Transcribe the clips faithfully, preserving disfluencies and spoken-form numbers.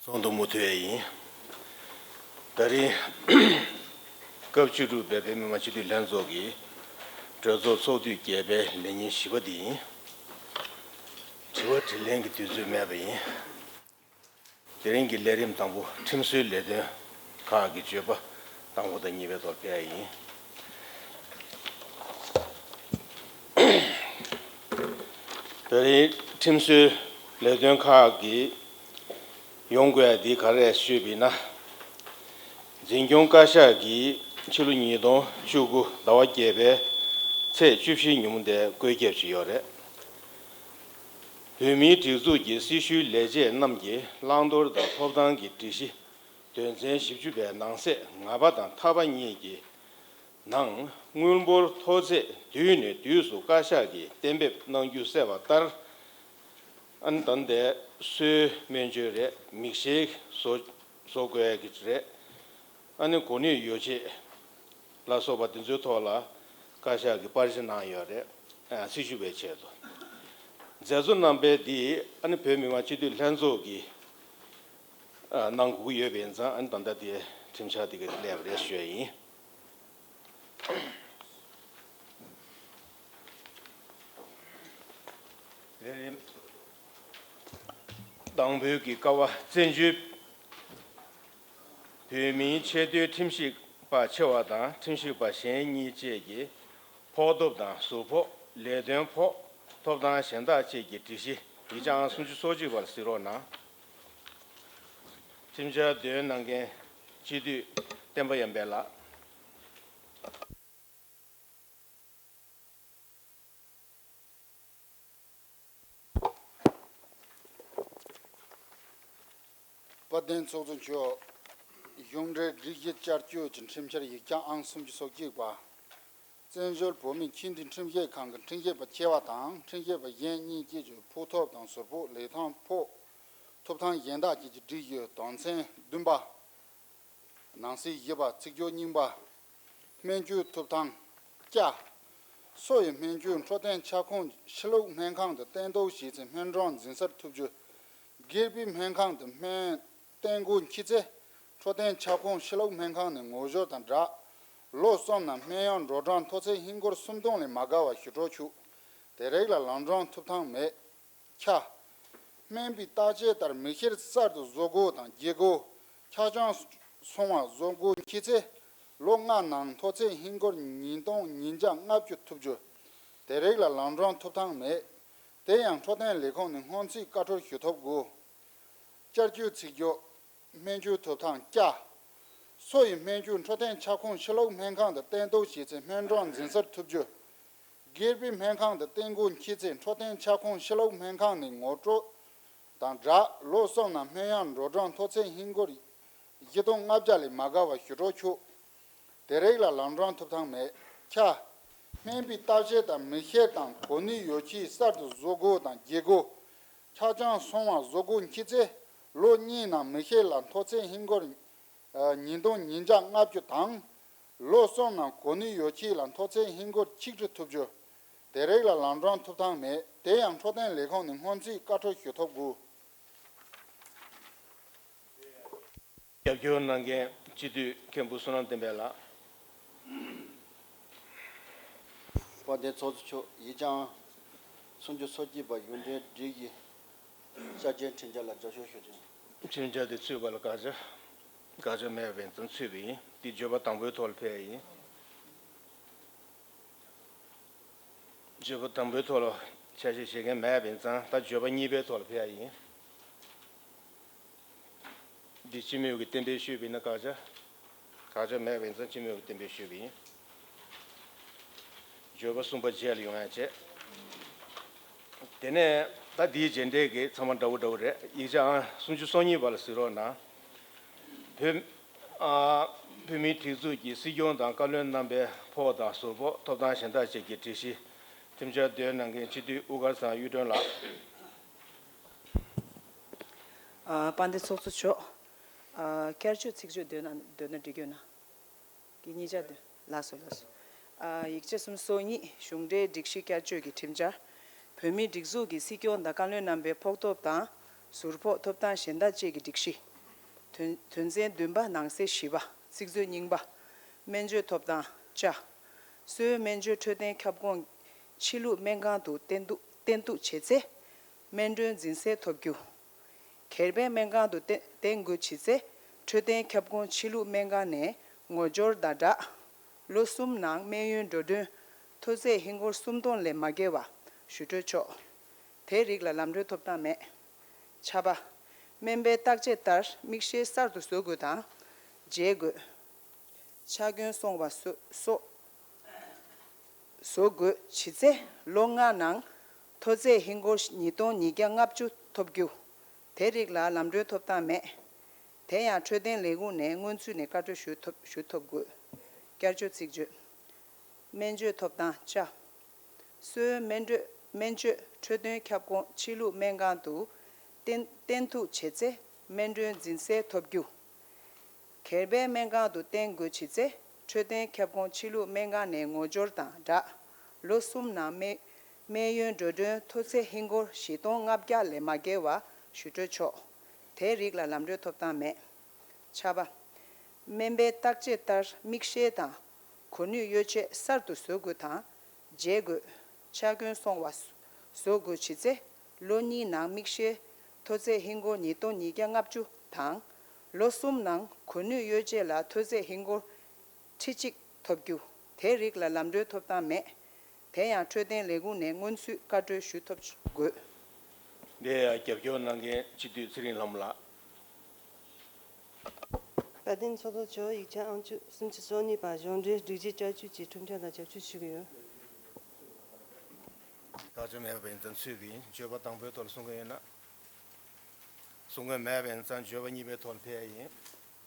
ཚོགས་འདུ་མུ་མཐུད་ཡིན། ད་རིང་སྐབས་བཅུ་དྲུག་པའི་བོད་མི་མང་སྤྱི་འཐུས་ལྷན་ཚོགས་ཀྱི་གྲོས་ཚོགས་ཚོགས་དུས་བརྒྱད་པའི་ལས་ཉིན་བཞི་པ་འདི་ཡིན། དྲི་བ་དྲིས་ལན་གྱི་དུས་ཚོད་མེད་པ་ཡིན། དེ་རིང་གི་ལས་རིམ་དང་པོ་ཁྲིམས་བཟོའི་ལས་དོན་ཁག་གི་བརྗོད་པ་དང་པོ་དང་གཉིས་པའི་ཐོག་ཕེབས་ཡ་ཡིན། ད་རིང་ཁྲིམས་བཟོའི་ལས་དོན་ཁག་གི་ཡོང་དགོས་ཡ་འདི་ག་རེ་རེད་ཞུས་པ་ཡིན་ན། འཛིན་སྐྱོང་བཀའ་ཤག་གིས་ཕྱི་ལོ་ཉིས་སྟོང་བཅུ་དགུ་ཟླ་བ་བརྒྱད་པའི་ཚེས་བཅུ་བཞི་ཉིན་མོ་དེ་བཀོད་ཁྱབ་བྱས་ཡོད་རེད། བོད་མིའི་སྒྲིག་འཛུགས་ཀྱི་སྲི་ཞུའི་ལས་བྱེད་རྣམས་ཀྱི་བླང་དོར་དང་ཐོབ་ཐང་གི་སྒྲིག་གཞི་དོན་ཚན་བཞི་བཅུ་པའི་ནང་གསེས་ང་པ་དང་མཐའ་པ་གཉིས་ཀྱི་ནང་དངུལ་འབོར་མཐོ་ཚད་དུས་ནས་དུས་སུ་བཀའ་ཤག་གིས་གཏན་འབེབས་གནང་རྒྱུ་གསལ་བ་ལྟར། ཨ་ནི་ད་ལྟའི་གསོལ་སྨན་བཅོས་རེད། མིག་ཤེལ་བཟོ་བཟོ་དགོས་ཀྱི་རེད། ཨ་ནི་གོ་གནས་ཡོ་བྱད་ལ་སོགས་པ་དེ་ཚོའི་ཐོག་ལ་བཀའ་ཤག་གིས་པར་ཆས་གནང་ཡོད་རེད། ཨ་སྲི་ཞུ་བའི་ཆེད་དུ། མཛད་གཙོ་རྣམ་པས་འདི་ཨ་ནི་བོད་མི་མང་སྤྱི་འཐུས་ལྷན་ཚོགས་ཀྱིས་ཨ་གནང་དགོས་ཀྱི་ཡོད་པ་ཡིན་ཙང་། ཨ་ནི་ད་ལྟ་དེ་ཁྲིམས་འཆར་དེ་ག་སླེབས་པ་རེད་ཞུ་ཡ་ཡིན། དང་པོའི་གི་ཀ་བ་བཙན་བྱོལ་བོད་མིའི་ཆེས་མཐོའི་ཁྲིམས་ཞིབ་པ་ཆེ་བ་དང་ཁྲིམས་ཞིབ་པ་གཞན་གཉིས་བཅས་ཀྱི་ཕོགས་ཐོབ་དང་ཟུར་ཕོགས། ལས་དོན་ཕོགས། ཐོབ་ཐང་གཞན་དག་བཅས་ཀྱི་སྒྲིག་གཞི་ཡིག་ཆ་ཨང་སུམ་ཅུ་སོ་གཅིག་པ་ལ་གཟིགས་རོགས་གནང་། ཁྲིམས་འཆར་འདོན་གནང་མཁན་སྤྱི་འཐུས་བསྟན་པ་ཡར་འཕེལ་ལགས། དཔལ་ལྡན་ཚོགས་གཙོ་མཆོག་གཞུང་འབྲེལ་སྒྲིག་གཞི་བསྐྱར་བཅོས་ཀྱི་ཁྲིམས་འཆར་ཡིག་ཆ་ཨང་སུམ་ཅུ་སོ་གཅིག་པ། བཙན་བྱོལ་བོད་མིའི་ཁྲིམས་དང་ཁྲིམས་ཞིབ་ཁང་གི་ཁྲིམས་ཞིབ་པ་ཆེ་བ་དང་ཁྲིམས་ཞིབ་པ་གཞན་གཉིས་བཅས་ཀྱི་ཕོགས་ཐོབ་དང་ཟུར་ཕོགས། ལས་དོན་ཕོགས། ཐོབ་ཐང་གཞན་དག་བཅས་ཀྱི་སྒྲིག་གཞི་དོན་ཚན་བདུན་པ། ནང་གསེས་བཞི་པ། ཚིག་སྦྱོར་རྙིང་པ། སྨན་བཅོས་ཐོབ་ཐང་། ཀྱ། སོ་ཡི་སྨན་བཅོས་འཕྲོད་བསྟེན་ཁྱབ་ཁོངས་ཕྱི་ལོགས་སྨན་ཁང་དུ་བསྟེན་གཏོང་བྱས་ཚེ་སྨན་གྲངས་འཛིན་སར་ཐོབ་རྒྱུ། སྒེར་པའི་སྨན་ཁང་དུ་སྨན་བསྟེན་དགོས་འཁྱེར་ཚེ་འཕྲོད་བསྟེན་ཁྱབ་ཁོངས་ཕྱི་ལོགས་སྨན་ཁང་ནས་ངོ་སྦྱོར་དང་སྦྲགས། ལོ་གསུམ་ནང་སྨན་ཡོན་འགྲོ་གྲོན་མཐོ་ཚད་ཧིན་སྒོར་སུམ་སྟོང་ལས་མ་བརྒལ་བ་ཞུ་གྲབས་ཆོག་དེ་རིགས་ལ་ལམ་གྲོན་ཐོབ་ཐང་མེད། ཁྱ། སྨན་པའི་བརྟག་དཔྱད་ལྟར་མི་སྒེར་གསར་དུ་བཟོ་དགོས་དང་བརྗེ་དགོས། ཆ་རྐྱེན་སྲུང་བ་བཟོ་དགོས་འཁྱེར་ཚེ་ལོ་ལྔ་ནང་མཐོ་ཚད་ཧིན་སྒོར་ཉིས་སྟོང་ཉིས་བརྒྱ་ལྔ་བཅུ་ཐོབ་རྒྱུ། དེ་རིགས་ལ་ལམ་གྲོན་ཐོབ་ཐང་མེད། དེ་ཡང་འཕྲོད་བསྟེན་ལས་ཁུངས་ནས་སྔོན་རྩིས་བཀའ་འཁྲོལ་ཞུ་ཐོབ་དགོས། བསྐྱར་བཅོས་ཚིག་སྦྱོར། སྨན་བཅོས་ཐོབ་ཐང་། ཀྱ། སོ་ཡི་སྨན་བཅོས་འཕྲོད་བསྟེན་ཁྱབ་ཁོངས་ཕྱི་ལོགས་སྨན་ཁང་དུ་བསྟེན་གཏོང་བྱས་ཚེ་སྨན་གྲངས་འཛིན་སར་ཐོབ་རྒྱུ། སྒེར་པའི་སྨན་ཁང་དུ་བསྟེན་དགོས་འཁྱེར་ཚེ་འཕྲོད་བསྟེན་ཁྱབ་ཁོངས་ཕྱི་ལོགས་སྨན་ཁང་ནས་ངོ་སྤྲོད་དང་སྦྲགས། ལོ་གསུམ་ནང་སྨན་ཡོན་འགྲོ་གྲོན་མཐོ་ཚད་ཧིན་སྒོར་བཞི་སྟོང་ལྔ་བརྒྱ་ལས་མ་བརྒལ་བ་ཞུ་གྲབས་ཆོག་དེ་རིགས་ལ་ལམ་གྲོན་ཐོབ་ཐང་མེད། ཁྱ། སྨན་པའི་བརྟག་དཔྱད་དང་མི་སྒེར་དང་གོ་གནས་ཡོ་བྱད་གསར་དུ་བཟོ་དགོས་དང་བརྗེ་དགོས། ཆ་རྐྱེན་སྲུང་བ་བཟོ་དགོས་འཁྱེར་ཚེ་ལོ་གཉིས་ནང་མི་སྒེར་ལ་མཐོ་ཚད་ཧིན་སྒོར་ཉིས་སྟོང་ཉིས་བརྒྱ་ལྔ་བཅུ་དང་། ལོ་གསུམ་ནང་གོ་གནས་ཡོ་བྱད་ལ་མཐོ་ཚད་ཧིན་སྒོར་ཆིག་ཁྲི་ཐོབ་རྒྱུ། དེ་རིགས་ལ་ལམ་གྲོན་ཐོབ་ཐང་མེད། དེ་ཡང་འཕྲོད་བསྟེན་ལས་ཁུངས་ནས་སྔོན་རྩིས་བཀའ་འཁྲོལ་ཞུ་ཐོབ་དགོས། རྒྱབ་སྐྱོར་གནང་མཁན་སྤྱི་འཐུས་མཁན་པོ་བསོད་ནམས་བསྟན་འཕེལ་ལགས། དཔལ་ལྡན་ཚོགས་གཙོ་མཆོག་ཡིག་ཆ་ཨང་སུམ་ཅུ་སོ་གཅིག་པ་གཞུང་འབྲེལ་སྒྲིག་གཞི་བསྐྱར་བཅོས་ཁྲིམས་འཆར་ལ་རྒྱབ་སྐྱོར་ཞུ་རྒྱུ། ཁྲིམས་འཆར་དེ་ཚུད་པ་ལ་དགག་བྱ། དགག་བྱ་མེད་པ་ཡིན་ཙང་ཚུད་པ་ཡིན། དེ་བརྗོད་པ་དང་པོའི་ཐོག་ལ་ཕེབས་ཡ་ཡིན། བརྗོད་པ་དང་པོའི་ཐོག་ལ་ཆ་ཤས་བཞེས་མཁན་མེད་པ་ཡིན་ཙང་ད་བརྗོད་པ་གཉིས་པའི་ཐོག་ལ་ཕེབས་ཡ་ཡིན། འདི་སྤྱི་མོས་ཀྱིས་གཏན་འབེབས་ཞུས་པ་ཡིན་ན་དགག་བྱ། དགག་བྱ་མེད་པ་ཡིན་ཙང་སྤྱི་མོས་ཀྱིས་གཏན་འབེབས་ཞུས་པ་ཡིན། བརྗོད་པ་གསུམ་པ་རྗེས་ལ་ཡོང་ཡ་བྱས། དེ་ནས་ད་འདིའི་རྗེས་འབྲེལ་གྱི་ཚང་མ་འདྲ་བོ་འདྲ་བོ་རེད། ཡིག་ཆ་ཨང་སུམ་ཅུ་སོ་གཉིས་པ་ལ་གཟིགས་རོགས་གནང་། བོད། ཨ། བོད་མིའི་སྒྲིག་འཛུགས་ཀྱི་སྲིད་སྐྱོང་དང་བཀའ་བློན་རྣམ་པའི་ཕོགས་དང་ཟུར་ཕོགས། ཐོབ་ཐང་གཞན་དག་བཅས་ཀྱི་སྒྲིག་གཞི། ཁྲིམས་འཆར་འདོན་གནང་མཁན་སྤྱི་འཐུས་དབུ་དཀར་ཚང་གཡུ་སྒྲོན་ལགས། ཨ། དཔལ་ལྡན་ཚོགས་གཙོ་མཆོག་ཨ། བསྐྱར་བཅོས་ཚིག་བརྗོད་འདོན་ན་འདོན་ན་འགྲིག་གི་ཡོད་ན། གི་གཉིས་ཆ་འདོན། ལགས་སོ་ལགས་སོ། ཨ། ཡིག་ཆ་སུམ་ཅུ་སོ་གཉིས། གཞུང་འབྲེལ་སྒྲིག་གཞི་བསྐྱར་བཅོས་ཀྱི་ཁྲིམས་འཆར། བོད་མིའི་སྒྲིག་འཛུགས་ཀྱི་སྲིད་སྐྱོང་དང་བཀའ་བློན་རྣམ་པའི་ཕོགས་ཐོབ་དང་ཟུར་ཕོགས། ཐོབ་ཐང་གཞན་དག་བཅས་ཀྱི་སྒྲིག་གཞི། དོན་དོན་ཚན་བདུན་པ་ནང་གསེས་བཞི་པ་ཚིག་མཛོད་རྙིང་པ། སྨན་བཅོས་ཐོབ་ཐང་། ཅ། གསོལ་སྨན་བཅོས་འཕྲོད་བསྟེན་ཁྱབ་ཁོངས་ཕྱི་ལུགས་སྨན་ཁང་དུ་བསྟེན་གཏུག་བསྟེན་གཏུག་བྱེད་ཚེ། སྨན་གྲོན་འཛིན་གསལ་ཐོབ་རྒྱུ། སྒེར་པའི་སྨན་ཁང་དུ་བསྟེན་བསྟེན་དགོས་བྱེད་ཚེ། འཕྲོད་བསྟེན་ཁྱབ་ཁོངས་ཕྱི་ལུགས་སྨན་ཁང་ནས་ངོ་སྦྱོར་དང་སྦྲགས། ལོ་གསུམ་ནང་སྨན་ཡོན་འགྲོ་གྲོན་མཐོ་ཚད་ཧིན་སྒོར་སུམ་སྟོང་ལས་མ་བརྒལ་བ་ཞུ་སྤྲོད་ཆོག་དེའི་རིགས་ལ་ལམ་གྲོན་ཐོབ་ཐང་མེད། ཆ་པ། སྨན་པའི་བརྟག་དཔྱད་ལྟར་མིག་ཤེལ་གསར་དུ་བཟོ་དགོས་དང་། བརྗེ་དགོས། ཆ་སྐྱོན་སོང་བ་སོ་སོགས་བཟོ་དགོས་བྱེད་ཚེ་ལོ་ལྔ་ནང་མཐོ་ཚད་ཧིན་སྒོར་ཉིས་སྟོང་ཉིས་བརྒྱ་ལྔ་བཅུ་ཐོབ་རྒྱུ། དེ་རིགས་ལ་ལམ་གྲོན་ཐོབ་ཐང་མེད། དེ་ཡང་འཕྲོད་བསྟེན་ལས་ཁུངས་ནས་སྔོན་ཚུད་ནས་བཀའ་འཁྲོལ་ཞུ་ཐོབ་ཞུ་ཐོབ་དགོས། བསྐྱར་བཅོས་ཚིག་བརྗོད། སྨན་བཅོས་ཐོབ་ཐང་། ཅ། གསོལ་སྨན་བཅོས་སྨན་བཅོས་འཕྲོད་བསྟེན་ཁྱབ་ཁོངས་ཕྱི་ལུགས་སྨན་ཁང་དུ་བསྟེན་བསྟེན་གཏུག་བྱེད་ཚེ་སྨན་གྲོན་འཛིན་གསལ་ཐོབ་རྒྱུ། སྒེར་པའི་སྨན་ཁང་དུ་བསྟེན་དགོས་བྱེད་ཚེ་འཕྲོད་བསྟེན་ཁྱབ་ཁོངས་ཕྱི་ལུགས་སྨན་ཁང་ནས་ངོ་སྦྱོར་དང་སྦྲགས། ལོ་གསུམ་ནང་སྨན་སྨན་ཡོན་འགྲོ་གྲོན་མཐོ་ཚད་ཧིན་སྒོར་བཞི་སྟོང་ལྔ་བརྒྱ་ལས་མ་བརྒལ་བ་ཞུ་སྤྲོད་ཆོག་དེའི་རིགས་ལ་ལམ་གྲོན་ཐོབ་ཐང་མེད། ཆ་པ། སྨན་པའི་བརྟག་དཔྱད་ལྟར་མིག་ཤེལ་དང་གོ་ནུས་ཡོ་ཆས་གསར་དུ་བཟོ་དགོས་དང་། བརྗེ་དགོས། ཆ་སྐྱོན་སོང་བ་བཟོ་དགོས་བྱེད་ཚེ་ལོ་གཉིས་ནང་མིག་ཤེལ་མཐོ་ཚད་ཧིན་སྒོར་ཉིས་སྟོང་ཉིས་བརྒྱ་ལྔ་བཅུ་དང་། ལོ་གསུམ་ནང་གོ་ནུས་ཡོ་ཆས་ལ་མཐོ་ཚད་ཧིན་སྒོར་ཁྲི་གཅིག་ཐོབ་རྒྱུ། དེ་རིགས་ལ་ལམ་གྲོན་ཐོབ་ཐང་མེད། དེ་ཡང་འཕྲོད་བསྟེན་ལས་ཁུངས་ནས་སྔོན་ཚུད་བཀའ་འཁྲོལ་ཞུ་ཐོབ་དགོས། འདི་ཡང་རྒྱབ་སྐྱོར་གནང་མཁན་སྤྱི་འཐུས་ཚེ་རིང་ལྷ་མོ་ལགས། དཔལ་ལྡན་ཚོགས་གཙོ་མཆོག་ཡིག་ཆ་ཨང་བཅུ་སུམ་ཅུ་སོ་གཉིས་པ་གཞུང་འབྲེལ་སྒྲིག་གཞི་བསྐྱར་བཅོས་ཀྱི་ཁྲིམས་འཆར་ལ་རྒྱབ་སྐྱོར་ཞུ་གི་ཡོད། དགག་བྱ་མེད་པ་ཡིན་ཙང་ཚུད་ཀྱི་ཡིན། བརྗོད་པ་དང་པོའི་ཐོག་ལ་གསུང་མཁན་ཡོད་ན། གསུང་མཁན་མེད་པ་ཡིན་ཙང་བརྗོད་པ་གཉིས་པའི་ཐོག་ལ་ཕེབས་ཡ་ཡིན།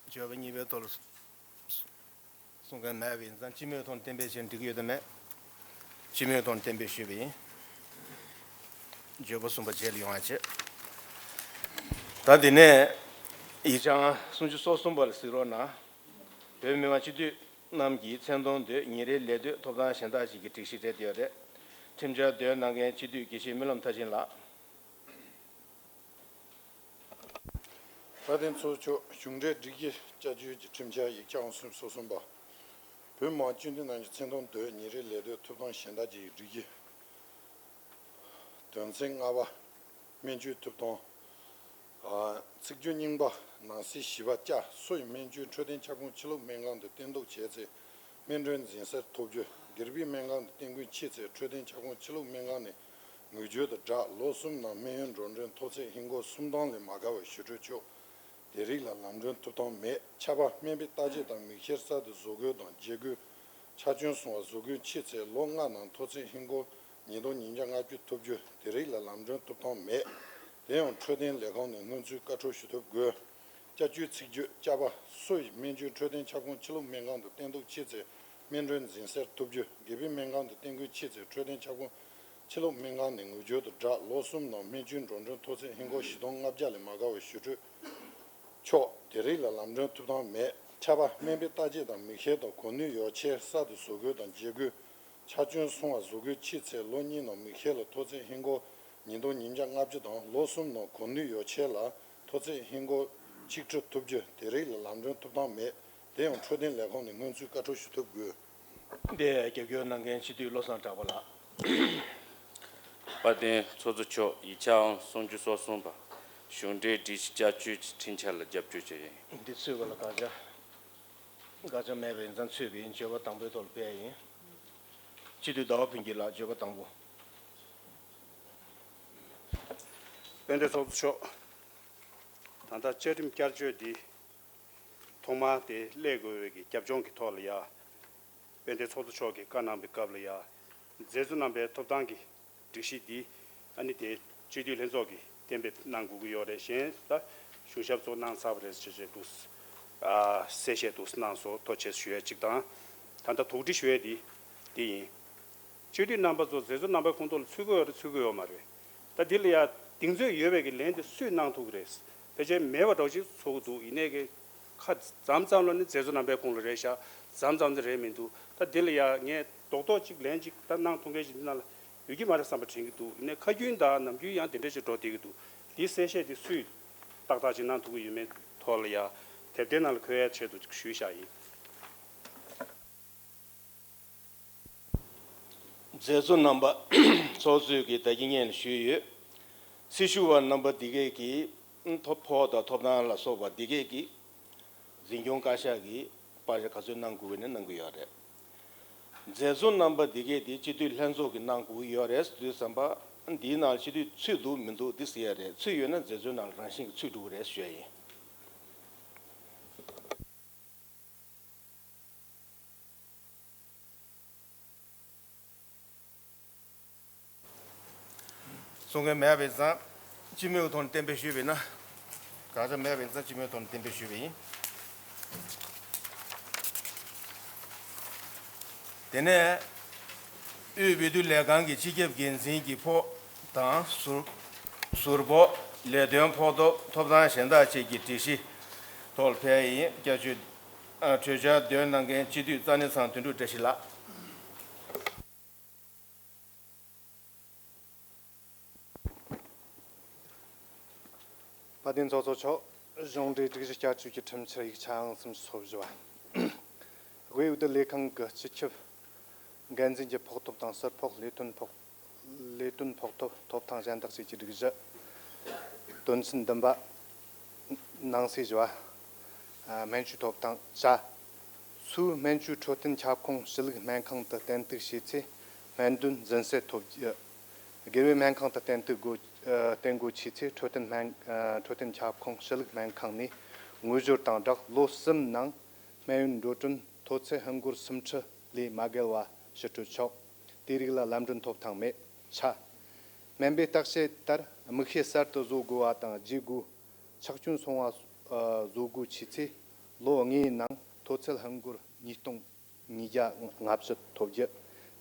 བརྗོད་པ་གཉིས་པའི་ཐོག་ལ་གསུང་མཁན་མེད་པ་ཡིན་ཙང་སྤྱི་མོས་ཐོག་ནས་གཏན་འབེབས་བྱས་འགྲིག་གི་ཡོད་དམ་མེད། སྤྱི་མོས་ཐོག་ནས་གཏན་འབེབས་ཞུས་པ་ཡིན། བརྗོད་པ་གསུམ་པ་རྗེས་ལ་ཡོང་བ་བྱེད། ད་འདི་ནས་ཡིག་ཆ་ཨང་སུམ་ཅུ་སོ་གསུམ་པ་ལ་གཟིགས་རོགས་གནང་། བོད་མི་མང་སྤྱི་འཐུས་རྣམས་ཀྱིས་མཚན་མཐོང་འདོད་ཉིན་རེའི་ལས་གཏོད་ཐོབ་ཐང་གཞན་དག་ཅིག་གི་སྒྲིག་གཞི་རེད་འདོད་རེད། ཁྲིམས་འཆར་འདོན་གནང་མཁན་སྤྱི་འཐུས་དགེ་བཤེས་སྨོན་ལམ་མཐར་ཕྱིན་ལགས། དཔལ་ལྡན་ཚོགས་གཙོ་མཆོག་གཞུང་འབྲེལ་སྒྲིག་གཞི་བསྐྱར་བཅོས་ཀྱི་ཁྲིམས་འཆར་ཡིག་ཆ་ཨང་སུམ་ཅུ་སོ་གསུམ་པ། བོད་མི་མང་སྤྱི་འཐུས་རྣམས་ཀྱི་མཚན་མཐོང་འདོད་ཉིན་རེའི་ལས་གཏོད་ཐོབ་ཐང་གཞན་དག་ཅིག་གི་སྒྲིག་གཞི། དོན་ཚན་ལྔ་པ། སྨན་བཅོས་ཐོབ་ཐང་། ཨ། ཚིག་བརྗོད་རྙིང་པ་ནང་གསེས་བཞི་པ་ཅ། སུ་ཡིས་སྨན་བཅོས་འཕྲོད་བསྟེན་ཁྱབ་ཁོངས་ཕྱི་ལུགས་སྨན་ཁང་དུ་བསྟེན་གཏུག་བྱས་ཚེ་སྨན་གྲོན་འཛིན་གསལ་ཐོབ་རྒྱུ། སྒེར་པའི་སྨན་ཁང་དུ་བསྟེན་དགོས་བྱེད་ཚེ་འཕྲོད་བསྟེན་ཁྱབ་ཁོངས་ཕྱི་ལུགས་སྨན་ཁང་ནས་ངོས་སྦྱོར་དང་སྦྲགས་ལོ་གསུམ་ནང་སྨན་ཡོན་འགྲོ་གྲོན་མཐོ་ཚད་ཧིན་སྒོར་སུམ་སྟོང་ལས་མ་བརྒལ་བ་ཞུ་སྤྲོད་ཆོག་དེ་རིགས་ལ་ལམ་གྲོན་ཐོབ་ཐང་མེད། ཆ་པ། སྨན་པའི་བརྟག་དཔྱད་དང་མིག་ཤེལ་གསར་དུ་བཟོ་དགོས་དང་བརྗེ་དགོས། ཆ་སྐྱོན་སོང་བ་བཟོ་དགོས་བྱེད་ཚེ་ལོ་ལྔ་ནང་མཐོ་ཚད་ཧིན་སྒོར་ཉིས་སྟོང་ཉིས་བརྒྱ་ལྔ་བཅུ་ཐོབ་རྒྱུ། དེ་རིགས་ལ་ལམ་གྲོན་ཐོབ་ཐང་མེད། དེ་ཡང་འཕྲོད་བསྟེན་ལས་ཁང་ནས་སྔོན་ཚུད་བཀའ་འཁྲོལ་ཞུ་ཐོབ་དགོས། བསྐྱར་བཅོས་ཚིག་བརྗོད་ཅ་པ། སུ་ཡིས་སྨན་བཅོས་འཕྲོད་བསྟེན་ཁྱབ་ཁོངས་ཕྱི་ལུགས་སྨན་ཁང་དུ་བསྟེན་གཏུག་བྱེད་ཚེ་སྨན་གྲོན་འཛིན་གསལ་ཐོབ་རྒྱུ། སྒེར་པའི་སྨན་ཁང་དུ་བསྟེན་དགོས་བྱེད་ཚེ་འཕྲོད་བསྟེན་ཁྱབ་ཁོངས་ཕྱི་ལུགས་སྨན་ཁང་ནས་ངོས་སྦྱོར་དང་སྦྲགས་ལོ་གསུམ་ནང་སྨན་བཅོས་འགྲོ་གྲོན་མཐོ་ཚད་ཧིན་སྒོར་བཞི་སྟོང་ལྔ་བརྒྱ་ལས་མ་བརྒལ་བ་ཞུ་སྤྲོད་ཆོག་དེ་རིགས་ལ་ལམ་གྲོན་ཐོབ་ཐང་མེད། ཆ་པ། སྨན་པའི་བརྟག་དཔྱད་དང་མིག་ཤེལ་དང་གོ་ནུས་ཡོ་ཆས་གསར་དུ་བཟོ་དགོས་དང་བརྗེ་དགོས། ཆ་སྐྱོན་སོང་བ་བཟོ་དགོས་བྱེད་ཚེ་ལོ་གཉིས་ནང་མིག་ཤེལ་ལ་མཐོ་ཚད་ཧིན་སྒོར་ཉིས་སྟོང་ཉིས་བརྒྱ་ལྔ་བཅུ་དང་ལོ་གསུམ་ནང་གོ་ནུས་ཡོ་ཆས་ལ་མཐོ་ཚད་ཧིན་སྒོར་ཆིག་ཁྲི་ཐོབ་རྒྱུ། དེ་རིགས་ལ་ལམ་གྲོན་ཐོབ་ཐང་མེད། དེ་ཡང་འཕྲོད་བསྟེན་ལས་ཁང་ནས་སྔོན་ཚུད་བཀའ་འཁྲོལ་ཞུ་ཐོབ་དགོས། འདི་རྒྱབ་སྐྱོར་གནང་མཁན་སྤྱི་འཐུས་བློ་བཟང་གྲགས་པ་ལགས། དཔལ་ལྡན་ཚོགས་གཙོ་མཆོག་ཡིག་ཆ་ཨང་སུམ་ཅུ་སོ་གསུམ་པ། གཞུང་འབྲེལ་སྒྲིག་གཞི་བསྐྱར་བཅོས་ཀྱི་ཁྲིམས་འཆར་ལ་རྒྱབ་སྐྱོར་བྱས་ཡིན། འདི་ཚུད་པ་ལ་དགག་བྱ། དགག་བྱ་མེད་པ་ཡིན་ཙང་ཚུད་པ་ཡིན། བརྗོད་པ་དང་པོའི་ཐོག་ལ་ཕེབས་ཡིན། སྤྱི་འཐུས་ཟླ་བ་ཕུན་སྐྱིད་ལགས། བརྗོད་པ་དང་པོ། དཔལ་ལྡན་ཚོགས་གཙོ་མཆོག་ད་ལྟ་བཅའ་ཁྲིམས་བསྐྱར་བཅོས་འདི་ཐོག་མར་དེ་སླེབས་དགོས་པའི་གི་རྒྱབ་ལྗོངས་ཀྱི་ཐོག་ལ་ཡ། དཔལ་ལྡན་ཚོགས་གཙོ་མཆོག་གིས་བཀའ་གནང་བའི་སྐབས་ལ་ཡ། མཛད་གཙོ་རྣམ་པའི་ཐོབ་ཐང་གི་སྒྲིག་གཞི་འདི་ཨ་ནི་དེ་སྤྱི་འཐུས་ལྷན་ཚོགས་ཀྱིས་གཏན་འབེབས་གནང་དགོས་ཀྱི་ཡོད་རེད། གཞན་ད་གཞུང་ཞབས་ཚོ་གནང་ཚར་བ་རེད་ཅེས་ཅེས་འདུག་ཨ་གསལ་བཤད་འདུག་གནང་སོང་། ཐུགས་རྗེ་ཆེ་ཞུ་ཡ་གཅིག་དང་། ད་ལྟ་དོགས་འདྲི་ཞུ་ཡ་འདི་འདི་ཡིན། སྤྱི་འཐུས་རྣམ་པ་ཚོ་མཛད་གཙོ་རྣམ་པའི་ཁོངས་གཏོགས་ལ་ཚུད་ཀྱི་ཡོད་རེད་ཚུད་ཀྱི་ཡོད་མ་རེད། ད་འདི་ལ་ཡ་གདེང་ཚོད་ཡོད་པའི་གི་ལན་དེ་སུས་གནང་ཐུབ་ཀྱི་རེད། ཕལ་ཆེར་མེད་པ་འདྲ་ཅིག་ཚོར་གྱི་འདུག་ཡིན་ནའི་གི་ཁ་མཚམས་མཚམས་ལ་ནི་མཛད་གཙོ་རྣམ་པའི་ཁོངས་ལ་རེད་ཤག་མཚམས་མཚམས་ནི་རེད་མི་འདུག་ད་འདི་ལ་ཡ་ངས་རྡོག་རྡོག་ཅིག་ལན་ཅིག་ད་གནང་ཐུབ་མཁན་ཞིག་འདི་ནང་ལ་ཡོད་ཀྱི་མ་རེད་བསམ་པ་དྲན་གྱི་འདུག་ཡིན་ནའི་ཁ་རྒྱུན་དང་ནམ་རྒྱུན་ཡང་དེ་འདྲ་ཞིག་འགྲོ་བསྡད་ཀྱི་འདུག་འདིའི་གསལ་བཤད་འདི་སུས་ ཏག་ཏག་ཅིག་གནང་ཐུབ་ཀྱི་ཡོད་མེད་ཐོག་ལ་ཡ་དེབ་དེ་ནང་ལ་འཁོད་ཡ་ཆེད་དུ་ཞུས་བཞག་ཡིན། མཛད་གཙོ་རྣམ་པ། ཚོགས་གཙོས་ཀྱིས་ད་གིན་སྔོན་ལ་ཞུས་ཡོད། སྲི་ཞུ་བ་རྣམ་པ་འདི་གས་ཀྱིས་ཐོབ་ཕོགས་དང་ཐོབ་ཐང་ལ་སོགས་པ་འདི་གས་ཀྱིས་འཛིན་སྐྱོང་བཀའ་ཤག་གིས་པར་རིས་ག་ཚོད་གནང་དགོས་པ་ནི་གནང་གི་ཡོད་རེད། མཛད་གཙོ་རྣམ་པ་འདི་གས་དེ་སྤྱི་འཐུས་ལྷན་ཚོགས་ཀྱིས་གནང་དགོས་ཀྱི་ཡོད་རེད་ཟེར་དུས་ཙམ་པ། འདིའི་ནང་སྤྱི་འཐུས་ཚུད་འདུག་མི་འདུག་འདི་ཟེར་ཡ་རེད། ཚུད་ཡོད་ན་མཛད་གཙོའི་ནང་ལ་རང་བཞིན་གྱིས་ཚུད་འགྲོ་གི་རེད་ཞུ་ཡ་ཡིན། གསུང་མཁན་མེད་པ་ཡིན་ཙང་སྤྱི་མོས་ཐོག་ནས་གཏན་འབེབས་ཞུས་པ་ཡིན་ན། དགག་བྱ་མེད་པ་ཡིན་ཙང་སྤྱི་མོས་ཐོག་ནས་གཏན་འབེབས་ཞུས་པ་ཡིན། དེ་ནས་དབུས་འོས་བསྡུ་ལས་ཁང་གི་སྤྱི་ཁྱབ་འགན་འཛིན་གྱི་ཕོགས་དང་ཟུར་ཟུར་ཕོགས། ལས་དོན་ཕོགས་ཐོབ་ཐོབ་ཐང་གཞན་དག་བཅས་ཀྱི་སྒྲིག་གཞི་ཐོག་ལ་ཕེབས་ཡིན། བསྐྱར་བཅོས་ཨ་གྲོས་འཆར་འདོན་གནང་མཁན་སྤྱི་འཐུས་རྩ་གནས་ཚང་དོན་གྲུབ་བཀྲ་ཤིས་ལགས། དཔལ་ལྡན་ཚོགས་གཙོ་མཆོག་གཞུང་འབྲེལ་སྒྲིག་གཞི་བསྐྱར་བཅོས་ཀྱི་ཁྲིམས་འཆར་ཡིག་ཆ་ཨང་སུམ་ཅུ་སོ་བཞི་བ། དབུས་འོས་བསྡུ་ལས་ཁང་གི་སྤྱི་ཁྱབ་འགན་འཛིན་གྱི་ཕོགས་ཐོབ་དང་ཟུར་ཕོགས། ལས་དོན་ཕོགས། ལས་དོན་ཕོགས་ཐོབ་ཐོབ་ཐང་གཞན་དག་བཅས་ཀྱི་སྒྲིག་གཞི་དོན་ཚན་བདུན་པ། ནང་གསེས་བཞི་བ། སྨན་བཅོས་ཐོབ་ཐང་། བཅའ། སུའི་སྨན་བཅོས་འཕྲོད་བསྟེན་ཁྱབ་ཁོངས་ཞི་ལུགས་སྨན་ཁང་དུ་ཏན་ཏིག་བྱས་ཚེ་སྨན་དོན་འཛིན་སེལ་ཐོབ་རྒྱུ། སྒེར་བའི་སྨན་ཁང་དུ་ཏན་ཏིག་སྒོ་ཏན་སྒོ་ཕྱེས་ཚེ་འཕྲོད་བསྟེན་སྨན་འཕྲོད་བསྟེན་ཁྱབ་ཁོངས་ཞི་ལུགས་སྨན་ཁང་ནས་དངུལ་སྦྱོར་དང་སྦྲགས་ལོ་གསུམ་ནང་སྨན་ཡོན་འགྲོ་གྲོན་མཐོ་ཚད་ཧིན་སྒོར་སུམ་ཁྲི་ལས་མ་བརྒལ་བ་ཕྱིར་སྤྲོད་ཆོག་དེའི་རིགས་ལ་ལམ་གྲོན་ཐོབ་ཐང་མེད། ཆ། སྨན་པའི་བརྟག་དཔྱད་ལྟར་དམིགས་བསལ་གསར་དུ་བཟོ་དགོས་པ་དང་བརྗེ་དགོས། ཆག་སྐྱོན་སོང་བ་བཟོ་དགོས་བྱས་ཚེ་ལོ་ལྔའི་ནང་མཐོ་ཚད་ཧིན་སྒོར་ཉིས་སྟོང་ཉིས་བརྒྱ་ལྔ་བཅུ་ཐོབ་རྒྱུ།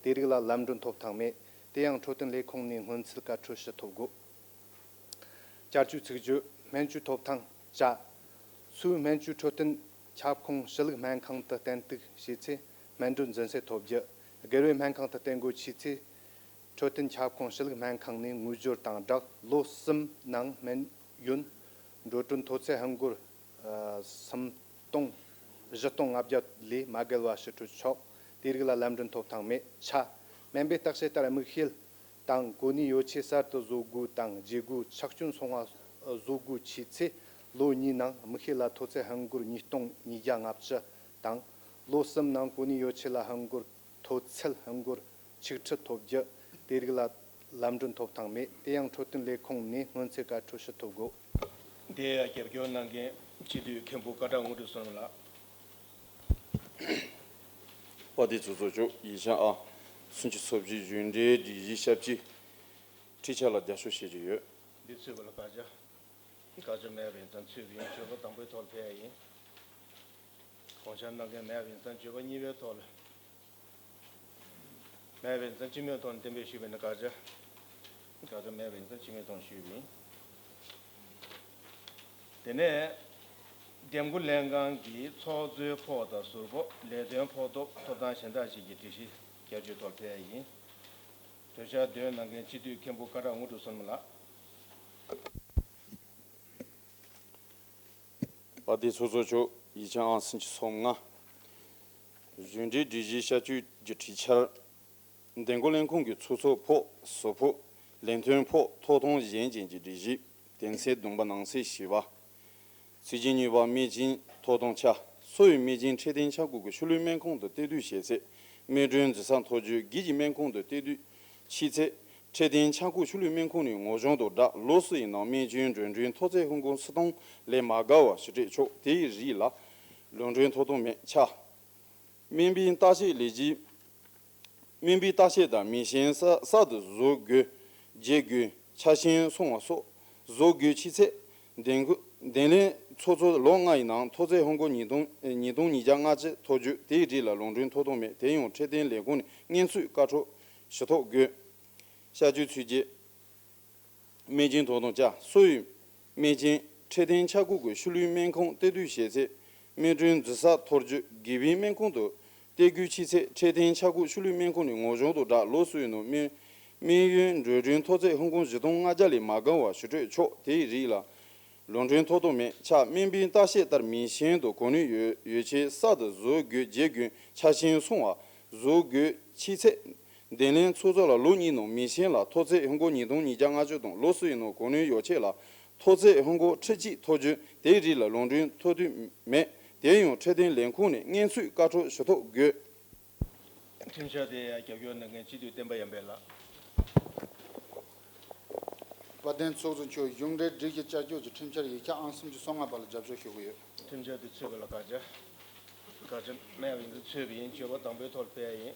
དེ་རིགས་ལ་ལམ་གྲོན་ཐོབ་ཐང་མེད། དེ་ཡང་འཕྲོད་བསྟེན་ལས་ཁུངས་ནས་སྔོན་ཚུད་བཀའ་འཁྲོལ་ཞུ་ཐུབ་དགོས། བསྐྱར་བཅོས་ཚིག་བརྗོད། སྨན་བཅོས་ཐོབ་ཐང་། བཅའ། སུའི་སྨན་བཅོས་འཕྲོད་བསྟེན་ཁྱབ་ཁོངས་ཞི་ལུགས་སྨན་ཁང་དུ་ཏན་ཏིག་བྱས་ཚེ་སྨན་དོན་འཛིན་སེལ་ཐོབ་རྒྱུ། སྒེར་བའི་སྨན་ཁང་དུ་གཏན་སྒོ་ཕྱེས་ཚེ་འཕྲོད་བསྟེན་ཁྱབ་ཁོངས་ཞི་ལུགས་སྨན་ཁང་ནས་དངུལ་སྦྱོར་དང་སྦྲགས་ལོ་གསུམ་ནང་སྨན་ཡོན་འགྲོ་གྲོན་མཐོ་ཚད་ཧིན་སྒོར་སུམ་སྟོང་བཞི་སྟོང་ལྔ་བརྒྱ་ལས་མ་བརྒལ་བ་ཕྱིར་སྤྲོད་ཆོག་དེའི་རིགས་ལ་ལམ་གྲོན་ཐོབ་ཐང་མེད། ཆ། སྨན་པའི་བརྟག་དཔྱད་ལྟར་དམིགས་བསལ་དང་གོ་གནས་ཡོ་ཆས་གསར་དུ་བཟོ་དགོས་དང་བརྗེ་དགོས། ཆག་སྐྱོན་སོང་བ་བཟོ་དགོས་བྱས་ཚེ་ལོ་གཉིས་ནང་དམིགས་བསལ་ལ་མཐོ་ཚད་ཧིན་སྒོར་ཉིས་སྟོང་ཉིས་བརྒྱ་ལྔ་བཅུ་དང་། ལོ་གསུམ་ནང་གོ་གནས་ཡོ་ཆས་ལ་ཧིན་སྒོར་མཐོ་ཚད་ཧིན་སྒོར་ཆིག་ཁྲི་ཐོབ་རྒྱུ། དེ་རིགས་ལ་ལམ་གྲོན་ཐོབ་ཐང་མེད། དེ་ཡང་འཕྲོད་བསྟེན་ལས་ཁུངས་ནས་སྔོན་ཚུད་བཀའ་འཁྲོལ་ཞུ་ཐུབ་དགོས། དེ་ཡང་རྒྱབ་སྐྱོར་གནང་མཁན་སྤྱི་འཐུས་མཁན་པོ་ཀ་བྲག་དངོས་གྲུབ་བསོད་ནམས་ལགས། དཔལ་ལྡན་ཚོགས་གཙོ་མཆོག་ཡིག་ཆ་ཨང་སུམ་ཅུ་སོ་བཞི། གཞུང་འབྲེལ་སྒྲིག་གཞི་ཞེ་གཅིག་ཁྲིད་ཆ་ལ་རྒྱབ་སྐྱོར་བྱེད་ཀྱི་ཡོད། འདི་ཚུད་པ་ལ་བཀའ་རྒྱ། བཀའ་རྒྱ་མེད་པ་ཡིན་ཙང་ཚུད་པ་ཡིན། བརྗོད་པ་དང་པོའི་ཐོག་ལ་ཕེབས་ཡ་ཡིན། དགོངས་འཆར་གནང་མཁན་མེད་པ་ཡིན་ཙང་བརྗོད་པ་གཉིས་པའི་ཐོག་ལ། མེད་པ་ཡིན་ཙང་སྤྱི་མོས་ཐོག་ནས་གཏན་འབེབས་ཞུས་པ་ཡིན་ན་བཀའ་རྒྱ། བཀའ་རྒྱ་མེད་པ་ཡིན་ཙང་སྤྱི་མོས་ཐོག་ནས་ཞུས་པ་ཡིན། དེ་ནས་འདེམས་བསྐོ་ལྷན་ཁང་གི་ཚོགས་གཙོའི་ཕོགས་དང་ཟུར་ཕོགས། ལས་དོན་ཕོགས་ཐོབ་ཐོབ་ཐང་གཞན་དག་ཞིག་གི་སྒྲིག་གཞི་བསྐྱར་བཅོས་ཐོག་ཕེབས་ཡ་ཡིན། གྲོས་འཆར་འདོན་གནང་མཁན་སྤྱི་འཐུས་མཁན་པོ་ཀ་བྲག་དངོས་གྲུབ་བསོད་ནམས་ལགས། དཔལ་ལྡན་ཚོགས་གཙོ་མཆོག་ཡིག་ཆ་ཨང་སུམ་ཅུ་སོ་ལྔ། གཞུང་འབྲེལ་སྒྲིག་གཞི་བསྐྱར་བཅོས་ཀྱི་གྲོས་འཆར། འདེམས་བསྐོ་ལྷན་ཁང་གི་ཚོགས་གཙོ་ཕོགས་ཟུར་ཕོགས། ལས་དོན་ཕོགས་ཐོབ་ཐང་གཞན་བཅས་ཀྱི་སྒྲིག་གཞི་དོན་ཚན་བདུན་པ་ནང་གསེས་བཞི་བ། ཚིག་བཅད་གཉིས་པ། སྨན་སྦྱིན་ཐོབ་ཐང་ཆ། སུ་ཡིས་སྨན་སྦྱིན་འཕྲོད་བསྟེན་འཆར་འགོད་ཀྱི་ཆོས་ལུགས་སྨན་ཁང་དུ་གཏན་སྡོད་བྱས་ཚེ་སྨན་གྲོན་འཛིན་ས་མཐོ་བརྗོད་སྒེར་གྱི་སྨན་ཁང་དུ་གཏན་སྡོད་ཕྱིན་ཚེ་འཕྲོད་བསྟེན་འཆར་འགོད་ཆོས་ལུགས་སྨན་ཁང་ནས་ངོས་བྱང་དང་སྦྲགས་ལོ་གསུམ་ཡི་ནང་སྨན་སྦྱིན་འགྲོ་གྲོན་མཐོ་ཚད་ཧིན་སྒོར་སུམ་སྟོང་ལས་མ་བརྒལ་བ་ཞིག་སྤྲད་ཆོག་དེའི་རིགས་ལ་ལོ་གྲོན་ཐོབ་ཐང་མེད། ཆ། སྨན་པའི་བརྟག་དཔྱད་ལས་གཞི། སྨན་པའི་བརྟག་དཔྱད་དང་མི་ཤེས་ས་གསར་དུ་བཟོ་དགོས། བརྗེ་དགོས། ཆག་སྐྱོན་སོང་བ་སོགས་བཟོ་དགོས་ཕྱིན་ཚེ། འདེམས་འདེམས་ལྷན་ཚོགས་གཙོ་ལོ་ལྔ་ཡི་ནང་མཐོ་ཚད་ཧིན་སྒོར་ཉིས་སྟོང་ཉིས་སྟོང་ཉིས་བརྒྱ་ལྔ་བཅུ་ཐོབ་རྒྱུ་དེའི་རིགས་ལ་ལོ་གྲོན་ཐོབ་ཐང་མེད། དེ་ཡང་འཕྲོད་བསྟེན་ལས་ཁུངས་ནས་སྔོན་ཚུད་བཀའ་འཁྲོལ་ཞུ་ཐུབ་དགོས། བསྐྱར་བཅོས་ཚིག་བརྗོད། སྨན་སྦྱིན་ཐོབ་ཐང་བཅའ། སུ་ཡིས་སྨན་སྦྱིན་འཕྲོད་བསྟེན་འཆར་འགོད་ཀྱི་ཆོས་ལུགས་སྨན་ཁང་གཏན་སྡོད་བྱས་ཚེ་སྨན་གྲོན་འཛིན་ས་མཐོ་བརྗོད་དགེ་བའི་སྨན་ཁང་དུ་གཏན་སྡོད་ཕྱིན་ཚེ་འཕྲོད་བསྟེན་འཆར་འགོད་ཆོས་ལུགས་སྨན་ཁང་ནས་ངོས་བྱང་དང་སྦྲགས་ལོ་གསུམ་ཡི་ནང་སྨན་སྨན་ཡོན་འགྲོ་གྲོན་མཐོ་ཚད་ཧིན་སྒོར་བཞི་སྟོང་ལྔ་བརྒྱ་ལས་མ་བརྒལ་བ་ཞིག་སྤྲད་ཆོག་དེའི་རིགས་ལ་ ལུང་འདྲེན་ཐོབ་ཐང་མེད། ཆ་སྨན་པའི་བརྟག་དཔྱད་ལྟར་མི་ཤེས་དང་གོ་ནུས་ཡོད་ཡོད་ཆེད་གསར་དུ་བཟོ་དགོས་བརྗེ་དགོས་ཆ་ཤས་སོང་བ་བཟོ་དགོས་ཕྱི་ཚེས། འདེམས་ལྷན་ཚོགས་གཙོ་ལ་ལོ་གཉིས་ནང་མི་ཤེས་ལ་ཐོབ་ཚད་ཧིན་སྒོར་ཉིས་སྟོང་ཉིས་བརྒྱ་ལྔ་བཅུ་དང་ལོ་གསུམ་ཡི་ནང་གོ་ནུས་ཡོད་ཆེད་ལ་ཐོབ་ཚད་ཧིན་སྒོར་ཁྲི་གཅིག་ཐོབ་རྒྱུ་དེ་རིགས་ལ་ལུང་འདྲེན་ཐོབ་ཐང་མེད། དེ་ཡང་འཕྲོད་བསྟེན་ལས་ཁུངས་ནས་སྔོན་ཚུད་བཀའ་འཁྲོལ་ཞུ་ཐབས་དགོས། ཁྲིམས་འཆར་དེ་ཡང་རྒྱབ་སྐྱོར་གནང་མཁན་སྤྱི་འཐུས་བསྟན་པ་ཡར་འཕེལ་ལགས། དཔལ་ལྡན་ཚོགས་གཙོ་མཆོག་གཞུང་འབྲེལ་སྒྲིག་གཞི་བསྐྱར་བཅོས་ཀྱི་ཁྲིམས་འཆར་ཡིག་ཆ་ཨང་སུམ་ཅུ་སོ་ལྔ་པ་ལ་རྒྱབ་སྐྱོར་ཞུ་གི་ཡོད། ཁྲིམས་འཆར་དེ་ཚུད་པ་ལ་བཀའ་རྒྱ། བཀའ་རྒྱ་མེད་པ་ཡིན་ཚེ་ཚུད་པ་ཡིན། བརྗོད་པ་དང་པོའི་ཐོག་ལ་སྤེལ་ཡ་ཡིན།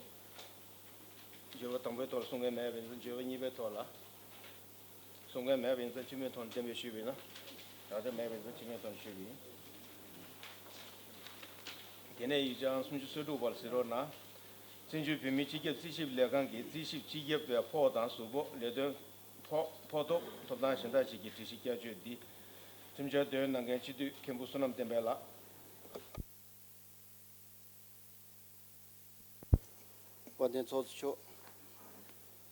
བརྗོད་པ་དང་པོའི་ཐོག་ལ་གསུང་མཁན་མེད་པ་ཡིན་ཚེ་བརྗོད་པ་གཉིས་པའི་ཐོག་ལ། གསུང་མཁན་མེད་པ་ཡིན་ཚེ་སྤྱི་མོས་ཐོག་ནས་གཏན་འབེབས་ཞུས་པ་ཡིན་ན། ད་ལྟ་མེད་པ་ཡིན་ཚེ་སྤྱི་མོས་ཐོག་ནས་ཞུས་པ་ཡིན། དེ་ནས་ཡིག་ཆ་ཨང་སུམ་ཅུ་སོ་དྲུག་པ་ལ་གཟིགས་རོགས་གནང་། བཙན་བྱོལ་བོད་མིའི་སྤྱི་ཁྱབ་རྩིས་ཞིབ་ལས་ཁང་གི་རྩིས་ཞིབ་སྤྱི་ཁྱབ་པའི་ཕོགས་དང་གཟུགས་ཕོགས་ལས་དོན་ཕོགས་ཕོགས་ཐོབ་ཐོབ་ཐང་གཞན་དག་ཅིག་གི་སྒྲིག་གཞི་བསྐྱར་བཅོས་འདི། ཁྲིམས་འཆར་འདོན་གནང་མཁན་སྤྱི་འཐུས་མཁན་པོ་བསོད་ནམས་བསྟན་འཕེལ་ལགས། དཔལ་ལྡན་ཚོགས་གཙོ་མཆོག་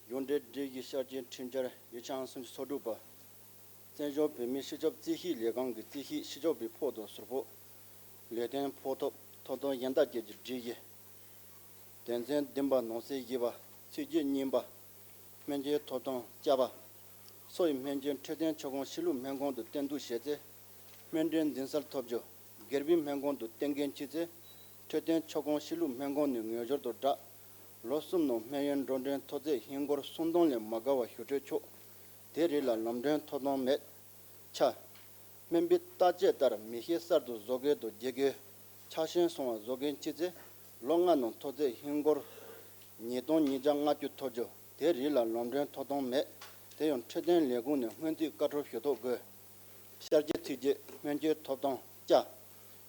གཞུང་འབྲེལ་སྒྲིག་གཞི་བསྐྱར་བཅོས་ཁྲིམས་འཆར་ཡིག་ཆ་ཨང་སུམ་ཅུ་སོ་དྲུག་པ། བཙན་བྱོལ་བོད་མིའི་སྤྱི་ཁྱབ་རྩིས་ཞིབ་ལས་ཁང་གི་རྩིས་ཞིབ་སྤྱི་ཁྱབ་པའི་ཕོགས་དང་ཟུར་ཕོགས། ལས་དོན་ཕོགས་ཐོབ་ཐོབ་ཐང་གཞན་དག་བཅས་ཀྱི་སྒྲིག་གཞི། དོན་ཚན་བདུན་པ་ནང་གསེས་བཞི་པ་ཚིག་བརྗོད་གཉིས་པ། སྨན་བཅོས་ཐོབ་ཐང་བཅའ་བ། སོ་ཡི་སྨན་བཅོས་འཕྲོད་བསྟེན་ཁྱབ་ཁོངས་གཞིས་ལུས་སྨན་ཁང་དུ་གཏན་འདུག་བྱས་ཚེ། སྨན་འབྲས་འཛིན་སར་ཐོབ་རྒྱུ། སྒེར་པའི་སྨན་ཁང་དུ་གཏན་འཁེལ་བྱས་ཚེ། འཕྲོད་བསྟེན་ཁྱབ་ཁོངས་གཞིས་ལུས་སྨན་ཁང་ནས་ངོས་སྦྱོར་དང་སྦྲགས། ལོ་གསུམ་ནང་སྨན་ཡོན་འགྲོ་གྲོན་ཐོབ་ཚད་ཧིན་སྒོར་སུམ་སྟོང་ལས་མ་བརྒལ་བ་ཞུ་སྤྲོད་ཆོག་དེ་རིགས་ལ་ལམ་གྲོན་ཐོབ་ཐང་མེད། ཆ། སྨན་པའི་བརྟག་དཔྱད་ལྟར་མི་ཤེས་གསར་དུ་བཟོ་མཁན་དང་བརྗེ་མཁན། ཆ་ཤས་སོང་བ་བཟོ་མཁན་བྱས་ཚེ། ལོ་ལྔ་ནང་ཐོབ་ཚད་ཧིན་སྒོར་ཉིས་སྟོང་ཉིས་བརྒྱ་ལྔ་བཅུ་ཐོབ་རྒྱུ། དེ་རིགས་ལ་ལམ་གྲོན་ཐོབ་ཐང་མེད། དེ་ཡང་འཕྲོད་བསྟེན་ལས་ཁུངས་ནས་སྔོན་རྩིས་བཀའ་འཁྲོལ་ཞུ་ཐབས་དགོས། བསྐྱར་བཅོས་ཚིག་བརྗོད་སྨན་བཅོས་ཐོབ་ཐང་བཅའ།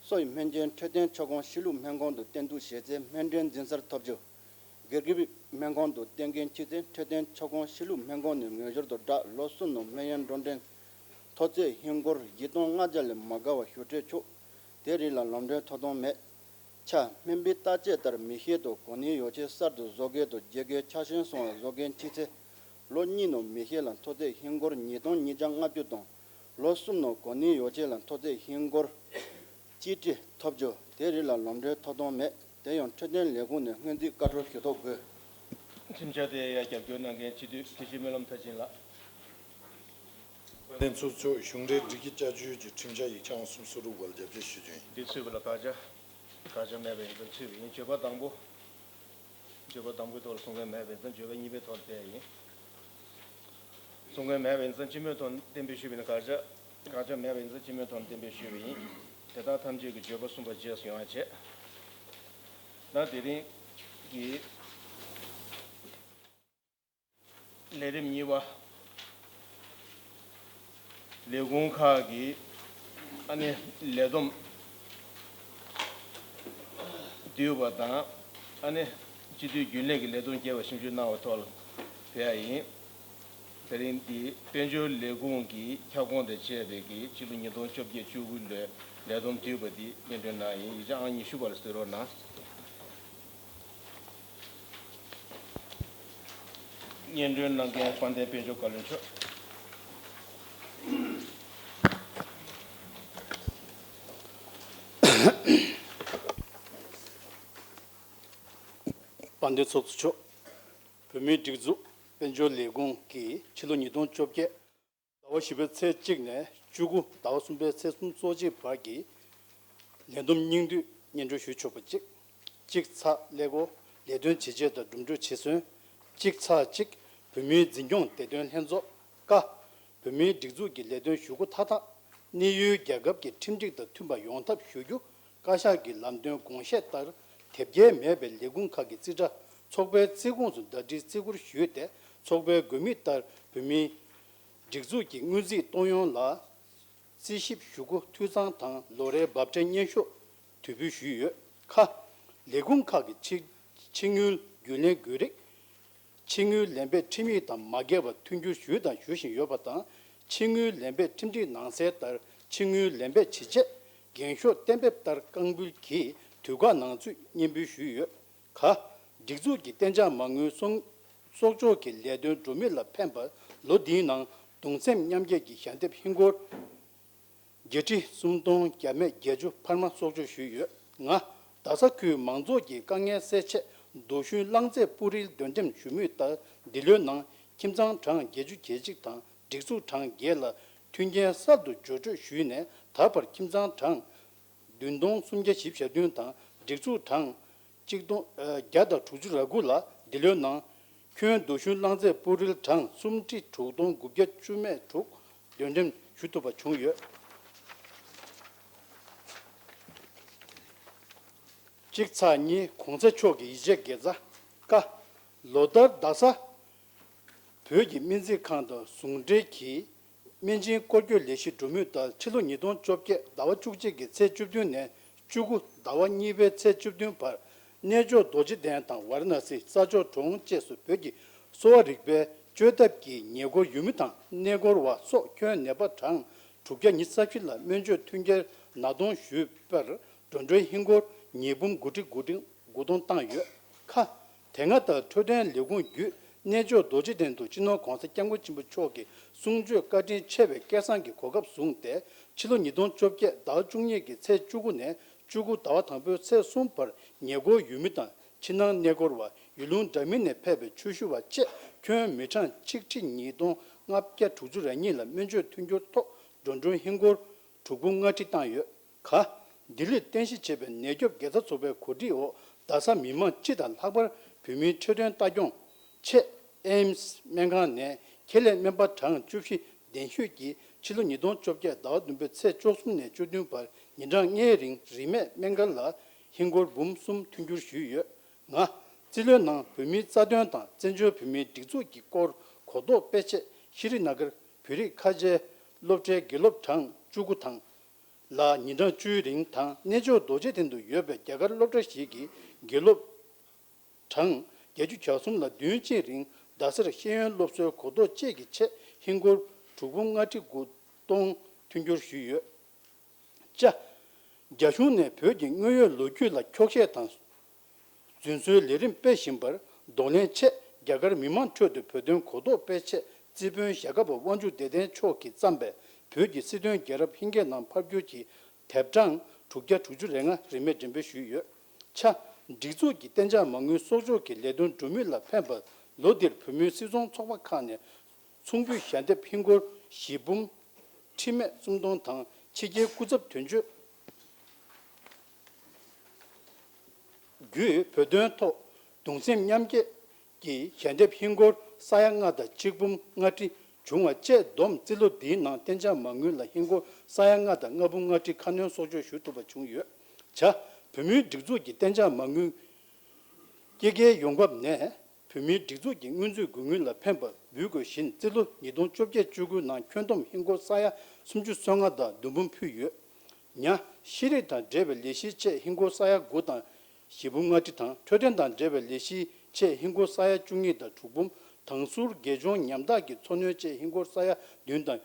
སོ་ཡི་སྨན་བཅོས་འཕྲོད་བསྟེན་ཁྱབ་ཁོངས་གཞིས་ལུས་སྨན་ཁང་དུ་གཏན་འདུག་བྱས་ཚེ་སྨན་འབྲས་འཛིན་སར་ཐོབ་རྒྱུ། སྒེར་གྱི་སྨན་ཁང་དུ་གཏན་འཁེལ་བྱས་ཚེ་འཕྲོད་བསྟེན་ཁྱབ་ཁོངས་གཞིས་ལུས་སྨན་ཁང་ནས་ངོས་སྦྱོར་དང་སྦྲགས་ལོ་གསུམ་ནང་སྨན་ཡོན་འགྲོ་གྲོན་ཐོབ་ཚད་ཧིན་སྒོར་བཞི་སྟོང་ལྔ་བརྒྱ་ལས་མ་བརྒལ་བ་ཞུ་སྤྲོད་ཆོག་དེ་རིགས་ལ་ལམ་གྲོན་ཐོབ་ཐང་མེད། ཆ། སྨན་པའི་བརྟག་དཔྱད་ལྟར་མི་ཤེས་དང་གོ་ནུས་ཡོད་ཆེད་གསར་དུ་བཟོ་མཁན་དང་བརྗེ་མཁན། ཆ་ཤས་སོང་བ་བཟོ་མཁན་བྱས་ཚེ། ལོ་གཉིས་ནང་མི་ཤེས་ལ་ཐོབ་ཚད་ཧིན་སྒོར་ཉིས་སྟོང་ཉིས་བརྒྱ་ལྔ་བཅུ་དང་། ལོ་གསུམ་ནང་གོ་ནུས་ཡོད་ཆེད་ལ་ཐོབ་ཚད་ཧིན་སྒོར་གཅིག་ཁྲི་ཐོབ་རྒྱུ། དེ་རིགས་ལ་ལམ་གྲོན་ཐོབ་ཐང་མེད། དེ་ཡང་འཕྲོད་བསྟེན་ལས་ཁུངས་ནས་སྔོན་རྩིས་བཀའ་འཁྲོལ་ཞུ་ཐབས་དགོས། ཁྲིམས་འཆར་དེ་ཡང་རྒྱབ་སྐྱོར་གནང་མཁན་སྤྱི་འཐུས་དགེ་བཤེས་སྨོན་ལམ་མཐར་ཕྱིན་ལགས། དཔལ་ལྡན་ཚོགས་གཙོ། གཞུང་འབྲེལ་སྒྲིག་གཞི་བསྐྱར་བཅོས་ཀྱི་ཁྲིམས་འཆར་ཡིག་ཆ་ཨང་སུམ་ཅུ་སོ་དྲུག་པ་ལ་རྒྱབ་སྐྱོར་ཞུ་རྒྱུ་ཡིན། འདི་ཚུད་པ་ལ་བཀའ་རྒྱ། བཀའ་རྒྱ་མེད་པ་ཡིན་ཙང་ཚུད་པ་ཡིན། བརྗོད་པ་དང་པོ། བརྗོད་པ་དང་པོའི་ཐོག་ལ་གསུང་མཁན་མེད་པ་ཡིན་ཙང་བརྗོད་པ་གཉིས་པའི་ཐོག་ལ་སྤེལ་ཡིན། གསུང་མཁན་མེད་པ་ཡིན་ཙང་སྤྱི་མོས་ཐོག་གཏན་འབེབས་ཞུས་པ་ཡིན་ན་བཀའ་རྒྱ། བཀའ་རྒྱ་མེད་པ་ཡིན་ཙང་སྤྱི་མོས་ཐོག་གཏན་འབེབས་ཞུས་པ་ཡིན། དེ་དག་ཐམས་ཅད་ཀྱི་བརྗོད་པ་གསུམ་པ་རྗེས་སུ་ཡོང་བ་བྱས། ད་དེ་རིང་གི་ལས་རིམ་གཉིས་པ། ལས་ཁུངས་ཁག་གི་ཨ་ནི་ལས་བསྡོམས་བསྡུས་པ་དང་། ཨ་ནི་སྤྱི་འཐུས་རྒྱུན་ལས་ཀྱི་ལས་བསྡོམས་བརྒྱབ་པ་ཞིབ་འཇུག་གནང་བའི་ཐོག་ལ་ཕེབས་ཡ་ཡིན། དེ་རིང་འདི་དཔལ་འབྱོར་ལས་ཁུངས་ཀྱི་ཁྱབ་ཁོངས་དང་བཅས་པའི་གི་ཕྱི་ལོ་ཉིས་སྟོང་བཅོ་བརྒྱད་བཅུ་དགུ་ལོའི་ལས་བསྡོམས་བསྡུས་པ་འདི་སྙན་སྒྲོན་གནང་ཡིན། ཡིག་ཆ་ཨང་ཉི་ཤུ་པ་ལ་གཟིགས་རོགས་གནང་། སྙན་སྒྲོན་གནང་མཁན་དཔལ་ལྡན་དཔལ་འབྱོར་བཀའ་བློན་མཆོག་དཔལ་ལྡན་ཚོགས་གཙོ་མཆོག་བོད་མིའི་སྒྲིག་འཛུགས་དཔལ་འབྱོར་ལས་ཁུངས་ཀྱིས་ཕྱི་ལོ་ཉིས་སྟོང་བཅོ་བརྒྱད་ཟླ་བ་བཞི་པའི་ཚེས་གཅིག་ནས་བཅུ་དགུ་ཟླ་བ་གསུམ་པའི་ཚེས་སུམ་ཅུ་སོ་གཅིག་བར་གྱི་ལས་བསྡོམས་སྙིང་བསྡུས་སྙན་སྒྲོན་ཞུ་ཆོག་པ་གཅིག་གཅིག་ཚེག་ཀླད་ཀོར་ལས་དོན་བྱས་རྗེས་དང་གྲུབ་འབྲས་ཇི་སོན། གཅིག་ཚེག་གཅིག་བོད་མིའི་འཛིན་སྐྱོང་བདེ་དོན་ལྷན་ཚོགས་ཀ་བོད་མིའི་སྒྲིག་འཛུགས་ཀྱི་ལས་དོན་ཞུ་སྒོ་མཐའ་དག་གནས་ཡུལ་རྒྱལ་ཁབ་ཀྱི་ཁྲིམས་སྒྲིག་དང་མཐུན་པ་ཡོང་ཐབས་ཞུ་རྒྱུ། བཀའ་ཤག་གི་ལམ་སྟོན་དགོངས་བཞེས་ལྟར་དེབ་སྐྱེལ་མེད་པའི་ལས་ཁུངས་ཁག་གི་རྩིས་ཁྲ་ཚོགས་པའི་རྩིས་ཁོངས་སུ་ཟླ་སྒྲིལ་རྩིས་འཁོར་ཞུས་ཏེ། ཚོགས་པའི་དགོས་དམིགས་ལྟར་བོད་མིའི་སྒྲིག་འཛུགས་ཀྱི་དངུལ་རྩིས་གཏོང་ཡོང་ལ་རྩིས་ཞིབ་ཞུ་སྒོ་འཐུས་ཚང་དང་ལོ་རེའི་འབབ་ཕྲའི་སྙན་ཞུ་དུས་ཕུལ་ཞུས་ཡོད། ཁ། ལས་ཁུངས་ཁག་གི་ཕྱི་ཕྱི་དངུལ་རྒྱུན་ལེན་དགོས་རིགས། ཕྱི་དངུལ་ལེན་པའི་ཁྲིམས་ཡིག་དང་མ་འགལ་བར་མཐུན་འགྱུར་ཞུས་དང་ཞུ་བཞིན་ཡོད་པ་དང་། ཕྱི་དངུལ་ལེན་པའི་ཁྲིམས་སྒྲིག་ནང་གསལ་ལྟར་ཕྱི་དངུལ་ལེན་པའི་བྱས་རྗེས་འགེངས་ཤོག་གཏན་འབེབས་ལྟར་རྐང་འབུལ་གྱིས་དུས་བཀག་ནང་ཚུད་སྙན་འབུལ་ཞུས་ཡོད། ག། སྒྲིག་འཛུགས་ཀྱི་གཏན་འཇགས་མ་དངུལ་གསོག་གསོག་འཇོག་གི་ལས་དོན་འགྲོ་མུས་ལ་ཕན་པར་ལོ་འདིའི་ནང་གདུང་སེམས་མཉམ་སྐྱེད་ཀྱི་ཞལ་འདེབས་ཧིན་སྒོར་ བརྒྱད་ཁྲི་སུམ་སྟོང་བརྒྱ་མེད་བརྒྱད་ཅུ་འཕར་མ་གསོག་འཇོག་ཞུས་ཡོད། ལྔ། རྡ་ས་ཁུལ་མང་ཚོགས་ཀྱི་དཀའ་ངལ་སེལ་ཆེད་རྡོ་ཤུན་རླངས་རྫས་པུ་རིལ་འདོན་འགྲེམས་ཞུ་མུས་ལྟར། འདི་ལོའི་ནང་ཁྱིམ་ཚང་གྲངས་བརྒྱད་ཅུ་གྱ་གཅིག་དང་སྒྲིག་འཛུགས་གྲངས་བརྒྱད་ལ་མཐུན་རྐྱེན་གསར་དུ་སྦྱོར་སྤྲོད་ཞུས་ནས། ད་བར་ཁྱིམ་ཚང་གྲངས་བདུན་སྟོང་སུམ་བརྒྱ་བཞི་བཅུ་ཞེ་བདུན་དང་སྒྲིག་འཛུགས་གྲངས་གཅིག་སྟོང་བརྒྱ་དང་དྲུག་ཅུ་རེ་དགུ་ལ། འདི་ལོའི་ནང་ཁྱོན་རྡོ་ཤུན་རླངས་རྫས་པུ་རིལ་གྲངས་སུམ་ཁྲི་དྲུག་སྟོང་དགུ་བརྒྱ་བཅུ་མེད་དྲུག་འདོན་འགྲེམས་ཞུ་ཐུབ་པ་བྱུང་ཡོད། གཅིག་ཚེག་གཉིས། གོང་ས་མཆོག་གི་ཡིད་ཆེས་དགེ་རྩ། ཀ། ལོ་ལྟར་རྡ་ས་བོད་ཀྱི་སྨན་རྩིས་ཁང་དང་ཟུང་འབྲེལ་གྱིས་སྨན་སྦྱིན་སྐོར་སྐྱོད་ལས་གཞི་འགྲོ་མུས་ལྟར། ཕྱི་ལོ་ཉིས་སྟོང་བཅོ་བརྒྱད་ཟླ་བ་བཅུ་གཅིག་གི་ཚེས་བཅུ་བདུན་ནས་བཅུ་དགུ་ཟླ་བ་གཉིས་པའི་ཚེས་བཅུ་བདུན་བར་གནས་མཆོག་རྡོ་རྗེ་གདན་དང་ཝཱ་ར་ཎ་སི་ས་ཕྱོགས་གྲོང་བཅས་སུ་བོད་ཀྱི་གསོ་བ་རིག་པའི་བཅོས་ཐབས་ཀྱི་ཉེ་འཁོར་ཡུལ་མི་དང་གནས་སྐོར་བ་སོགས་ཁྱོན་ནད་པ་གྲངས་དྲུག་བརྒྱ་ཉི་ཤུ་རྩ་བཞི་ལ་སྨན་བཅོས་མཐུན་རྐྱེན་ན་གཏོང་ཞུས་པར། འགྲོ་གྲོན་ཧིན་སྒོར་ཉིས་འབུམ་དགུ་ཁྲི་དགུ་ཁྲི་དགུ་སྟོང་བཏང་ཡོད། ཁ། དེ་སྔ་ལྟར་འཕྲོད་བསྟེན་ལས་ཁུངས་བརྒྱུད་གནས་མཆོག་རྡོ་རྗེ་གདན་དུ་སྤྱི་ནོར་༧གོང་ས་༧སྐྱབས་མགོན་ཆེན་པོ་མཆོག་གི་གསུང་ཆོས་བཀའ་དྲིན་ཆེ་བའི་སྐལ་བཟང་གི་གོ་སྐབས་བཟུང་སྟེ། ཕྱི་ལོ་ཉིས་སྟོང་བཅོ་བརྒྱད་ཟླ་བ་བཅུ་གཉིས་ཀྱི་ཚེས་བཅུ་དགུ་ནས་བཅུ་དགུ་ཟླ་བ་དང་པོའི་ཚེས་གསུམ་བར་ཉེ་འཁོར་ཡུལ་མི་དང་ཕྱི་ནང་གནས་སྐོར་བ། ཡུལ་ལུང་འདྲ་མིན་ནས་ཕེབས་པའི་ཆོས་ཞུ་བ་བཅས་ཁྱོན་མི་གྲངས་ཆིག་ཁྲི་ཉིས་སྟོང་ལྔ་བརྒྱ་དྲུག་ཅུ་རེ་གཉིས་ལ་སྨན་བཅོས་མཐུན་འགྱུར་ཐོག་འགྲོ་གྲོན་ཧིན་སྒོར་དྲུག་འབུམ་ལྔ་ཁྲི་བཏང་ཡོད། ག། ལྡི་ལིར་རྟེན་གཞི་བྱས་པའི་ནད་སྐྱོབ་དགེ་རྩ་ཚོགས་པའི་གོ་སྒྲིག་འོག་རྡ་སར་མི་མང་སྤྱི་དང་ལྷག་པར་བོད་མིའི་འཕྲོད་བསྟེན་ལྟ་སྐྱོང་ཆེད་ཨེམ་སི་སྨན་ཁང་ནས་ཁྱད་ལས་སྨན་པ་གྲངས་བཅུ་བཞི་གདན་ཞུས་ཀྱིས་ཕྱི་ལོ་ཉིས་སྟོང་བཅོ་བརྒྱད་ཟླ་བ་བདུན་པའི་ཚེས་བཅུ་གསུམ་ནས་བཅུ་བདུན་བར་ཉིན་གྲངས་ལྔའི་རིང་རིན་མེད་སྨན་སྒར་ལ་ཧིན་སྒོར་འབུམ་གསུམ་མཐུན་འགྱུར་ཞུས་ཡོད། ང་། རྩིས་ལོའི་ནང་བོད་མིའི་རྩ་དོན་དང་བཙན་བྱོལ་བོད་མིའི་སྒྲིག་འཛུགས་ཀྱི་སྐོར་གོ་རྟོགས་སྤེལ་ཆེད་ཤྲི་ན་གར་བོད་རིགས་ཁ་ཆེའི་སློབ་གྲྭའི་དགེ་སློབ་གྲངས་བཅུ་དགུ་དང་། ལ་ཉིན་གྲངས་བཅུའི་རིང་དང་། གནས་མཆོག་རྡོ་རྗེ་གདན་དུ་ཡོད་པའི་རྒྱ་གར་སློབ་གྲྭ་ཞིག་གི་དགེ་སློབ་གྲངས་བརྒྱད་ཅུ་གྱ་གསུམ་ལ་བདུན་གཅིག་རིང་རྡ་སར་ཤེས་ཡོན་སློབ་གསོའི་གོ་རྟོགས་བཅས་ཀྱི་ཆེད་ཧིན་སྒོར་དྲུག་འབུམ་ལྔ་ཁྲི་དགུ་སྟོང་མཐུན་འགྱུར་ཞུས་ཡོད། ཅ། རྒྱ་གཞུང་ནས་བོད་ཀྱི་དངོས་ཡོད་ལོ་རྒྱུས་ལ་འཁྱོག་བཤད་དང་རྫུན་བཟོའི་ལས་རིམ་སྤེལ་བཞིན་པར་གདོང་ལེན་ཆེད། རྒྱ་གར་མི་མང་ཁྲོད་དུ་བོད་དོན་གོ་རྟོགས་སྤེལ་ཆེད་རྩིས་དཔོན་ཞྭ་སྒབ་པ་དབང་ཕྱུག་བདེ་ལྡན་མཆོག་གིས་བརྩམས་པའི་བོད་ཀྱི་སྲིད་དོན་རྒྱལ་རབས་ཧིན་སྐད་ནང་ཕབ་བསྒྱུར་གྱི་དེབ་གྲངས་དྲུག་བརྒྱ་དྲུག་ཅུ་རེ་ལྔ་རིན་མེད་འགྲེམས་སྤེལ་ཞུས་ཡོད། ཆ། སྒྲིག་འཛུགས་ཀྱི་གཏན་འཇགས་མ་དངུལ་གསོག་འཇོག་གི་ལས་དོན་སྒྲུབ་མུས་ལ་ཕན་པར། ལོ་འདིར་བོད་མིའི་སྲིད་ཚོང་ཚོགས་པ་ཁག་ནས་ཚོང་བརྒྱུད་ཞལ་འདེབས་ཧིན་སྒོར་བཞི་འབུམ་ཁྲི་མེད་སུམ་སྟོང་དང་། ཕྱི་རྒྱལ་སྐུ་ཚབ་དོན་གཅོད་བརྒྱུད་བོད་དོན་ཐོག་གདུང་སེམས་མཉམ་སྐྱེད་ཀྱི་ཞལ་འདེབས་ཧིན་སྒོར་ས་ཡ་ལྔ་དང་ཆིག་འབུམ་ལྔ་ཁྲི་བྱུང་བ་བཅས་བསྡོམས་རྩིས་ལོ་འདིའི་ནང་གཏན་འཇགས་མ་དངུལ་ལ་ཧིན་སྒོར་ས་ཡ་ལྔ་དང་ལྔ་འབུམ་ལྔ་ཁྲི་ཁ་སྣོན་གསོག་འཇོག་ཞུ་ཐུབ་པ་བྱུང་ཡོད། བྱ། བོད་མིའི་སྒྲིག་འཛུགས་ཀྱི་གཏན་འཇགས་མ་དངུལ་སྐྱེད་ཀའི་ཡོང་འབབ་ནས། བོད་མིའི་སྒྲིག་འཛུགས་ཀྱི་སྔོན་རྩིས་དགོས་དངུལ་ལ་ཕན་པ་འབུལ་དགོས་བཞིན། རྩིས་ལོ་ཉིས་སྟོང་བཅོ་བརྒྱད་བཅུ་དགུ་ནང་ཁྱོན་བསྡོམས་ཧིན་སྒོར་ས་ཡ་སུམ་ཅུ་སོ་ལྔ་དང་བདུན་འབུམ་ཕུལ་ཡོད། ཉ། ཤེས་རིག་དང་འབྲེལ་བའི་ལས་གཞིའི་ཆེད་ཧིན་སྒོར་ས་ཡ་དགུ་དང་བཞི་འབུམ་ལྔ་ཁྲི་དང་། འཕྲོད་བསྟེན་དང་འབྲེལ་བའི་ལས་གཞིའི་ཆེད་ཧིན་སྒོར་ས་ཡ་བཅུ་གཉིས་དང་དྲུག་འབུམ། དྭང་ཟུར་དགེ་སྦྱོང་ཉམ་ཐག་གི་འཚོ་སྣོན་ཆེད་ཧིན་སྒོར་ས་ཡ་བདུན་དང་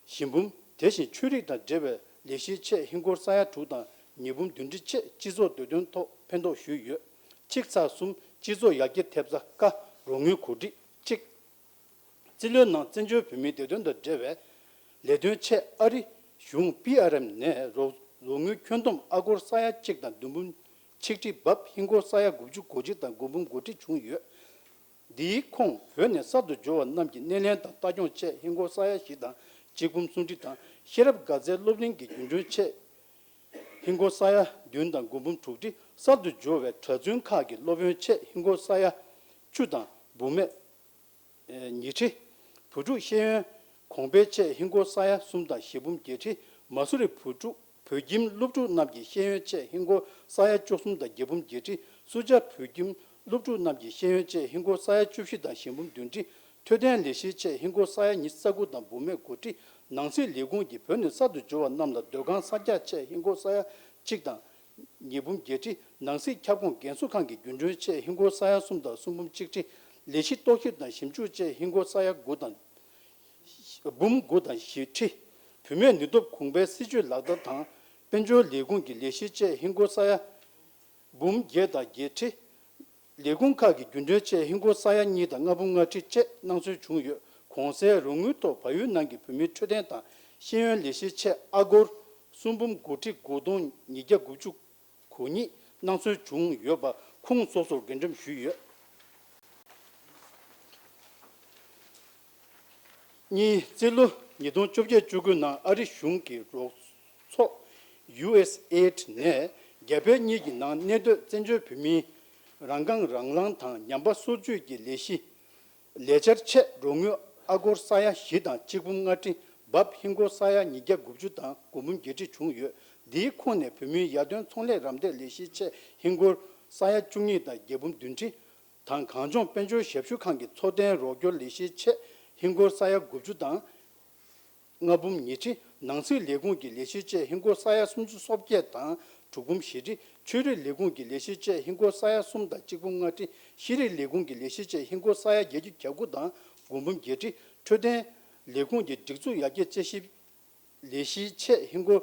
བཞི་འབུམ། དེ་བཞིན་ཆོས་རིག་དང་འབྲེལ་བའི་ལས་གཞིའི་ཆེད་ཧིན་སྒོར་ས་ཡ་དྲུག་དང་ཉིས་འབུམ་བདུན་ཁྲི་ཆེད་སྤྱི་ཚོགས་བདེ་དོན་ཐོག་ཕན་ཐོགས་ཞུས་ཡོད། གཅིག་ཚེག་གསུམ། སྤྱི་ཚོགས་ཡར་རྒྱས་ཐེབས་རྩ། ཀ། རོགས་དངུལ་གོ་སྒྲིག་གཅིག། རྩིས་ལོའི་ནང་བཙན་བྱོལ་བོད་མིའི་བདེ་དོན་དང་འབྲེལ་བའི་ལས་དོན་ཆེད་ཨ་རི་གཞུང་པི་ཨར་ཨེམ་ནས་རོགས་རོགས་དངུལ་ཁྱོན་བསྡོམས་ཨ་སྒོར་ས་ཡ་གཅིག་དང་བདུན་འབུམ་ཆིག་ཁྲི་འབབ། ཧིན་སྒོར་ས་ཡ་དགུ་བཅུ་གོ་གཅིག་དང་དགུ་འབུམ་དགུ་ཁྲི་བྱུང་ཡོད། འདིའི་ཁོངས་བོད་ནས་གསར་དུ་འབྱོར་བ་རྣམས་ཀྱི་སྣེ་ལེན་དང་ལྟ་སྐྱོང་ཆེད་ཧིན་སྒོར་ས་ཡ་བཞི་དང་གཅིག་འབུམ་སུམ་ཁྲི་དང་། ཤེས་རབ་དགའ་ཚལ་སློབ་གླིང་གི་རྒྱུན་གྲོན་ཆེད་ཧིན་སྒོར་ས་ཡ་བདུན་དང་དགུ་འབུམ་དྲུག་ཁྲི། གསར་དུ་འབྱོར་བའི་གྲྭ་བཙུན་ཁག་གི་སློབ་ཡོན་ཆེད་ཧིན་སྒོར་ས་ཡ་བཅུ་དང་འབུམ་མེད་ཉིས་ཁྲི། བུ་ཕྲུག་ཤེས་ཡོན་གོང་འཕེལ་ཆེད་ཧིན་སྒོར་ས་ཡ་གསུམ་དང་བཞི་འབུམ་བརྒྱད་ཁྲི། མ་སུ་རི་བུ་ཕྲུག་བོད་ཁྱིམ་སློབ་ཕྲུག་རྣམས་ཀྱི་ཤེས་ཡོན་ཆེད་ཧིན་སྒོར་ས་ཡ་བཅུ་གསུམ་དང་བརྒྱད་འབུམ་བརྒྱད་ཁྲི། སུ་ཇཱ་བོད་ཁྱིམ་སློབ་ཕྲུག་རྣམས་ཀྱི་ཤེས་ཡོན་ཆེད་ཧིན་སྒོར་ས་ཡ་བཅུ་བཞི་དང་བཞི་འབུམ་བདུན་ཁྲི། འཕྲོད་བསྟེན་ལས་གཞིའི་ཆེད་ཧིན་སྒོར་ས་ཡ་ཉི་ཤུ་རྩ་དགུ་དང་འབུམ་མེད་དགུ་ཁྲི། ནང་སྲིད་ལས་ཁུངས་ཀྱིས་བོད་ནས་གསར་དུ་འབྱོར་བ་རྣམས་ལ་སྡོད་ཁང་གསར་རྒྱག་ཆེད་ཧིན་སྒོར་ས་ཡ་གཅིག་དང་ཉིས་འབུམ་བརྒྱད་ཁྲི། ནང་སྲིད་ཁྱབ་ཁོངས་རྒན་གསོ་ཁང་གི་རྒྱུན་གྲོན་ཆེད་ཧིན་སྒོར་ས་ཡ་གསུམ་དང་གསུམ་འབུམ་གཅིག་ཁྲི། ལས་གཞི་རྟོག་ཞིབ་དང་ཞིབ་འཇུག་ཆེད་ཧིན་སྒོར་ས་ཡ་དགུ་དང་། འབུམ་དགུ་དང་བཞི་ཁྲི། བུད་མེད་ནུས་སྟོབས་གོང་འཕེལ་སྲིད་ཇུས་ལག་བསྟར་དང་དཔལ་འབྱོར་ལས་ཁུངས་ཀྱི་ལས་གཞི་ཆེད་ཧིན་སྒོར་ས་ཡ་འབུམ་བརྒྱད་དང་བརྒྱད་ཁྲི། ལས་ཁུངས་ཁག་གི་རྒྱུན་གྲོན་ཆེད་ཧིན་སྒོར་ས་ཡ་གཉིས་དང་ལྔ་འབུམ་ལྔ་ཁྲི་བཅས་གནང་སྲོལ་བྱུང་ཡོད། གོང་གསལ་རོགས་དངུལ་ཐོག་བལ་ཡུལ་ནང་གི་བོད་མིའི་འཕྲོད་བསྟེན་དང་ ཤེས་ཡོན་ལས་གཞིའི་ཆེད་ཨ་སྒོར་གསུམ་འབུམ་དགུ་ཁྲི་དགུ་སྟོང་ཉིས་བརྒྱ་དགུ་བཅུ་གོ་གཉིས་གནང་སྲོལ་བྱུང་ཡོད་པ་ཁོངས་སོ་སོར་འགོད་འགྲེམས་ཞུས་ཡོད། གཉིས། རྩིས་ལོ་ཉིས་སྟོང་བཅོ་བརྒྱད་བཅུ་དགུ་ནང་ཨ་རི་གཞུང་གི་རོགས་ཚོགས་ཡུ་ཨེས་ཨེ་ཌི་ནས་རྒྱ་བལ་གཉིས་ཀྱི་ནང་གནས་སྡོད་བཙན་བྱོལ་བོད་མིའི་རང་འགན་རང་ལངས་དང་ཉམས་པ་སོར་ཆུད་ཀྱི་ལས་གཞི། ལས་འཆར་ཆེད་རོགས་དངུལ་ཨ་སྒོར་ས་ཡ་བཞི་དང་གཅིག་འབུམ་ལྔ་ཁྲི་འབབ་ཧིན་སྒོར་ས་ཡ་ཉིས་བརྒྱ་དགུ་བཅུ་དང་དགུ་འབུམ་བརྒྱད་ཁྲི་བྱུང་ཡོད། འདིའི་ཁོངས་ནས་བོད་མིའི་ཡར་ཐོན་ཚོང་ལས་རམ་འདེགས་ལས་གཞིའི་ཆེད་ཧིན་སྒོར་ས་ཡ་བཅུ་གཉིས་དང་བརྒྱད་འབུམ་བདུན་ཁྲི་དང་། གངས་ལྗོངས་དཔལ་འབྱོར་ཞབས་ཞུ་ཁང་གི་འཚོ་རྟེན་རོགས་སྐྱོར་ལས་གཞིའི་ཆེད་ཧིན་སྒོར་ས་ཡ་དགུ་བཅུ་དང་ལྔ་འབུམ་ཉི་ཁྲི། ནང་སྲིད་ལས་ཁུངས་ཀྱི་ལས་གཞིའི་ཆེད་ཧིན་སྒོར་ས་ཡ་སུམ་ཅུ་སོ་བརྒྱད་དང་དྲུག་འབུམ་བཞི་ཁྲི། ཆོས་རིག་ལས་ཁུངས་ཀྱི་ལས་གཞིའི་ཆེད་ཧིན་སྒོར་ས་ཡ་གསུམ་དང་གཅིག་འབུམ་ལྔ་ཁྲི། ཤེས་རིག་ལས་ཁུངས་ཀྱི་ལས་གཞིའི་ཆེད་ཧིན་སྒོར་ས་ཡ་བརྒྱད་ཅུ་གྱ་དགུ་དང་དགུ་འབུམ་བརྒྱད་ཁྲི། འཕྲོད་བསྟེན་ལས་ཁུངས་ཀྱི་སྒྲིག་འཛུགས་ཡར་རྒྱས་དཔྱད་ཞིབ་ལས་གཞིའི་ཆེད་ཧིན་སྒོར་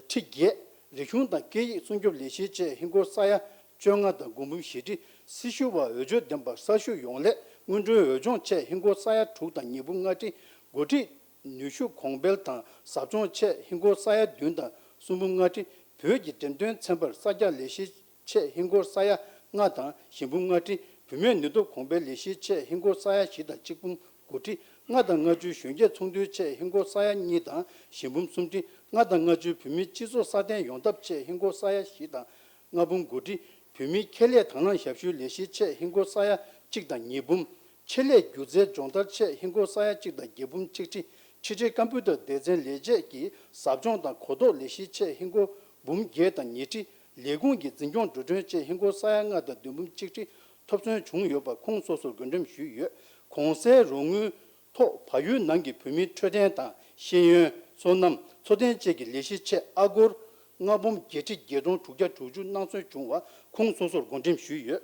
ཁྲི་བརྒྱད། རིག་གཞུང་དང་སྐད་ཡིག་སྲུང་སྐྱོབ་ལས་གཞིའི་ཆེད་ཧིན་སྒོར་ས་ཡ་བཅོ་ལྔ་དང་དགུ་འབུམ་བཞི་ཁྲི། སྲི་ཞུ་བ་འོས་ཆོས་ལྡན་པར་གསར་ཞུགས་ཡོང་སླད་སྔོན་འགྲོའི་འོས་སྦྱོང་ཆེད་ཧིན་སྒོར་ས་ཡ་དྲུག་དང་ཉིས་འབུམ་ལྔ་ཁྲི། འགོ་ཁྲིད་ནུས་ཤུགས་གོང་འཕེལ་དང་ཟབ་སྦྱོང་ཆེད་ཧིན་སྒོར་ས་ཡ་བདུན་དང་གསུམ་འབུམ་ལྔ་ཁྲི། བོད་ཀྱི་འགྲེམས་སྟོན་ཚན་པར་གསར་རྒྱག་ལས་གཞིའི་ཆེད་ཧིན་སྒོར་ས་ཡ་ལྔ་དང་བཞི་འབུམ་ལྔ་ཁྲི། བུད་མེད་ནུས་སྟོབས་གོང་འཕེལ་ལས་གཞིའི་ཆེད་ཧིན་སྒོར་ས་ཡ་བཞི་དང་གཅིག་འབུམ་དགུ་ཁྲི། ལྔ་དང་ལྔ་བཅུའི་གཞོན་སྐྱེས་ཚོགས་འདུའི་ཆེད་ཧིན་སྒོར་ས་ཡ་གཉིས་དང་བཞི་འབུམ་གསུམ་ཁྲི། ལྔ་དང་ལྔ་བཅུའི་བོད་མིའི་སྤྱི་ཚོགས་སྲ་བརྟན་ཡོང་ཐབས་ཆེད་ཧིན་སྒོར་ས་ཡ་བཞི་དང་ལྔ་འབུམ་དགུ་ཁྲི། བོད་མིའི་ཁེ་ལས་དང་བླངས་ཞབས་ཞུའི་ལས་གཞིའི་ཆེད་ཧིན་སྒོར་ས་ཡ་གཅིག་དང་ཉིས་འབུམ། ཆེད་ལས་སྒྱུ་རྩལ་སྦྱོང་བརྡར་ཆེད་ཧིན་སྒོར་ས་ཡ་གཅིག་དང་བརྒྱད་འབུམ་གཅིག་ཁྲི། ཕྱི་འབྲེལ་ཀམ་པུ་ཊར་སྡེ་ཚན་ལས་བྱེད་ཀྱི་ཟབ་སྦྱོང་དང་གོ་རྟོགས་ལས་གཞིའི་ཆེད་ཧིན་སྒོར་འབུམ་བརྒྱད་དང་ཉིས་ཁྲི། ལས་ཁུངས་ཀྱི་འཛིན་སྐྱོང་འགྲོ་གྲོན་ཆེད་ཧིན་སྒོར་ས་ཡ་ལྔ་དང་བདུན་འབུམ་གཅིག་ཁྲི་ཐོབ་ཐང་བྱུང་ཡོད་པ་ཁོངས་སོ་སོར་བགོ་འགྲེམས་ཞུས་ཡོད། གོང་གསལ་རོགས་དངུལ་ཐོག་བལ་ཡུལ་ནང་གི་བོད་མིའི་འཕྲོད་བསྟེན་དང་ཤེས་ཡོན། སོ་ནམ། འཚོ་རྟེན་བཅས་ཀྱི་ལས་གཞིའི་ཆེད་ཨ་སྒོར་ལྔ་འབུམ་བརྒྱད་ཁྲི་བརྒྱད་སྟོང་དྲུག་བརྒྱ་དྲུག་ཅུ་གནང་སྲོལ་བྱུང་བ་ཁོངས་སོ་སོར་བགོ་འགྲེམས་ཞུས་ཡོད།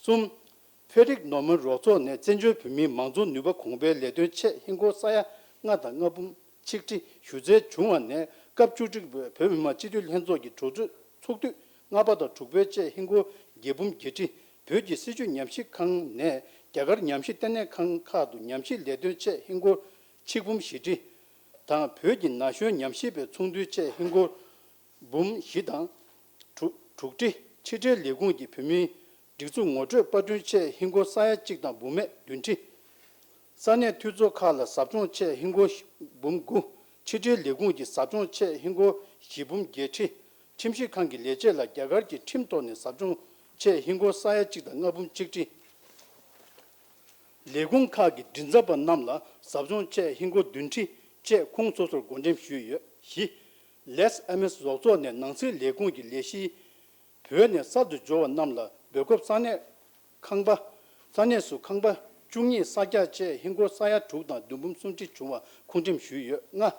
གསུམ། ཕེ་རིག་ནོར་མོན་རོགས་ཚོགས་ནས་བཙན་བྱོལ་བོད་མིའི་མང་གཙོ་ནུས་པ་གོང་འཕེལ་ལས་དོན་ཆེད་ཧིན་སྒོར་ས་ཡ་ལྔ་དང་ལྔ་འབུམ་ཆིག་ཁྲི་ཞུ་སྩལ་བྱུང་བ་ནས་སྐབས་བཅུ་དྲུག་པའི་བོད་མི་མང་སྤྱི་འཐུས་ལྷན་ཚོགས་ཀྱི་གྲོས་ཚོགས་ཚོགས་དུས་ལྔ་པ་དང་དྲུག་པའི་ཆེད་ཧིན་སྒོར་བརྒྱད་འབུམ་བརྒྱད་ཁྲི། བོད་ཀྱི་སྲིད་བྱུས་ཉམས་ཞིབ་ཁང་ནས་རྒྱ་གར་ཉམས་ཞིབ་ལྟེ་གནས་ཁང་ཁག་ཏུ་ཉམས་ཞིབ་ལས་དོན་ཆེད་ཧིན་སྒོར་ཆིག་འབུམ་བཞི་ཁྲི་དང་། བོད་ཀྱི་ན་གཞོན་ཉམས་ཞིབ་པའི་ཚོགས་འདུའི་ཆེད་ཧིན་སྒོར་འབུམ་བཞི་དང་དྲུག་དྲུག་ཁྲི། ཕྱི་འབྲེལ་ལས་ཁུངས་ཀྱི་བོད་མིའི་སྒྲིག་འཛུགས་ངོ་སྤྲོད་པར་སྐྲུན་ཆེད་ཧིན་སྒོར་ས་ཡ་གཅིག་དང་འབུམ་མེད་བདུན་ཁྲི། ས་གནས་འཐུས་ཚོགས་ཁག་ལ་ཟབ་སྦྱོང་ཆེད་ཧིན་སྒོར་འབུམ་དགུ། ཕྱི་འབྲེལ་ལས་ཁུངས་ཀྱི་ཟབ་སྦྱོང་ཆེད་ཧིན་སྒོར་བཞི་འབུམ་བརྒྱད་ཁྲི། ཁྲིམས་ཞིབ་ཁང་གི་ལས་བྱེད་ལ་རྒྱ་གར་གྱི་ཁྲིམས་ཐོག་ནས་ཟབ་སྦྱོང་ཆེད་ཧིན་སྒོར་ས་ཡ་གཅིག་དང་ལྔ་འབུམ་གཅིག་ཁྲི། ལས་ཁུངས་ཁག་གི་མགྲིན་ཚབ་པ་རྣམས་ལ་ཟབ་སྦྱོང་ཆེད་ཧིན་སྒོར་བདུན་ཁྲི་བཅས་ཁོངས་སོ་སོར་བགོ་འགྲེམས་ཞུས་ཡོད། བཞི། ལེས་ཨེ་མེས་རོགས་ཚོགས་ནས་ནང་སྲིད་ལས་ཁུངས་ཀྱི་ལས་གཞི། བོད་ནས་གསར་དུ་འབྱོར་བ་རྣམས་ལ་འབོད་སྐབས་ས་གནས་ཁང་པ། ས་གནས་སུ་ཁང་པ་བཅུ་གཉིས་གསར་རྒྱག་ཆེད་ཧིན་སྒོར་ས་ཡ་དྲུག་དང་བདུན་འབུམ་སུམ་ཁྲི་བྱུང་བ་ཁུངས་འགྲེམས་ཞུས་ཡོད། ལྔ།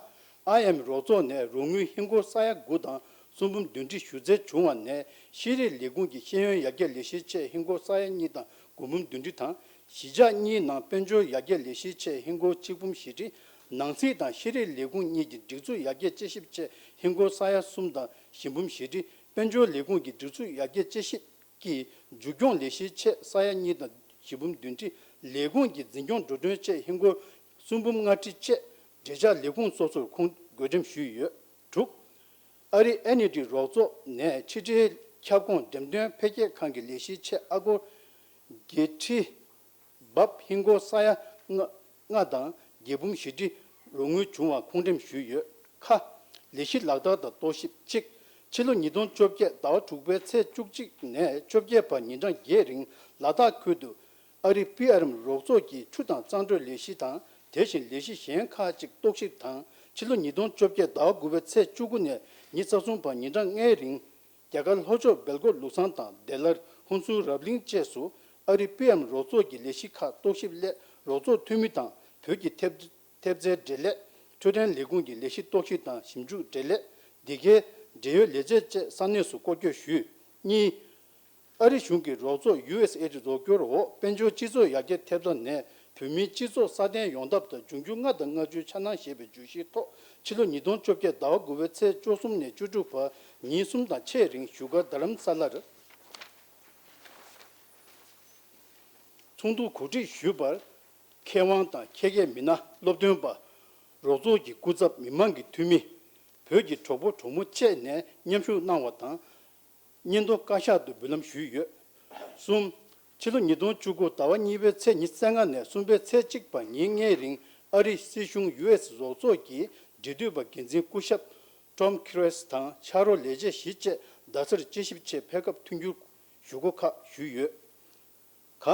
ཨའི་ཨེམ་རོགས་ཚོགས་ནས་རོགས་དངུལ་ཧིན་སྒོར་ས་ཡ་དགུ་དང་གསུམ་འབུམ་བདུན་ཁྲི་ཞུ་སྩལ་བྱུང་བ་ནས་ཤེས་རིག་ལས་ཁུངས་ཀྱི་ཤེས་ཡོན་ཡར་རྒྱས་ལས་གཞིའི་ཆེད་ཧིན་སྒོར་ས་ཡ་གཉིས་དང་དགུ་འབུམ་བདུན་ཁྲི་དང་། གཞིས་ཆགས་གཉིས་ནང་དཔལ་འབྱོར་ཡར་རྒྱས་ལས་གཞིའི་ཆེད་ཧིན་སྒོར་ཆིག་འབུམ་བཞི་ཁྲི། ནང་སྲིད་དང་ཤེས་རིག་ལས་ཁུངས་གཉིས་ཀྱི་སྒྲིག་འཛུགས་ཡར་རྒྱས་དཔྱད་ཞིབ་ཆེད་ཧིན་སྒོར་ས་ཡ་གསུམ་དང་བཞི་འབུམ་བཞི་ཁྲི། དཔལ་འབྱོར་ལས་ཁུངས་ཀྱི་སྒྲིག་འཛུགས་ཡར་རྒྱས་དཔྱད་ཞིབ་ཀྱི་མཇུག་སྐྱོང་ལས་གཞིའི་ཆེད་ས་ཡ་གཉིས་དང་བཞི་འབུམ་བདུན་ཁྲི། ལས་ཁུངས་ཀྱི་འཛིན་སྐྱོང་འགྲོ་གྲོན་ཆེད་ཧིན་སྒོར་གསུམ་འབུམ་ལྔ་ཁྲི་བཅས་འབྲེལ་ཆགས་ལས་ཁུངས་སོ་སོར་ཁུངས་བགོ་འགྲེམས་ཞུས་ཡོད། དྲུག། ཨ་རི་ཨེ་ནི་ཏི་རོགས་ཚོགས་ནས་ཕྱི་འབྲེལ་ཁྱབ་ཁོངས་འགྲེམས་སྟོན་འཕེལ་རྒྱས་ཁང་གི་ལས་གཞིའི་ཆེད་ཨ་སྒོར་བརྒྱད་ཁྲི་འབབ་ཧིན་སྒོར་ས་ཡ་ལྔ་ལྔ་དང་བརྒྱད་འབུམ་བཞི་ཁྲི་རོགས་དངུལ་བྱུང་བ་ཁུངས་འགྲེམས་ཞུས་ཡོད། ཁ། ལས་གཞི་ལག་བསྟར་དང་རྟོག་ཞིབ། གཅིག། ཕྱི་ལོ་ཉིས་སྟོང་བཅོ་བརྒྱད་ཟླ་བ་དྲུག་པའི་ཚེས་བཅུ་གཅིག་ནས་བཅོ་བརྒྱད་བར་ཉིན་གྲངས་བརྒྱད་རིང་ལ་དྭགས་ཁུལ་དུ་ཨ་རི་པི་ཨར་ཨེམ་རོགས་ཚོགས་ཀྱི་ཆུ་དང་གཙང་སྤྲོད་ལས་གཞི་དང་། དེ་བཞིན་ལས་གཞི་གཞན་ཁག་ཅིག་རྟོག་ཞིབ་དང་། ཕྱི་ལོ་ཉིས་སྟོང་བཅོ་བརྒྱད་ཟླ་བ་དགུ་པའི་ཚེས་བཅུ་དགུ་ནས་ཉི་ཤུ་རྩ་གསུམ་བར་ཉིན་གྲངས་ལྔའི་རིང་རྒྱ་གར་ལྷོ་ཕྱོགས་སྦེལ་ཀོབ་ལུག་སང་དང་བདེ་སླར་ཧུན་སུར་རབ་གླིང་བཅས་སུ་ཨ་རི་པི་ཨར་ཨེམ་རོགས་ཚོགས་ཀྱི་ལས་གཞི་ཁག་རྟོག་ཞིབ་སླད་རོགས་ཚོགས་འཐུས་མི་དང་བོད་ཀྱི་ཐེབས་ཐེབས་རྩའི་འབྲེལ་ལས། འཕྲོད་བསྟེན་ལས་ཁུངས་ཀྱི་ལས་གཞི་རྟོག་ཞིབ་དང་ཞིབ་འཇུག་འབྲེལ་ལས། འདི་གའི་འབྲེལ་ཡོད་ལས་བྱེད་བཅས་ས་གནས་སུ་སྐོར་སྐྱོད་ཞུས། གཉིས། ཨ་རི་གཞུང་གི་རོགས་ཚོགས་ཡུ་ཨེས་ཨེ་ཌི་རོགས་སྐྱོར་འོག་དཔལ་འབྱོར་སྤྱི་ཚོགས་ཡར་རྒྱས་ཐེབས་རྩ་ནས་བོད་མིའི་སྤྱི་ཚོགས་སྲ་བརྟན་ཡོང་ཐབས་དང་འབྱུང་འགྱུར་ལྔ་དང་ལྔ་བཅུའི་འཆར་སྣང་ཞེས་པའི་བརྗོད་གཞིའི་ཐོག་ཕྱི་ལོ་ཉིས་སྟོང་བཅོ་བརྒྱད་ཟླ་བ་དགུ་པའི་ཚེས་བཅུ་གསུམ་ནས་བཅུ་དྲུག་བར་ཉིན་གསུམ་དང་ཕྱེད་རིང་བཞུགས་སྒར་རྡ་རམ་ས་ལར་ཚོགས་འདུ་གོ་སྒྲིག་ཞུས་པར། མཁས་དབང་དང་ཁྱད་མཁས་མི་སྣ། སློབ་སྟོན་པ། རོགས་ཚོགས་ཀྱི་སྐུ་ཚབ་མི་མང་གི་འཐུས་མི། བོད་ཀྱི་གྲོགས་པོ་གྲོགས་མོ་བཅས་ནས་མཉམ་ཞུགས་གནང་བ་དང་། སྙན་ཐོ་བཀའ་ཤག་ཏུ་འབུལ་ལམ་ཞུས་ཡོད། གསུམ། ཕྱི་ལོ་ཉིས་སྟོང་བཅུ་དགུ་ཟླ་བ་གཉིས་པའི་ཚེས་ཉི་ཤུ་རྩ་ལྔ་ནས་གསུམ་པའི་ཚེས་གཅིག་བར་ཉིན་ལྔའི་རིང་ཨ་རིའི་སྲིད་གཞུང་ཡུ་ཨེས་རོགས་ཚོགས་ཀྱི་འབྲེལ་མཐུད་པ་འགན་འཛིན་སྐུ་ཞབས་ཊོམ་ཁི་རེས་དང་ཕྱག་རོགས་ལས་བྱེད་བཞི་བཅས་ཟླ་ཚེས་དཔྱད་ཞིབ་ཆེད་ཕེབས་སྐབས་མཐུན་འགྱུར་ཞུ་སྒོ་ཁག་ཞུས་ཡོད། ག་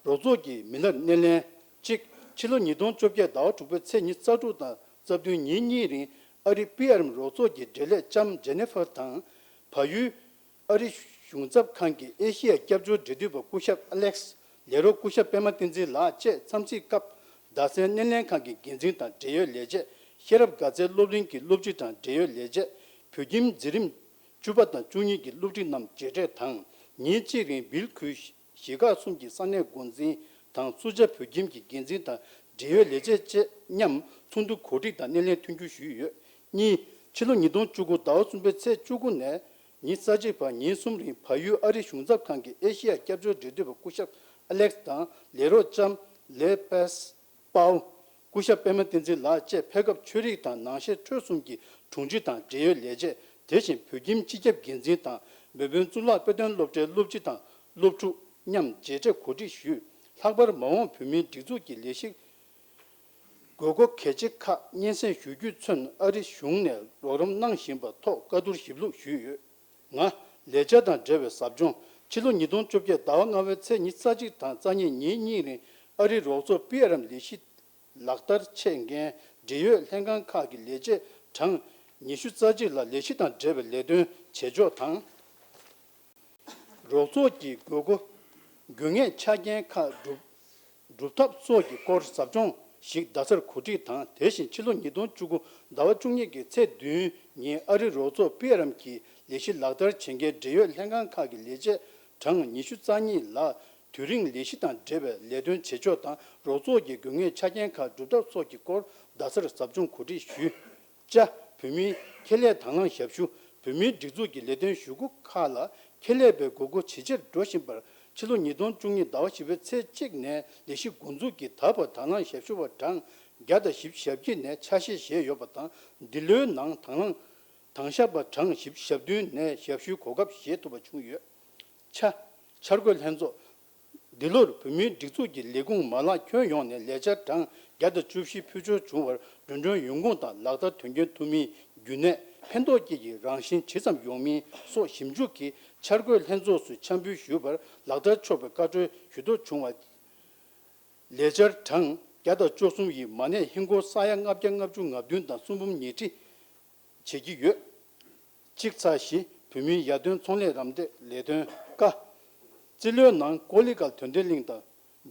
རོགས་ཚོགས་ཀྱི་མི་སྣར་སྣེ་ལེན། གཅིག་ཕྱི་ལོ་ཉིས་སྟོང་བཅོ་བརྒྱད་ཟླ་བ་དྲུག་པའི་ཚེས་ཉི་ཤུ་རྩ་དྲུག་དང་རྩ་བདུན་ཉིན་གཉིས་རིང་ཨ་རིའི་པི་ཨར་ཨེམ་རོགས་ཚོགས་ཀྱི་འབྲེལ་ལས་ལྕམ་ཇེ་ནི་ཧྥར་དང་། བལ་ཡུལ་ཨ་རི་གཞུང་ཚབ་ཁང་གི་ཨེ་ཤི་ཡ་སྐྱབས་བཅོལ་འབྲེལ་མཐུད་པ་སྐུ་ཞབས་ཨ་ལེགས། ལས་རོགས་སྐུ་ཞབས་པད་མ་བསྟན་འཛིན་ལགས་བཅས་འཚམས་གཟིགས་སྐབས། རྡ་སའི་སྣེ་ལེན་ཁང་གི་འགན་འཛིན་དང་འབྲེལ་ཡོད་ལས་བྱེད། ཤེས་རབ་དགའ་ཚལ་སློབ་གླིང་གི་སློབ་སྤྱི་དང་འབྲེལ་ཡོད་ལས་བྱེད། བོད་ཁྱིམ་འཛིན་རིམ་བཅུ་པ་དང་བཅུ་གཉིས་ཀྱི་སློབ་ཁྲིད་རྣམས་མཇལ་འཕྲད་དང་། ཉིན་གཅིག་རིང་སྦིལ་ཁུལ་གཞིས་ཁག་གསུམ་གྱི་ས་གནས་འགོ་འཛིན་དང་སུ་ཇཱ་བོད་ཁྱིམ་གྱི་འགན་འཛིན་དང་འབྲེལ་ཡོད་ལས་བྱེད་བཅས་མཉམ་ཚོགས་འདུ་གོ་སྒྲིག་དང་སྣེ་ལེན་མཐུན་འགྱུར་ཞུས་ཡོད། གཉིས། ཕྱི་ལོ་ཉིས་སྟོང་བཅུ་དགུ་ཟླ་བ་གསུམ་པའི་ཚེས་བཅུ་དགུ་ནས་ཉིན་གསར་བརྗེ་བར་ཉིན་གསུམ་རིང་བལ་ཡུལ་ཨ་རི་གཞུང་ཚབ་ཁང་གི་ཨེ་ཤི་ཡ་སྐྱབས་བཅོལ་འབྲེལ་མཐུད་པ་སྐུ་ཞབས་ཨ་ལེགས་དང་ལས་རོགས་ལྕམ་ལེ་པེས་པའོ། སྐུ་ཞབས་པད་མ་བསྟན་འཛིན་ལགས་བཅས་ཕེབས་སྐབས་ཆོས་རིག་དང་ནང་ཆོས་ཁྲོད་གསུམ་གྱི་དྲུང་ཆེ་དང་འབྲེལ་ཡོད་ལས་བྱེད། དེ་བཞིན་བོད་ཁྱིམ་སྤྱི་ཁྱབ་འགན་འཛིན་དང་མེལ་བོན་གཙུག་ལག་དཔེ་སྟོན་སློབ་གྲྭའི་སློབ་སྤྱི་དང་སློབ་ཕྲུག་མཉམ་མཇལ་འཕྲད་གོ་སྒྲིག་ཞུས། ལྷག་པར་མ་འོངས་བོད་མིའི་སྒྲིག་འཛུགས་ཀྱི་ལས་གཞི་དགོས་མཁོ་གལ་ཆེ་ཁག་སྙན་སེང་ཞུ་རྒྱུས་མཚོན་ཨ་རི་གཞུང་ནས་རོགས་རམ་གནང་བཞིན་པ་ཐོག་བཀའ་བསྡུར་ཞིབ་ལྷུག་ཞུས་ཡོད། ང་། ལས་འཆར་དང་འབྲེལ་བའི་ཟབ་སྦྱོང་། ཕྱི་ལོ་ཉིས་སྟོང་བཅོ་བརྒྱད་ཟླ་བ་ལྔ་པའི་ཚེས་ཉི་ཤུ་རྩ་གཅིག་དང་རྩ་གཉིས་ཉིན་གཉིས་རིང་ཨ་རི་རོགས་ཚོགས་པི་ཨར་ཨེམ་ལས་གཞི་ལག་བསྟར་བྱེད་མཁན་འབྲེལ་ཡོད་ལྷན་ཁང་ཁག་གི་ལས་བྱེད་གྲངས་ཉི་ཤུ་རྩ་གཅིག་ལ་ལས་གཞི་དང་འབྲེལ་བའི་ལས་དོན་བྱེད་ཕྱོགས་དང་། རོགས་ཚོགས་ཀྱི་དགོས་མཁོ། དགོས་ངེས་ཆ་རྐྱེན་ཁག་སྒྲུབ་སྒྲུབ་ཐབས་སོགས་ཀྱི་སྐོར་ཟབ་སྦྱོང་ཞིག་ཟླ་ཚེས་གོ་སྒྲིག་དང་། དེ་བཞིན་ཕྱི་ལོ་ཉིས་སྟོང་བཅུ་དགུ་ཟླ་བ་བཅུ་གཉིས་ཀྱི་ཚེས་བདུན་ཉིན་ཨ་རི་རོགས་ཚོགས་པི་ཨར་ཨེམ་གྱི་ལས་གཞི་ལག་བསྟར་བྱེད་མཁན་འབྲེལ་ཡོད་ལྷན་ཁང་ཁག་གི་ལས་བྱེད་གྲངས་ཉི་ཤུ་རྩ་གཉིས་ལ་དུས་རིང་ལས་གཞི་དང་འབྲེལ་བའི་ལས་དོན་བྱེད་ཕྱོགས་དང་རོགས་ཚོགས་ཀྱི་དགོས་ངེས་ཆ་རྐྱེན་ཁག་སྒྲུབ་ཐབས་སོགས་ཀྱི་སྐོར་ཟླ་ཚེས་ཟབ་སྦྱོང་གོ་སྒྲིག་ཞུས། ཅ། བོད་མིའི་ཁེ་ལས་དང་བླངས་ཞབས་ཞུ། བོད་མིའི་སྒྲིག་འཛུགས་ཀྱི་ལས་དོན་ཞུ་སྒོ་ཁག་ལ་ཁེ་ལས་པའི་དགོས་མཁོ་ཇེ་ཆེར་འགྲོ་བཞིན་པར། ཕྱི་ལོ་ཉིས་སྟོང་བཅུ་གཉིས་ཟླ་བ་བཞི་པའི་ཚེས་གཅིག་ནས་ལས་གཞི་འགོ་འཛུགས་ཀྱི་ད་བར་དང་བླངས་ཞབས་ཞུ་བ་གྲངས་བརྒྱ་དང་བཞི་བཅུ་ཞེ་བརྒྱད་ནས་ཆ་ཤས་བཞེས་ཡོད་པ་དང་། འདི་ལོའི་ནང་དང་བླངས་དང་ཞབས་པ་གྲངས་བཞི་བཅུ་ཞེ་བདུན་ནས་ཞབས་ཞུའི་གོ་སྐབས་བཞེས་ཐུབ་པ་བྱུང་ཡོད། ཆ། འཆར་འགོད་ལྷན་ཚོགས། འདི་ལོར་བོད་མིའི་སྒྲིག་འཛུགས་ཀྱི་ལས་ཁུངས་མ་ལག་ཁྱོན་ཡོངས་ནས་ལས་འཆར་གྲངས་བརྒྱ་དང་བཅུ་བཞི་ཕུལ་ཕྱོགས་བྱུང་བར། འགྲོ་གྲོན་ཡོང་ཁུངས་དང་ལག་བསྟར་དོན་འཁྱོལ་ཐུབ་མིན། རྒྱུན་གནས་ཕན་ཐོགས་སྐྱེད་ཀྱི་རང་བཞིན་ཇི་ཙམ་ཡོང་མིན་སོགས་ཞིབ་འཇུག་གིས་འཆར་འགོད་ལྷན་ཚོགས་སུ་འཆར་འབུལ་ཞུས་པར་ལག་བསྟར་ཆོག་པའི་བཀའ་འཁྲོལ་ཞུ་ཐབས་བྱུང་བ། ལས་འཆར་གྲངས་བརྒྱ་དང་བཅུ་གསུམ་ཡི་མ་གནས་ཧིན་སྒོར་ས་ཡ་ལྔ་བརྒྱ་ལྔ་བཅུ་ང་བདུན་དང་གསུམ་འབུམ་ཉིས་ཁྲི། བྱེད་ཀྱི་ཡོད། གཅིག་ཚེས་བཞི། བོད་མིའི་ཡར་ཐོན་ཚོང་ལས་རམ་འདེགས་ལས་དོན། ཀ་རྩིས་ལོའི་ནང་ཀོ་ལི་གྷལ་དོན་ལྡན་གླིང་དང་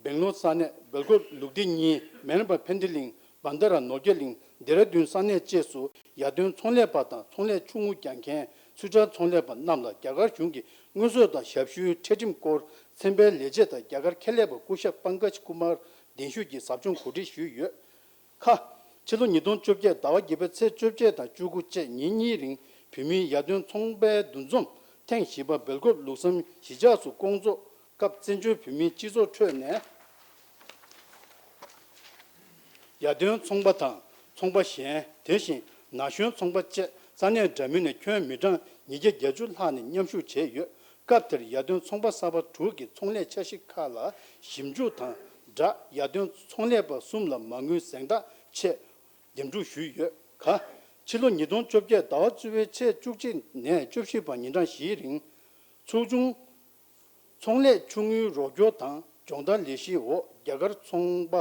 སྦེང་ལོར་ས་གནས། སྦེལ་ཀོབ་ལུགས་བདེ་གཉིས། མེ་རན་པ་ཕན་བདེ་གླིང་། བན་དྷ་ར་ནོར་རྒྱས་གླིང་། ལྡེ་ར་ལྡུན་ས་གནས་བཅས་སུ་ཡར་ཐོན་ཚོང་ལས་པ་དང་ཚོང་ལས་ཆུང་ངུ་རྒྱག་མཁན་སུད་ཊར་ཚོང་ལས་པ་རྣམས་ལ་རྒྱ་གར་གཞུང་གི་དངོས་ཟོག་དང་ཞབས་ཞུའི་འཕྲལ་ཁྲིམས་སྐོར་ཚན་པའི་ལས་བྱེད་དང་རྒྱ་གར་ཁེ་ལས་པ་སྐུ་ཞབས་པང་ཀཇ་ཀུ་མར་གདན་ཞུས་ཀྱིས་ཟབ་སྦྱོང་གོ་སྒྲིག་ཞུས་ཡོད། ཁ། ཕྱི་ལོ་ཉིས་སྟོང་བཅོ་བརྒྱད་ཟླ་བ་བརྒྱད་པའི་ཚེས་བཅོ་བརྒྱད་དང་བཅུ་དགུ་བཅས་ཉིན་གཉིས་རིང་བོད་མིའི་ཡར་ཐོན་ཚོང་པའི་འདུ་འཛོམས་ཐེངས་བཞི་པ་སྦེལ་ཀོབ་ལུགས་བསམ་གཞིས་ཆགས་སུ་བསྐོང་ཚོགས་སྐབས། བཙན་བྱོལ་བོད་མིའི་སྤྱི་ཚོགས་ཁྲོད་ནས་ཡར་ཐོན་ཚོང་པ་དང་ཚོང་པ་གཞན། དེ་བཞིན་ན་གཞོན་ཚོང་པ་བཅས་ས་གནས་འདྲ་མིན་ནས་ཁྱོན་མི་གྲངས་ཉིས་བརྒྱ་བརྒྱད་ཅུ་ལྷག་ནས་མཉམ་ཞུགས་བྱས་ཡོད། སྐབས་དེར་ཡར་ཐོན་ཚོང་པ་གསར་པ་དྲུག་གི་ཚོང་ལས་འཆར་གཞི་ཁག་ལ་ཞིབ་འཇུག་དང་སྦྲགས། ཡར་ཐོན་ཚོང་ལས་པ་གསུམ་ལ་མ་དངུལ་གཟེངས་རྟགས་ཆེད་འདེམས་སྒྲུག་ཞུས་ཡོད། ག་ཕྱི་ལོ་ཉིས་སྟོང་བཅོ་བརྒྱད་ཟླ་བ་བཅུ་པའི་ཚེས་བཅུ་གཅིག་ནས་བཅུ་བཞི་བར་ཉིན་གྲངས་བཞིའི་རིང་ཚོགས་ཆུང་། ཚོང་ལས་ཆུང་ངུའི་རོགས་སྐྱོར་དང་སྦྱོང་བརྡར་ལས་གཞིའི་འོག་རྒྱ་གར་ཚོང་པ།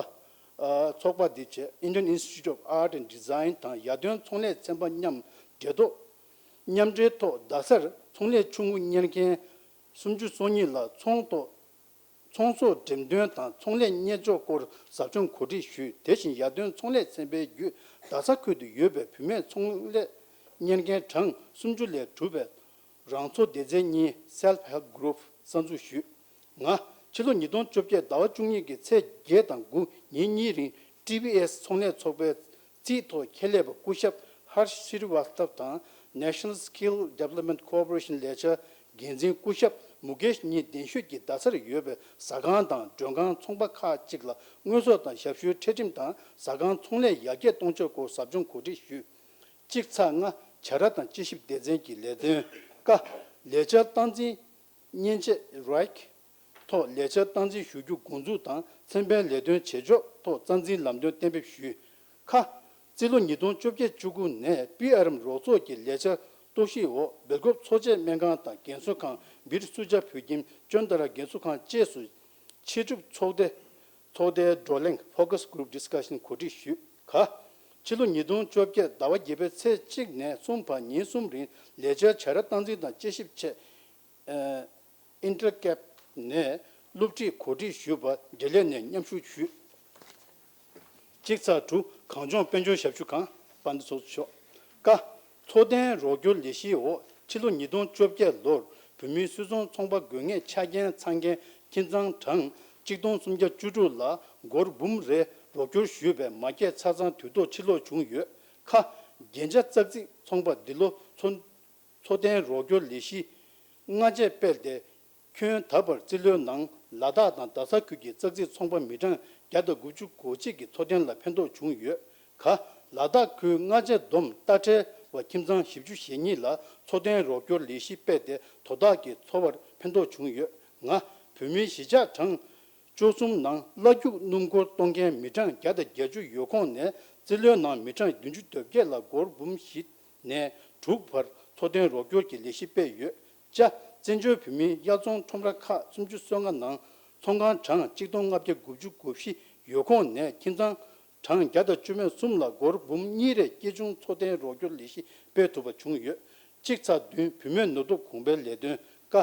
ཨ། ཚོགས་པ་འདི་བྱས། Indian Institute of Art and Design དང་ཡར་ཐོན་ཚོང་ལས་ཚན་པ་མཉམ་འབྲེལ་ཐོག་མཉམ་འབྲེལ་ཐོག་ཟླ་སར་ཚོང་ལས་ཆུང་ངུ་གཉེར་མཁན་སུམ་ཅུ་སོ་གཉིས་ལ་ཚོང་ཐོག་ཚོང་ཟོག་འགྲེམས་སྟོན་དང་ཚོང་ལས་གཉེར་ཕྱོགས་སྐོར་ཟབ་སྦྱོང་གོ་སྒྲིག་ཞུས། དེ་བཞིན་ཡར་ཐོན་ཚོང་ལས་ཚན་པའི་བརྒྱུད་རྡ་ས་ཁུལ་དུ་ཡོད་པའི་བུད་མེད་ཚོང་ལས་གཉེར་མཁན་གྲངས་སུམ་ཅུ་ལས་གྲུབ་པའི་རང་འཚོ་སྡེ་ཚན་གཉིས་Self Help Group གསར་འཛུགས་ཞུས། ང་། ཕྱི་ལོ་ཉིས་སྟོང་བཅོ་བརྒྱད་ཟླ་བ་བཅུ་གཉིས་ཀྱི་ཚེས་བརྒྱད་དང་དགུ་ཉིན་གཉིས་རིང་ཊི་བི་ཨེས་ཚོང་ལས་ཚོགས་པའི་རྩིས་ཐོ་ཁྱད་ལས་པ་སྐུ་ཞབས་Harsh Srivastava དང་National Skill Development Corporation ལས་འཆར་ འགན་འཛིན་སྐུ་ཞབས་མུ་གེཤ་གཉིས་གདན་ཞུས་ཀྱིས་རྡ་སར་ཡོད་པའི་ཟ་ཁང་དང་མགྲོན་ཁང་ཚོང་པ་ཁག་ཅིག་ལ་དངོས་ཟོག་དང་ཞབས་ཞུའི་འཕྲལ་ཁྲིམས་དང་ཟ་ཁང་ཚོང་ལས་ཡར་རྒྱས་གཏོང་ཕྱོགས་སྐོར་ཟབ་སྦྱོང་གོ་སྒྲིག་ཞུས། གཅིག་ཚེག་ལྔ། བྱ་ར་དང་དཔྱད་ཞིབ་སྡེ་ཚན་གྱི་ལས་དོན། ཀ་ལས་འཆར་སྟངས་འཛིན་མཉེན་ཆས་རའིཀ་ཐོག་ལས་འཆར་སྟངས་འཛིན་ཞུ་རྒྱུ་འགོ་འཛུགས་དང་ཚན་པའི་ལས་དོན་བྱེད་ཕྱོགས་ཐོག་རྩ་འཛིན་ལམ་སྟོན་གཏན་འབེབས་ཞུས། ཁ་རྩིས་ལོ་ཉིས་སྟོང་བཅོ་བརྒྱད་བཅུ་དགུ་ནས་པི་ཨར་ཨེམ་རོགས་ཚོགས་ཀྱི་ལས་འཆར་རྟོག་ཞིབ་འོག་སྦེལ་ཀོབ་འཚོ་བྱེད་སྨན་ཁང་དང་རྒན་གསོ་ཁང་། བིར་སུ་ཇཱ་བོད་ཁྱིམ། ཅོན་ཏ་ར་རྒན་གསོ་ཁང་བཅས་སུ་ཕྱི་སྒྲུབ་ཚོགས་སྡེ། ཚོགས་སྡེའི་བགྲོ་གླེང་Focus Group Discussion གོ་སྒྲིག་ཞུས། ག་ཕྱི་ལོ་ཉིས་སྟོང་བཅོ་བརྒྱད་ཟླ་བ་བརྒྱད་པའི་ཚེས་གཅིག་ནས་གསུམ་བར་ཉིན་གསུམ་རིང་ལས་འཆར་བྱ་ར་སྟངས་འཛིན་དང་དཔྱད་ཞིབ་ཆེད། ཨིན་ཊར་ཀེབ་ནས་སློབ་ཁྲིད་གོ་སྒྲིག་ཞུས་པ་འབྲེལ་ལས་ནས་མཉམ་ཞུགས་ཞུས། གཅིག་ཚེག་དྲུག་གངས་ལྗོངས་དཔལ་འབྱོར་ཞབས་ཞུ་ཁང་། དཔལ་འབྱོར་ཚོགས་ཞུགས། ཀ་འཚོ་རྟེན་རོགས་སྐྱོར་ལས་གཞིའི་འོག་ཕྱི་ལོ་ཉིས་སྟོང་བཅོ་བརྒྱད་ལོར་བོད་མིའི་སུད་ཚོང་ཚོང་པ་དགོས་ངེས་ཆ་རྐྱེན་ཚང་མཁན་ཁྱིམ་ཚང་གྲངས་གཅིག་སྟོང་སུམ་བརྒྱ་བཅུ་དྲུག་ལ་སྒོར་འབུམ་རེ་རོགས་སྐྱོར་ཞུས་པའི་མ་སྐྱེས་ཆ་ཚང་དུས་ཐོག་ཕྱིར་སློག་བྱུང་ཡོད། ཁ་རྒྱན་ཆ་ཙག་ཙིག་ཚོང་པ་འདི་ལོ་འཚོ་འཚོ་རྟེན་རོགས་སྐྱོར་ལས་གཞི་སྔ་རྗེས་སྤེལ་ཏེ། ཁྱོན་ད་བར་རྩིས་ལོའི་ནང་ལ་དྭགས་དང་རྡ་ས་ཁུལ་གྱི་ཙག་ཙིག་ཚོང་པ་མི་གྲངས་བརྒྱ་དང་དགུ་བཅུ་གོ་གཅིག་གི་འཚོ་རྟེན་ལ་ཕན་ཐོགས་བྱུང་ཡོད། ག་ལ་དྭགས་ཁུལ་སྔ་རྗེས་བསྡོམས་རྟ་ཁྲལ་བ་ཁྱིམ་ཚང་བཞི་བཅུ་ཞེ་གཉིས་ལ་འཚོ་རྟེན་རོགས་སྐྱོར་ལས་གཞི་སྤེལ་ཏེ་དོ་བདག་གི་འཚོ་བར་ཕན་ཐོགས་བྱུང་ཡོད། ང་བོད་མིའི་གཞིས་ཆགས་གྲངས་བཅུ་གསུམ་ནང་བླ་རྒྱུག་སྣུམ་འཁོར་གཏོང་མཁན་མི་གྲངས་བརྒྱ་དང་བརྒྱད་ཅུ་ཡོད་ཁོངས་ནས་རྩིས་ལོའི་ནང་མི་གྲངས་བདུན་ཅུ་དོན་བརྒྱད་ལ་སྒོར་འབུམ་བཞི་ནས་དྲུག་བར་འཚོ་རྟེན་རོགས་སྐྱོར་གྱི་ལས་གཞི་སྤེལ་ཡོད། ཅ། བཙན་བྱོལ་བོད་མིའི་དབྱར་ཚོང་ཁྲོམ་ར་ཁག་སུམ་ཅུ་སོ་ལྔ་ནང་ཚོང་ཁང་གྲངས་གཅིག་སྟོང་ལྔ་བརྒྱ་དགུ་བཅུ་གོ་བཞི་ཡོད་ཁོངས་ནས་ཁྱིམ་ཚང་གྲངས་བརྒྱ་དང་བཅུ་མེད་གསུམ་ལ་སྒོར་འབུམ་གཉིས་རེ་སྐྱེད་ཆུང་འཚོ་རྟེན་རོགས་སྐྱོར་ལས་གཞི་སྤེལ་ཐུབ་པ་བྱུང་ཡོད། གཅིག་ཚེག་བདུན། བུད་མེད་ནུས་སྟོབས་གོང་འཕེལ་ལས་དོན། ཀ་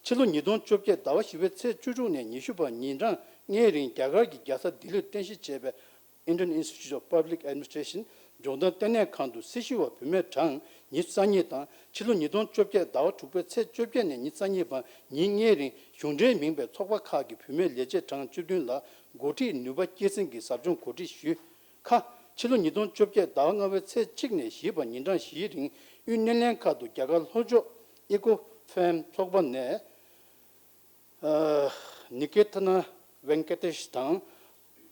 ཕྱི་ལོ་ཉིས་སྟོང་བཅོ་བརྒྱད་ཟླ་བ་བཞི་པའི་ཚེས་བཅུ་དྲུག་ནས་ཉི་ཤུ་བར་ཉིན་གྲངས་ལྔའི་རིང་རྒྱ་གར་གྱི་རྒྱལ་ས་ལྡི་ལིར་རྟེན་གཞི་བྱས་པའི་Indian Institute of Public Administration ལྗོངས་མཐར་ལྟེ་གནས་ཁང་དུ་སྲི་ཞུ་བ་བུད་མེད་གྲངས་ཉི་ཤུ་རྩ་གཉིས་དང་། ཕྱི་ལོ་ཉིས་སྟོང་བཅོ་བརྒྱད་ཟླ་བ་དྲུག་པའི་ཚེས་བཅོ་བརྒྱད་ནས་ཉི་ཤུ་རྩ་གཉིས་བར་ཉིན་ལྔའི་རིང་གཞུང་འབྲེལ་མིན་པའི་ཚོགས་པ་ཁག་གི་བུད་མེད་ལས་བྱེད་གྲངས་བཅུ་བདུན་ལ་འགོ་ཁྲིད་ནུས་པ་སྐྱེད་སྲིང་གི་ཟབ་སྦྱོང་གོ་སྒྲིག་ཞུས། ཁ་ཕྱི་ལོ་ཉིས་སྟོང་བཅོ་བརྒྱད་ཟླ་བ་ལྔ་པའི་ཚེས་གཅིག་ནས་བཞི་བར་ཉིན་གྲངས་བཞིའི་རིང་དབུས་སྣེ་ལེན་ཁག་ཏུ་རྒྱ་གར་ལྷོ་ཕྱོགས་ཨི་ཀོ་ཕེམ་ཚོགས་པ་ནས། ཨ། ནི་ཀེ་ཐ་ན་ཝེན་ཀེ་ཏེཤ་དང་།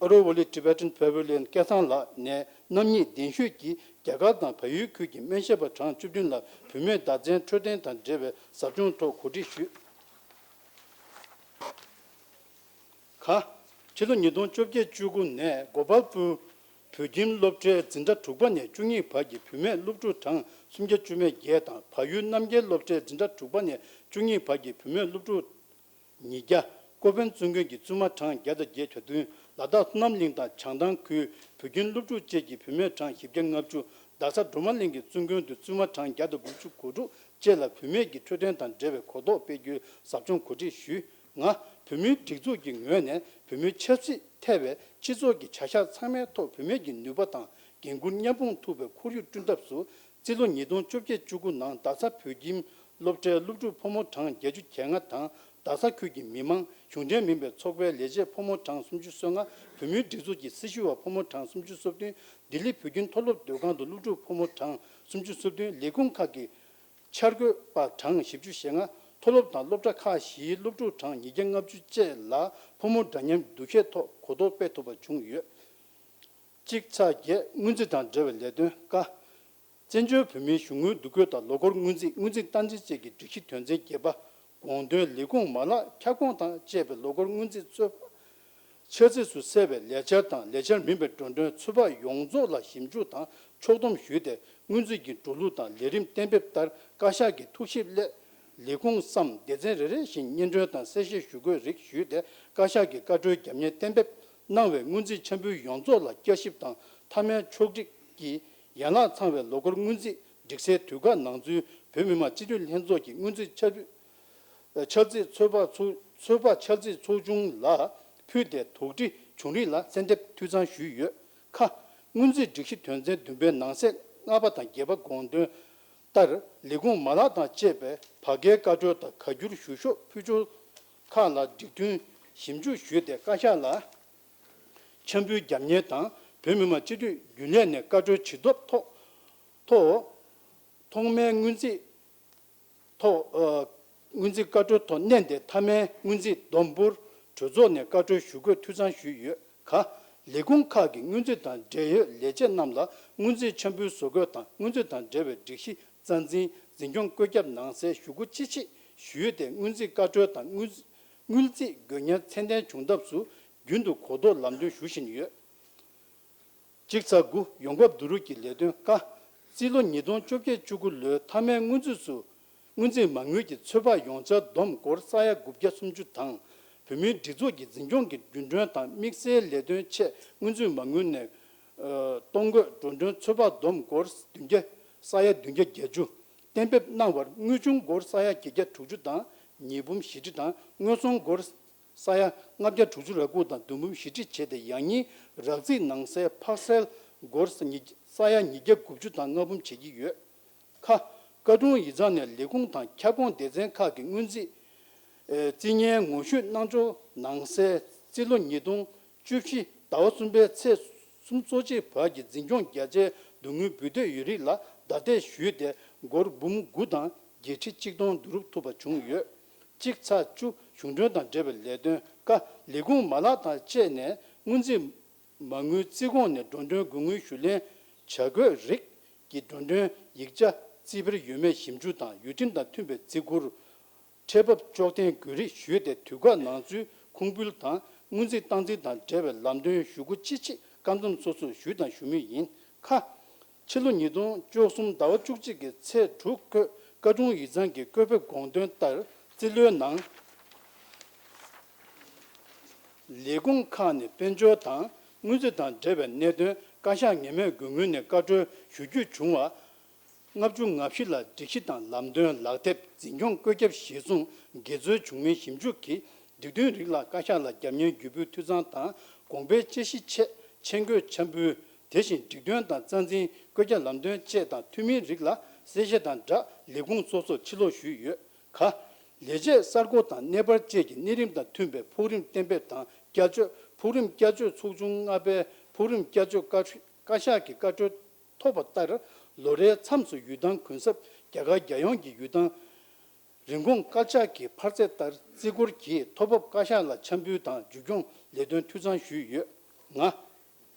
ཨ་རོ་ཝོ་ལི་ཊི་བེ་ཊན་པེ་ཝི་ལི་ཡན་སྐལ་བཟང་ལགས་ནས་རྣམ་གཉིས་གདན་ཞུས་ཀྱིས་རྒྱ་གར་དང་བལ་ཡུལ་ཁུལ་གྱི་སྨན་ཞབས་པ་གྲངས་བཅུ་བདུན་ལ་བུད་མེད་བདག་འཛིན་འཕྲོད་བསྟེན་དང་འབྲེལ་བའི་ཟབ་སྦྱོང་ཐོག་གོ་སྒྲིག་ཞུས། ག་ཕྱི་ལོ་ཉིས་སྟོང་བཅོ་བརྒྱད་བཅུ་དགུ་ནས་གོ་པལ་པུར་བོད་ཁྱིམ་སློབ་གྲྭའི་འཛིན་གྲྭ་དྲུག་པ་ནས་བཅུ་གཉིས་བར་གྱི་བུད་མེད་སློབ་ཕྲུག་གྲངས་སུམ་བརྒྱ་བཅུ་མེད་བརྒྱད་དང་། བལ་ཡུལ་རྣམ་རྒྱལ་སློབ་གྲྭའི་འཛིན་གྲྭ་དྲུག་པ་ནས་བཅུ་གཉིས་བར་གྱི་བུད་མེད་སློབ་ཕྲུག་ཉིས་བརྒྱ། ཀོ་ཕན་བཙུན་དགོན་གྱི་བཙུན་མ་གྲངས་བརྒྱ་དང་བརྒྱད་བརྒྱ་བདུན། ལ་དྭགས་ཧུ་ནམ་གླིང་དང་བྱང་ཐང་ཁུལ་བོད་ཁྱིམ་སློབ་ཕྲུག་བཅས་ཀྱི་བུད་མེད་གྲངས་བཞི་བརྒྱ་ལྔ་བཅུ། རྡ་ས་སྒྲོལ་མ་གླིང་གི་བཙུན་དགོན་དུ་བཙུན་མ་གྲངས་བརྒྱ་དང་དགུ་བཅུ་གོ་དྲུག་བཅས་ལ་བུད་མེད་ཀྱི་འཕྲོད་བསྟེན་དང་འབྲེལ་བའི་གོ་རྟོགས་སྤེལ་རྒྱུའི་ཟབ་སྦྱོང་གོ་སྒྲིག་ཞུས། ང་བོད་མིའི་སྒྲིག་འཛུགས་ཀྱི་ངོས་ནས་བོད་མིའི་ཆབ་སྲིད་ཐེ་བའི་སྤྱི་ཚོགས་ཀྱི་བྱ་གཞག་ཚང་མའི་ཐོག་བུད་མེད་ཀྱི་ནུས་པ་དང་འགན་འཁུར་མཉམ་སྤུངས་ཐུབ་པའི་ཁོར་ཡུག་བསྐྲུན་ཐབས་སུ། རྩིས་ལོ་ཉིས་སྟོང་བཅོ་བརྒྱད་བཅུ་དགུ་ནང་རྡ་ས་བོད་ཁྱིམ་སློབ་གྲྭའི་སློབ་ཕྲུག་ཕོ་མོ་གྲངས་བརྒྱད་ཅུ་གྱ་ལྔ་དང་། རྡ་ས་ཁུལ་གྱི་མི་མང་། གཞུང་འབྲེལ་མིན་པའི་ཚོགས་པའི་ལས་བྱེད་ཕོ་མོ་གྲངས་སུམ་ཅུ་སོ་ལྔ། བོད་མིའི་སྒྲིག་འཛུགས་ཀྱི་སྲི་ཞུ་བ་ཕོ་མོ་གྲངས་སུམ་ཅུ་སོ་བདུན། ལྡི་ལི་བོད་ཁྱིམ་མཐོ་སློབ་མདོ་ཁང་དུ་སློབ་ཕྲུག་ཕོ་མོ་གྲངས་སུམ་ཅུ་སོ་བདུན། ལས་ཁུངས་ཁག་གི་འཆར་འགོད་པ་གྲངས་བཞི་བཅུ་ཞེ་ལྔ། མཐོ་སློབ་དང་སློབ་གྲྭ་ཁག་བཞིའི་སློབ་ཕྲུག་གྲངས་ཉིས་བརྒྱ་ལྔ་བཅུ་བཅས་ལ་ཕོ་མོ་འདྲ་མཉམ་འདུ་ཤེས་ཐོག་གོ་རྟོགས་སྤེལ་ཐུབ་པ་བྱུང་ཡོད། གཅིག་ཚེག་བརྒྱད། སྔོན་རྩིས་དང་འབྲེལ་བའི་ལས་དོན། ཀ་བཙན་བྱོལ་བོད་མིའི་གཞུང་དངུལ་འདུ་འགོད་དང་ལོ་འཁོར་སྔོན་རྩིས། སྔོན་རྩིས་སྟངས་འཛིན་བཅས་ཀྱི་སྒྲིག་གཞི་དོན་ཚན་བརྒྱད་པ་དགོངས་དོན་ལས་ཁུངས་མ་ལག་ཁྱབ་ཁོངས་དང་བཅས་པའི་ལོ་འཁོར་སྔོན་རྩིས་ཚོད་དཔག་འཆར་རྩིས་སུ་གསལ་བའི་ལས་འཆར་དང་ལས་འཆར་མིན་པའི་འགྲོ་གྲོན་ཚོད་དཔག་ཡོངས་རྫོགས་ལ་ཞིབ་འཇུག་དང་ཕྱོགས་བསྡོམས་ཞུས་ཏེ། སྔོན་རྩིས་ཀྱི་འགྲོ་ལུགས་དང་ལས་རིམ་གཏན་འབེབས་ལྟར་བཀའ་ཤག་གི་ཐུགས་ཞིབ་སླད། ལས་ཁུངས་སམ་སྡེ་ཚན་རེ་རེ་བཞིན་སྙན་སྒྲོན་དང་གསལ་བཤད་ཞུ་དགོས་རིགས་ཞུས་ཏེ། བཀའ་ཤག་གིས་བཀའ་འཁྲོལ་རྒྱབ་གཉེར་གཏན་འབེབས་གནང་བའི་སྔོན་རྩིས་འཆར་འབུལ་ཡོངས་རྫོགས་ལ་བསྐྱར་ཞིབ་དང་མཐའ་མའི་ཕྱོགས་སྒྲིག་གིས་ཡན་ལག་ཚང་བའི་ལོ་འཁོར་སྔོན་རྩིས་སྒྲིག་གསལ་དུས་བཀག་ནང་ཚུད། བོད་མི་མང་སྤྱི་འཐུས་ལྷན་ཚོགས་ཀྱི་སྔོན་རྩིས་འཆར་འབུལ། འཆར་རྩིས་ཚོད་དཔག་ཚོགས། ཚོད་དཔག་འཆར་རྩིས་ཚོགས་ཆུང་ལ་ཕུལ་ཏེ་དོགས་འདྲི་བྱུང་རིགས་ལ་གསལ་འདེབས་འཐུས་ཚང་ཞུས་ཡོད། ཁ། སྔོན་རྩིས་སྒྲིག་གཞི་དོན་ཚན་བདུན་པའི་ནང་གསེས་ལྔ་པ་དང་བརྒྱད་པ་དགོངས་དོན་ལྟར། ལས་ཁུངས་མ་ལག་དང་བཅས་པའི་བར་བརྒལ་བཀའ་འཁྲོལ་དང་བཀའ་འགྱུར་ཞུ་ཕྱོགས་ཕུལ་ཕྱོགས་ཁག་ལ་སྒྲིག་མཐུན་ཞིབ་འཇུག་ཞུས་ཏེ། བཀའ་ཤག་ལ་འཆར་འབུལ་རྒྱབ་གཉེར་དང་བོད་མི་མང་སྤྱི་འཐུས་རྒྱུན་ལས་ནས་བཀའ་འཁྲོལ་ཇི་ཐོབ་ཐོག་ཐོག་ཐོག་མའི་སྔོན་རྩིས་ཐོག་ཨ། སྔོན་རྩིས་བཀའ་འཁྲོལ་ཐོག་གནས་འདིར་མཐའ་མའི་སྔོན་རྩིས་བསྡོམས་འབོར་གྲོས་ཚོགས་ནས་བཀའ་འཁྲོལ་ཞུ་དགོས་ཐུགས་བསམ་ཞུས་ཡོད་ཁ། ལས་ཁུངས་ཁག་གི་སྔོན་རྩིས་དང་འབྲེལ་ཡོད་ལས་བྱེད་རྣམས་ལ་སྔོན་རྩིས་འཆར་འབུལ་བཟོ་འགོད་དང་སྔོན་རྩིས་དང་འབྲེལ་བའི་སྒྲིག་གཞི་རྩ་འཛིན་འཛིན་སྐྱོང་བཀོད་ཁྱབ་གནང་སའི་ཞུ་སྒོ་ཅི་མཆིས་ཞུས་ཏེ། སྔོན་རྩིས་བཀའ་འཁྲོལ་དང་དངུལ་དངུལ་རྩིས་དགོས་ངེས་ཚད་ལྡན་བྱུང་ཐབས་སུ་རྒྱུན་དུ་གོ་རྟོགས་ལམ་སྟོན་ཞུ་བཞིན་ཡོད། གཅིག་ཚེག་དགུ། ཡོང་འབབ་བསྡུ་རུབ་ཀྱི་ལས་དོན་ཀ། རྩིས་ལོ་ཉིས་སྟོང་བཅོ་བརྒྱད་བཅུ་དགུ་ལོའི་མཐའ་མའི་སྔོན་རྩིས་སུ་སྔོན་རྩིས་མ་དངུལ་གྱི་ཚོད་དཔག་ཡོངས་ཆར་བསྡོམས་སྒོར་ས་ཡ་དགུ་བརྒྱ་སུམ་ཅུ་དང་། བོད་མིའི་སྒྲིག་འཛུགས་ཀྱི་འཛིན་སྐྱོང་གི་རྒྱུན་གྲོན་དང་དམིགས་བསལ་ལས་དོན་ཆེད་སྔོན་རྩིས་མ་དངུལ་ནས་ཨ་གཏོང་དགོས་འགྲོ་གྲོན་ཚོད་དཔག་བསྡོམས་སྒོར་བདུན་བརྒྱ་ས་ཡ་བདུན་བརྒྱ་བརྒྱད་ཅུ་གཏན་འབེབས་གནང་བར། དངུལ་ཆུང་སྒོར་ས་ཡ་བརྒྱད་བརྒྱ་དྲུག་ཅུ་དང་ཉིས་འབུམ་བཞི་ཁྲི་དང་། དངོས་ཟོང་སྒོར་ས་ཡ་ལྔ་བརྒྱ་དྲུག་ཅུ་རེ་དགུ་དང་བདུན་འབུམ་བཞི་ཁྲི་བྱས་ཏེ། ཡང་སྙིང་རག་རྩིས་གནང་སའི་ཕག་སེལ་སྒོར་ས་ཉི་ས་ཡ་ཉིས་བརྒྱ་དགུ་བཅུ་དང་ལྔ་འབུམ་བྱེད་ཀྱི་ཡོད་ཁ། བཀའ་དྲུང་ཡིག་ཚང་ནས་ལས་ཁུངས་དང་ཁྱབ་ཁོངས་སྡེ་ཚན་ཁག་གི་སྔོན་རྩིས་ཨེ་རྩིས་གཉེར་ངོ་བཤུས་གནང་འབྱོར་གནང་སའི་རྩིས་ལོ་ཉིས་སྟོང་བཅུ་བཞི་ཟླ་བ་གསུམ་པའི་ཚེས་སུམ་ཅུ་སོ་གཅིག་བར་གྱི་འཛིན་སྐྱོང་བརྒྱ་ཆའི་བསྡུ་དངུལ་འབུལ་འདོད་ཡོད་རིགས་ལ་བརྡ་སྤྲོད་ཞུས་ཏེ། སྒོར་འབུམ་དགུ་དང་བརྒྱད་ཁྲི་གཅིག་སྟོང་བསྡུ་རུབ་ཐུབ་པ་བྱུང་ཡོད། གཅིག་ཚེག་བཅུ། གཞུང་གྲོན་དང་འབྲེལ་བའི་ལས་དོན་ཀ། ལས་ཁུངས་མ་ལག་དང་བཅས་ནས་སྔོན་རྩིས་མ་དངུལ་རྩིས་ཁོངས་ནས་འགྲོ་གྲོན་དགོས་དངུལ་ཞུ་ལེན་བྱ་དགོས་རིགས་ཀྱི་འགྲོ་གྲོན་ཡིག་ཆ་རྩིས་འཕེར་ཡོད་མེད་ཞིབ་འཇུག་དང་། ཡུལ་ཁྲིམས་དང་མཐུན་པའི་བརྩི་བཀུར། ཁྲལ་འབབ་གཅོག་འཐེན་དགོས་རིགས་ཞུས་ཏེ། དུས་བཀག་ནང་ཚུད་ཁུངས་འབུལ་དང་སྔོན་རྩིས་སྟངས་འཛིན་དང་འབྲེལ་བའི་ལམ་སྟོན་ཞུ་སྒོ་ཅི་མཆིས་སྐབས་མཚམས་སོ་སོར་ཞུས་དང་ཞུ་མུས་ཡིན་ཁ། ཕྱི་ལོ་ཉིས་སྟོང་བཅུ་གསུམ་ཟླ་བ་བཅུ་གཅིག་གི་ཚེས་དྲུག་བར་བཀའ་དྲུང་ཡིག་ཚང་གི་བཀོད་ཕེབས་དགོངས་དོན་ལྟར་རྩིས་ལོའི་ནང་ལས་ཁུངས་ཁག་ནས་དཔལ་འབྱོར་དང་སྔོན་རྩིས་དང་འབྲེལ་བའི་གནད་དོན་བཀའ་ཤག་ངེས་མེད་དགོས་དངུལ་ནས་བཀའ་འཁྲོལ་ཞུ་རྒྱུ་བྱུང་བ། ལྔ་བཅུ་ང་བཞི་ལ་སྒྲིག་གཞི་དང་ལམ་སྟོན། ལག་དེབ། འཛིན་སྐྱོང་བཀོད་ཁྱབ་གཞིར་བཟུང་འགལ་འཛོལ་བྱུང་མིན་ཞིབ་འཇུག་གིས་སྒྲིག་དོན་རིགས་ལ་བཀའ་ཤག་ལ་རྒྱབ་གཉེར་རྒྱུ་སྤུས་མཐུད་གཙང་དང་གོང་འཕེལ་དཔྱད་གཞི་ཆེད་ཆེད་འགོད་འཆར་འབུལ། དེ་བཞིན་སྒྲིག་དོན་དང་རྩ་འཛིན་བཀོད་ཁྱབ་ལམ་སྟོན་བཅས་དང་མཐུན་མིན་རིགས་ལ་གསལ་བཤད་དང་སྦྲགས་ལས་ཁུངས་སོ་སོར་ཕྱིར་སློག་ཞུས་ཡོད་ཁ། ལས་བྱེད་གསར་བསྐོ་དང་གནས་སྤར་བཅས་ཀྱི་གནས་རིམ་དང་མཐུན་པའི་ཕུགས་རིམ་གཏན་འབེབས་དང་བསྐྱར་བཅོས། ཕུགས་རིམ་བསྐྱར་བཅོས་ཚོགས་ཆུང་ལྔ་པའི་ཕུགས་རིམ་བསྐྱར་བཅོས་བཀའ་བཀའ་ཤག་གི་བཀའ་འཁྲོལ་ཐོབ་པ་ལྟར། ལོ་རེའི་མཚམས་སུ་ཡུལ་ཐང་གུན་གསབ། རྒྱ་གར་རྒྱལ་ཡོངས་ཀྱི་ཡུལ་ཐང་རིན་གོང་བཀག་ཆ་གི་འཕར་ཚད་ལྟར་རྩིས་འཁོར་གྱིས་ཐོ་འབབ་བཀའ་ཤག་ལ་འཆར་འབུལ་དང་མཇུག་སྐྱོང་ལས་དོན་འཐུས་ཚང་ཞུས་ཡོད། ལྔ།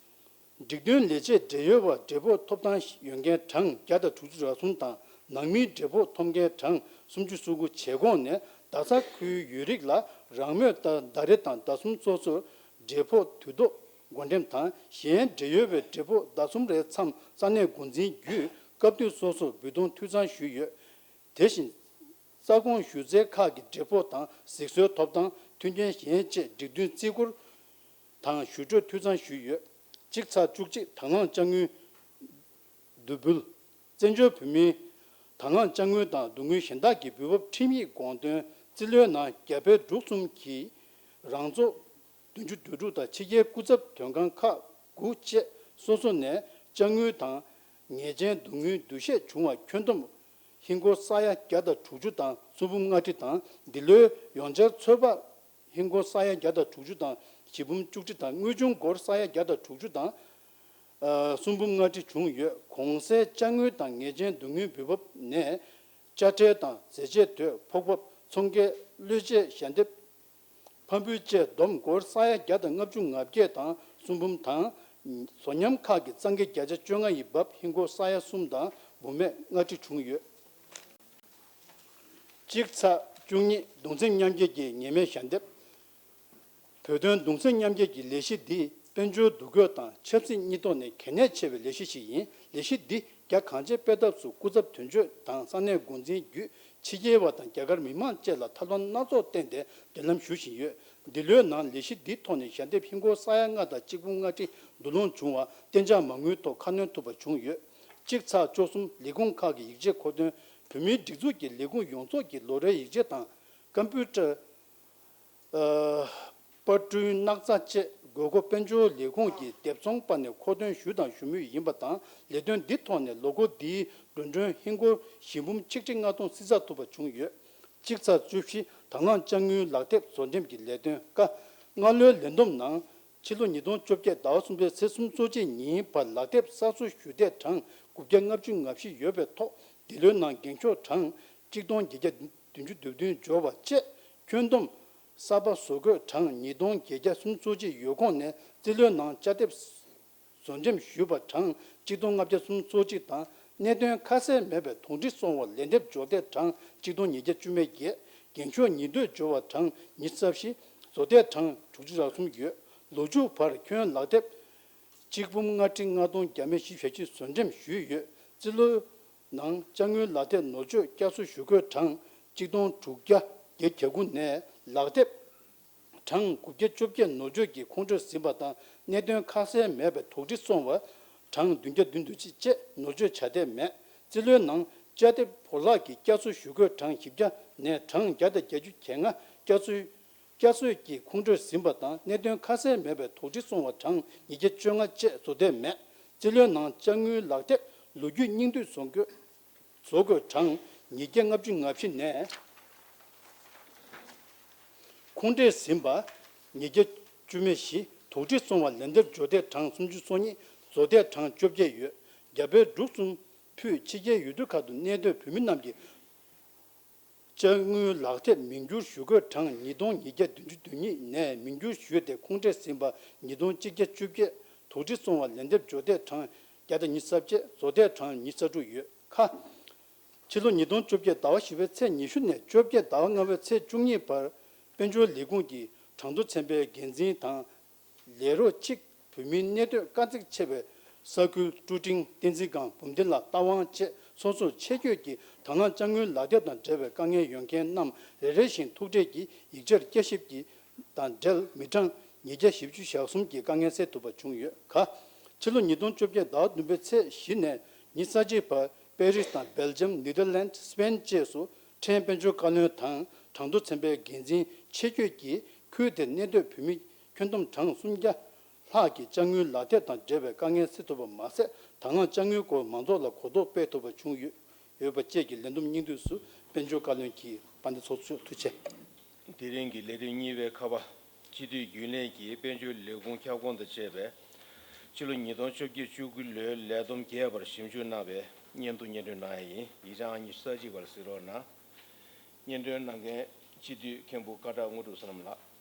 སྒྲིག་དོན་ལས་བྱེད་འབྲེལ་ཡོད་པ་འབྲས་སྤོགས་ཐོབ་ཐང་ཡོད་མཁན་གྲངས་བརྒྱ་དང་དྲུག་ཅུ་རེ་གསུམ་དང་། ནང་མིའི་འབྲས་སྤོགས་ཐོབ་མཁན་གྲངས་སུམ་ཅུ་སོ་དགུ། བྱེད་ཁོངས་ནས་རྡ་ས་ཁུལ་ཡོད་རིགས་ལ་རང་མོས་ལྟར་ཟླ་རེ་དང་ཟླ་གསུམ་སོ་སོར་འབྲས་སྤོགས་དུས་ཐོག་བགོ་འགྲེམས་དང་། གཞན་འབྲེལ་ཡོད་པའི་འབྲས་སྤོགས་ཟླ་གསུམ་རེའི་མཚམས་ས་གནས་འགོ་འཛིན་བརྒྱུད་སྐབས་དུས་སོ་སོར་འབུལ་གཏོང་འཐུས་ཚང་ཞུས་ཡོད། དེ་བཞིན་རྩ་དགོངས་ཞུ་སའི་ཁག་གི་འབྲས་སྤོགས་དང་གཟིགས་གསོལ་ཐོབ་ཐང་། མཐུན་རྐྱེན་གཞན་བཅས་སྒྲིག་མཐུན་རྩིས་འཁོར་དང་ཞུ་སྒྲོས་འཐུས་ཚང་ཞུས་ཡོད། གཅིག་ཚེག་བཅུ་གཅིག། དང་བླངས་དཔྱ་དངུལ་བསྡུ་འབུལ། བཙན་བྱོལ་བོད་མིའི་དང་བླངས་དཔྱ་དངུལ་དང་བསྡུ་དངུལ་གཞན་དག་གི་འབུལ་འབབ་ཁྲིམས་ཡིག་དགོངས་དོན་རྩིས་ལོའི་ནང་རྒྱ་བལ་འབྲུག་གསུམ་གྱི་རང་རྫོང་བདུན་ཅུ་དོན་དྲུག་དང་ཕྱི་རྒྱལ་སྐུ་ཚབ་དོན་ཁང་ཁག་དགུ་བཅས་སོ་སོ་ནས་དཔྱ་དངུལ་དང་ངེས་ཅན་བསྡུ་དངུལ་བསྡུ་བཞེས་བྱུང་བ་ཁྱོན་བསྡོམས་ཧིན་སྒོར་ས་ཡ་བརྒྱ་དང་དྲུག་ཅུ་དང་སུམ་འབུམ་ལྔ་ཁྲི་དང་། འདི་ལོའི་ཡོངས་འཆར་ཚོད་དཔག་ཧིན་སྒོར་ས་ཡ་བརྒྱ་དང་དྲུག་ཅུ་དང་བཞི་འབུམ་བཅུ་ཁྲི་དང་། དངུལ་ཆུང་སྒོར་ས་ཡ་བརྒྱ་དང་དྲུག་ཅུ་དང་ཨ་སུམ་འབུམ་ལྔ་ཁྲི་བྱུང་ཡོད། གོང་གསལ་དཔྱ་དངུལ་དང་ངེས་ཅན་བསྡུ་དངུལ་འབུལ་འབབ་ནས་དཔྱ་ཁྲལ་དང་ཟས་བཅད་དོད། ཕོགས་འབབ། ཚོང་སྐྱེལ། གློད་བྱེད་ཞལ་འདེབས། ཕབ་འབུལ་བཅས་བསྡོམས་སྒོར་ས་ཡ་བརྒྱ་དང་ལྔ་བཅུ་ང་བརྒྱད་དང་སུམ་འབུམ་དང་། བཟོ་ཉམས་ཁག་གི་གཙང་ཁེ་བརྒྱ་ཆ་བཅོ་ལྔ་ཡི་འབབ་ཧིན་སྒོར་ས་ཡ་གསུམ་དང་འབུམ་མེད་ལྔ་ཁྲི་བྱུང་ཡོད། གཅིག་ཚེག་བཅུ་གཉིས། གདུང་སེམས་མཉམ་སྐྱེད་ཀྱི་ངེས་མེད་ཞལ་འདེབས། བོད་དོན་གདུང་སེམས་མཉམ་སྐྱེད་ཀྱི་ལས་གཞི་འདི་དཔལ་འབྱོར་འདུ་འགོད་དང་ཆབ་སྲིད་གཉིས་ཐོག་ནས་གལ་གནད་ཆེ་བའི་ལས་གཞི་ཞིག་ཡིན། ལས་གཞི་འདི་རྒྱ་གང་ཆེ་སྤེལ་ཐབས་སུ་སྐུ་ཚབ་དོན་གཅོད་དང་ས་གནས་འགོ་འཛིན་བརྒྱུད་ཕྱི་རྒྱལ་བ་དང་རྒྱ་གར་མི་མང་བཅས་ལ་ཐབས་ལམ་སྣ་ཚོགས་བསྟན་ཏེ་མདུན་ལམ་ཞུ་བཞིན་ཡོད། འདི་ལོའི་ནང་ལས་གཞི་འདིའི་ཐོག་ནས་ཞལ་འདེབས་ཧིན་སྒོར་ས་ཡ་ལྔ་དང་གཅིག་འབུམ་ལྔ་ཁྲི་བསྡུ་སློང་བྱུང་བ་གཏན་འཇགས་མ་དངུལ་ཐོག་ཁ་སྣོན་ཐུབ་པ་བྱུང་ཡོད། གཅིག་ཚེག་བཅུ་གསུམ། ལས་ཁུངས་ཁག་གི་ཡིག་ཆའི་མཁོ་འདོན། བོད་མིའི་སྒྲིག་འཛུགས་ཀྱི་ལས་ཁུངས་ཡོངས་རྫོགས་ཀྱི་ལོ་རེའི་ཡིག་ཆ་དང་། ཀམ་པུ་ཊར། ཨ། པར་སྐྲུན། སྣག་ཚ་བཅས་དགོས་མཁོ་དཔལ་འབྱོར་ལས་ཁུངས་ཀྱི་སྡེབ་ཚོང་པ་ནས་མཁོ་འདོན་ཞུས་དང་ཞུ་མུས་ཡིན་པ་དང་། ལས་དོན་འདིའི་ཐོག་ནས་ལོ་འཁོར་འདིའི་འགྲོ་གྲོན་ཧིན་སྒོར་བཞི་འབུམ་ཆིག་ཁྲི་ལྔ་སྟོང་བསྲི་ཚགས་ཐུབ་པ་བྱུང་ཡོད། གཅིག་ཚེག་བཅུ་བཞི། དང་བླངས་དཔྱ་དངུལ་ལག་དེབ་བཟོ་འགྲེམས་ཀྱི་ལས་དོན་ཀ། སྔ་ལོའི་ལས་བསྡོམས་ནང་ཕྱི་ལོ་ཉིས་སྟོང་བཅོ་བརྒྱད་ཟླ་བ་གསུམ་པའི་ཚེས་སུམ་ཅུ་སོ་གཅིག་ཉིན་བར་ལག་དེབ་གསར་བཟོ་ཞུ་ཐད་གྲངས་དགུ་བརྒྱ་ལྔ་བཅུ་ང་བཞི་ཡོད་པའི་ཐོག་འདི་ལོའི་ནང་འགེངས་ཤོག་གྲངས་གཅིག་སྟོང་བརྒྱད་བརྒྱ་ བདུན་ཅུ་དོན་བདུན་འབྱོར་བ་བཅས་ཁྱོན་བསྡོམས་གསར་པ་བཟོ་འགོད་གྲངས་ཉིས་སྟོང་བརྒྱད་བརྒྱ་སུམ་ཅུ་སོ་གཅིག་ཡོད་ཁོངས་ནས་རྩིས་ལོའི་ནང་དཔྱ་དེབ་བཟོ་འགྲེམས་ཞུས་པ་གྲངས་གཅིག་སྟོང་ལྔ་བརྒྱ་སུམ་ཅུ་སོ་གཅིག་དང་གནད་དོན་ཁ་གསལ་མེད་པའི་དོགས་འདྲི་སོང་བར་ལན་འདེབས་འབྱོར་ལྡན་གྲངས་གཅིག་སྟོང་ཉིས་བརྒྱ་བཅུ་མེད་བརྒྱད། འགེངས་ཤོག་ཉིས་བསྟོད་འབྱོར་བ་གྲངས་ཉི་ཤུ་རྩ་བཞི། བཟོ་ལྡན་གྲངས་དྲུག་ཅུ་རེ་གསུམ་ཡོད། ལོ་མཇུག་བར་ཁྱོན་ལག་དེབ་གཅིག་འབུམ་ལྔ་ཁྲི་ལྔ་སྟོང་བརྒྱ་མེད་བཞི་བཅུ་ཞེ་གཅིག་བཟོ་འགྲེམས་ཞུས་ཡོད། རྩིས་ལོའི་ནང་དཔྱ་དངུལ་ལག་དེབ་ནོར་བཅོས་བསྐྱར་གསོ་ཞུ་དགོས་གྲངས་གཅིག་སྟོང་དྲུག་བརྒྱ་བརྒྱད་བརྒྱ་དགུ་ནས་ལག་དེབ་གྲངས་དགུ་བརྒྱ་བཅོ་བརྒྱད་ནོར་བཅོས་ཀྱི་ཁོང་ཁྲོས་ཟིན་པ་དང་གནད་དོན་ཁ་གསལ་མེད་པའི་དོགས་འདྲི་སོང་བ་གྲངས་བདུན་བརྒྱ་བདུན་ཅུ་གཅིག་བཅས་ནོར་བཅོས་བྱ་འཐབ་མེད། རྩིས་ལོའི་ནང་དཔྱ་དེབ་བོར་བརླག་གི་བསྐྱར་གསོ་ཞུ་དགོས་གྲངས་བཞི་བརྒྱ་ནས་གྲངས་བརྒྱ་དང་བརྒྱད་ཅུ་གྱ་ལྔ་བསྐྱར་གསོའི་བསྐྱར་གསོས་ཀྱི་ཁོང་ཁྲོས་ཟིན་པ་དང་གནད་དོན་ཁ་གསལ་མེད་པའི་དོགས་འདྲི་སོང་བ་གྲངས་ཉིས་བརྒྱ་བཅོ་ལྔ་བཅས་བཟོ་འཐབ་མེད། རྩིས་ལོའི་ནང་དཔྱ་དངུལ་ལག་དེབ་ལོ་རྒྱུས་སྙིང་བསྡུས་བཟོ་འགོད་བཟོ་འགོད་གྲངས་ཉིས་བརྒྱ་ལྔ་བཅུ་ང་བཞི་ནས་ཁོང་ཁྲོས་ཟིན་པ་ཉིས་བརྒྱ་བཅུ་མེད་བཞི། དོགས་འདྲི་སོང་བ་ལན་འདེབས་འབྱོར་ལྡན་གྲངས་སུམ་ཅུ་སོ་གཉིས། བཟོ་ལྡན་གྲངས་བཅོ་བརྒྱད་ཡོད། རྒྱ་བལ་འབྲུག་གསུམ་ཕུད་ཕྱི་རྒྱལ་ཡུལ་གྲུ་ཁག་ཏུ་གནས་སྡོད་བོད་མི་རྣམས་ཀྱི་དཔྱ་དངུལ་ལག་དེབ་མིང་བསྒྱུར་ཞུ་དགོས་གྲངས་ཉིས་སྟོང་ཉིས་བརྒྱ་བདུན་ཅུ་དོན་གཉིས་ནས་མིང་བསྒྱུར་ཞུས་ཏེ་ཁོང་ཁྲོས་ཟིན་པ་ཉིས་སྟོང་གཅིག་བརྒྱ་བཅོ་བརྒྱད། དོགས་འདྲི་སོང་བ་ལན་འདེབས་འབྱོར་ལྡན་གྲངས་བརྒྱ་དང་ཉི་ཤུ་རྩ་བརྒྱད། བཟོ་ལྡན་གྲངས་ཉི་ཤུ་རྩ་དྲུག་ཡོད། ཁ། ཕྱི་ལོ་ཉིས་སྟོང་བཅོ་བརྒྱད་ཟླ་བ་བཞི་པའི་ཚེས་ཉི་ཤུ་ནས་བཅོ་བརྒྱད་ཟླ་བ་ལྔ་པའི་ཚེས་བཅུ་གཉིས་བར་དཔལ་འབྱོར་ལས་ཁུངས་ཀྱི་གྲངས་ཐོ་ཚན་པའི་འགན་འཛིན་དང་། ལས་རོགས་གཅིག་བོད་མིའི་གནད་དོན་དཀའ་ཚེགས་ཆེ་བའི་ས་ཁུལ་ཀྲུའུ་ཀྲིང་བསྟན་འཛིན་སྒང་བུམ་སྡེ་ལ་རྟ་དབང་བཅས་སོ་སོར་ཆེད་བསྐྱོད་ཀྱིས་དང་བླངས་དཔྱ་དངུལ་ལག་དེབ་དང་འབྲེལ་བའི་དཀའ་ངལ་ཡོད་མཁན་རྣམས་རེ་རེ་བཞིན་ཐུག་འཕྲད་ཀྱིས་ཡིག་ཆར་བསྐྱར་ཞིབ་ཀྱིས་དང་འབྲེལ་མི་གྲངས་ཉིས་བརྒྱ་བཞི་བཅུ་ཞེ་གསུམ་གྱི་དཀའ་ངལ་སེལ་ཐུབ་པ་བྱུང་ཡོད། ཁ། ཕྱི་ལོ་ཉིས་སྟོང་བཅོ་བརྒྱད་ཟླ་བ་བདུན་པའི་ཚེས་བཞི་ནས་ཉི་ཤུ་རྩ་གཅིག་བར་པེ་རིས་དང་སྦེལ་ཇམ། ནེ་དར་ལན། སི་པེན་བཅས་སུ་ཕྲན་དཔལ་འབྱོར་བཀའ་བློན་དང་གྲངས་ཐོ་ཚན་པའི་འགན་འཛིན་ཆེད་བསྐྱོད་ཀྱིས་ཁུལ་དེར་གནས་སྡོད་བོད་མི་ཁྱོན་བསྡོམས་གྲངས་སུམ་བརྒྱ་ལྷག་གིས་དཔྱ་དངུལ་ལག་དེབ་དང་འབྲེལ་བའི་དཀའ་ངལ་སེལ་ཐུབ་པ་མ་ཟད། དང་བླངས་དཔྱ་དངུལ་སྐོར་མང་ཚོགས་ལ་གོ་རྟོགས་སྤེལ་ཐུབ་པ་བྱུང་ཡོད་ཡོད་པ་བཅས་ཀྱི་ལས་བསྡོམས་སྙིང་བསྡུས་སུ་དཔལ་འབྱོར་བཀའ་བློན་གྱིས་དཔལ་ལྡན་ཚོགས་གཙོ་མཆོག་ཐུགས་རྗེ་ཆེ། དེ་རིང་གི་ལས་རིམ་གཉིས་པའི་ཁ་པར་སྤྱི་འཐུས་རྒྱུན་ལས་ཀྱིས་དཔལ་འབྱོར་ལས་ཁུངས་ཁྱབ་ཁོངས་དང་བཅས་པའི་ཕྱི་ལོ་ཉིས་སྟོང་བཅོ་བརྒྱད་བཅུ་དགུ་ལོའི་ལས་བསྡོམས་རྒྱས་པར་ཞིབ་འཇུག་གནང་བའི་སྙན་ཐོ་སྙན་སྒྲོན་གནང་ཡ་ཡིན། ཡིག་ཆ་ཨང་ཉི་ཤུ་རྩ་གཅིག་པར་གཟིགས་རོགས་གནང་། སྙན་སྒྲོན་གནང་མཁན་སྤྱི་འཐུས་མཁན་པོ་སྐ་བྲག་དངོས་གྲུབ་བསོད་ནམས་ལགས།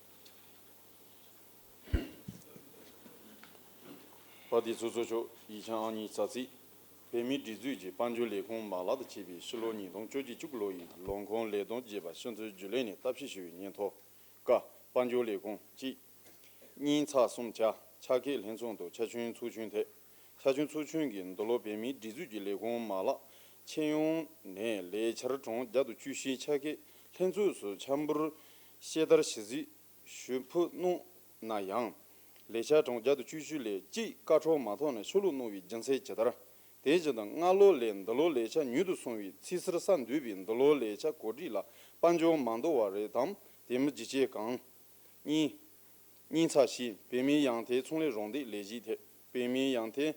དཔལ་ལྡན་ཚོགས་གཙོ་མཆོག་ཡིག་ཆ་ཨང་གཉིས་རྩ་གཅིག་བོད་མིའི་སྒྲིག་འཛུགས་ཀྱི་དཔལ་འབྱོར་ལས་ཁུངས་མ་ལག་ཏུ་བྱས་པའི་ཕྱི་ལོ་ཉིས་སྟོང་བཅོ་བརྒྱད་བཅུ་དགུ་ལོ་ཡི་ལོ་འཁོར་ལས་བསྡོམས་རྒྱས་པ་ཕྱི་ཚུལ་རྒྱུན་ལས་ནས་བརྟག་ཞིབ་ཞུ་བའི་སྙན་ཐོ། ཀ། དཔལ་འབྱོར་ལས་ཁུངས་གཅིག་གཉིས་ཚེག་གསུམ་ཆ། ཕྱག་འཁྱེར་ལྷན་ཚོགས་དང་ཆ་འཇོག་ཚོགས་ཆུང་ཐད། ཆ་འཇོག་ཚོགས་ཆུང་གིས་འདི་ལོ་བོད་མིའི་སྒྲིག་འཛུགས་ཀྱི་ལས་ཁུངས་མ་ལག་ཁྱོན་ཡོངས་ནས་ལས་འཆར་གྲངས་བརྒྱ་དང་བཅུ་བཞི་ཕྱག་འཁྱེར་ལྷན་ཚོགས་སུ་ཆ་འབོར་ཤེལ་དར་ཞིབ་གཟིགས་ཞུ་ཕུལ་གནང་ན་ཡང་། ལས་འཆར་གྲངས་བརྒྱ་དང་བཅུ་བཞི་ལས་གཅིག་བཀའ་འཁྲོལ་མ་ཐོབ་ནས་ཕྱིར་ལོག་གནང་བའི་རྒྱུ་མཚན་ཇི་ལྟར། དེ་བཞིན་དུ་སྔ་ལོ་ལས་འདི་ལོ་ལས་འཆར་ཉུང་དུ་སོང་བའི་ཚིག་ཟུར་གསར་འདུས་པའི་འདི་ལོ་ལས་འཆར་གོ་སྒྲིག་ལ་དཔལ་འབྱོར་མ་འདང་བ་རེད་དམ། དེ་མིན་རྒྱུ་རྐྱེན་གང་། གཉིས། གཉིས་ཚེག་བཞི། བོད་མིའི་ཡང་ཐེ་ཚོང་ལས་རོགས་འདེགས་ལས་གཞི་ཐད། བོད་མིའི་ཡང་ཐེ་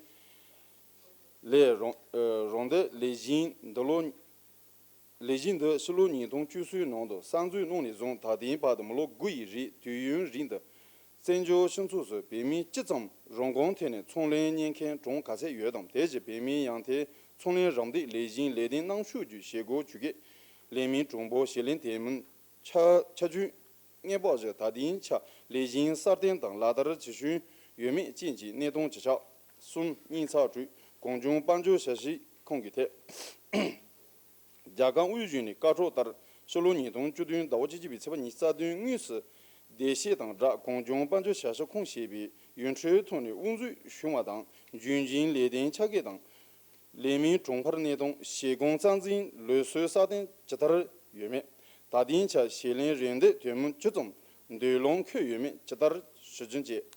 ལས་རོགས་ཨ་རོགས་འདེགས་ལས་གཞི་འདི་ལོ། ལས་གཞི་འདི་ཕྱི་ལོ་ཉིས་སྟོང་བཅུ་གསུམ་ནང་དུ་གསར་འཛུགས་གནང་ནས་བཟུང་ད་ཐེངས་བར་དུ་མི་ལོ་དགུ་ཡི་རིང་དུས་ཡུན་རིང་དུ་བཙན་བྱོལ་སྤྱི་ཚོགས་སུ་བོད་མི་ཅི་ཙམ་རང་དབང་ཐོག་ནས་ཚོང་ལས་གཉེར་མཁན་གྲངས་ག་ཚད་ཡོད་དམ། དེ་བཞིན་བོད་མིའི་ཡང་ཐེ་ཚོང་ལས་རམ་འདེགས་ལས་གཞིའི་ལས་དོན་གནང་ཕྱོགས་ཀྱི་བྱེད་སྒོ་ཇུས་འགོད། ལས་མིའི་གྲངས་འབོར་བྱེད་ལས་དེ་མིན་ཆ་ཆ་རྒྱུས་གནས་བབ་བཞིན་ད་ཐེངས་ཆ་ལས་གཞིའི་གསར་གཏོད་དང་ལག་བསྟར་ཇི་བྱུང་ཡོད་མེད་བཅས་ཀྱི་གནས་སྟངས་ཇི་ཆགས། གསུམ། གཉིས་ཚེག་དྲུག་གངས་ལྗོངས་དཔལ་འབྱོར་ཞབས་ཞུ་ཁང་གི་ཐད། རྒྱལ་ཁབ་དབུས་གཞུང་ནས་བཀའ་འཁྲོལ་ལྟར་ཕྱི་ལོ་ཉིས་སྟོང་བཅུ་བདུན་ཟླ་བ་བཅུ་གཅིག་པའི་ཚེས་པ་ཉི་ཤུ་རྩ་བདུན་དངོས་སུ་བདེ་སྐྱིད་དང་སྦྲགས་གངས་ལྗོངས་དཔལ་འབྱོར་ཞབས་ཞུ་ཁང་ཞེས་པའི་ཡོངས་ཁྲའི་ཐོག་ནས་དབུ་འཛུགས་བྱུང་བ་དང་རྒྱུན་འཛིན་ལས་དོན་ཆ་བགོས་དང་། ལས་མིའི་གྲངས་འཕར་གནས་སྟངས། བྱེད་སྒོ་རྩ་འཛིན་ལུགས་སྲོལ་སྲ་བརྟན་ཇི་ལྟར་ཡོད་མེད། ད་ཐེངས་ཆ་བྱེད་ལས་རིན་དོད་དོ་མཉམ་ཇི་ཙམ་འདུ་ལོང་འཁོད་ཡོད་མེད་ཇི་ལྟར་ཞིབ་འཇུག་བྱས།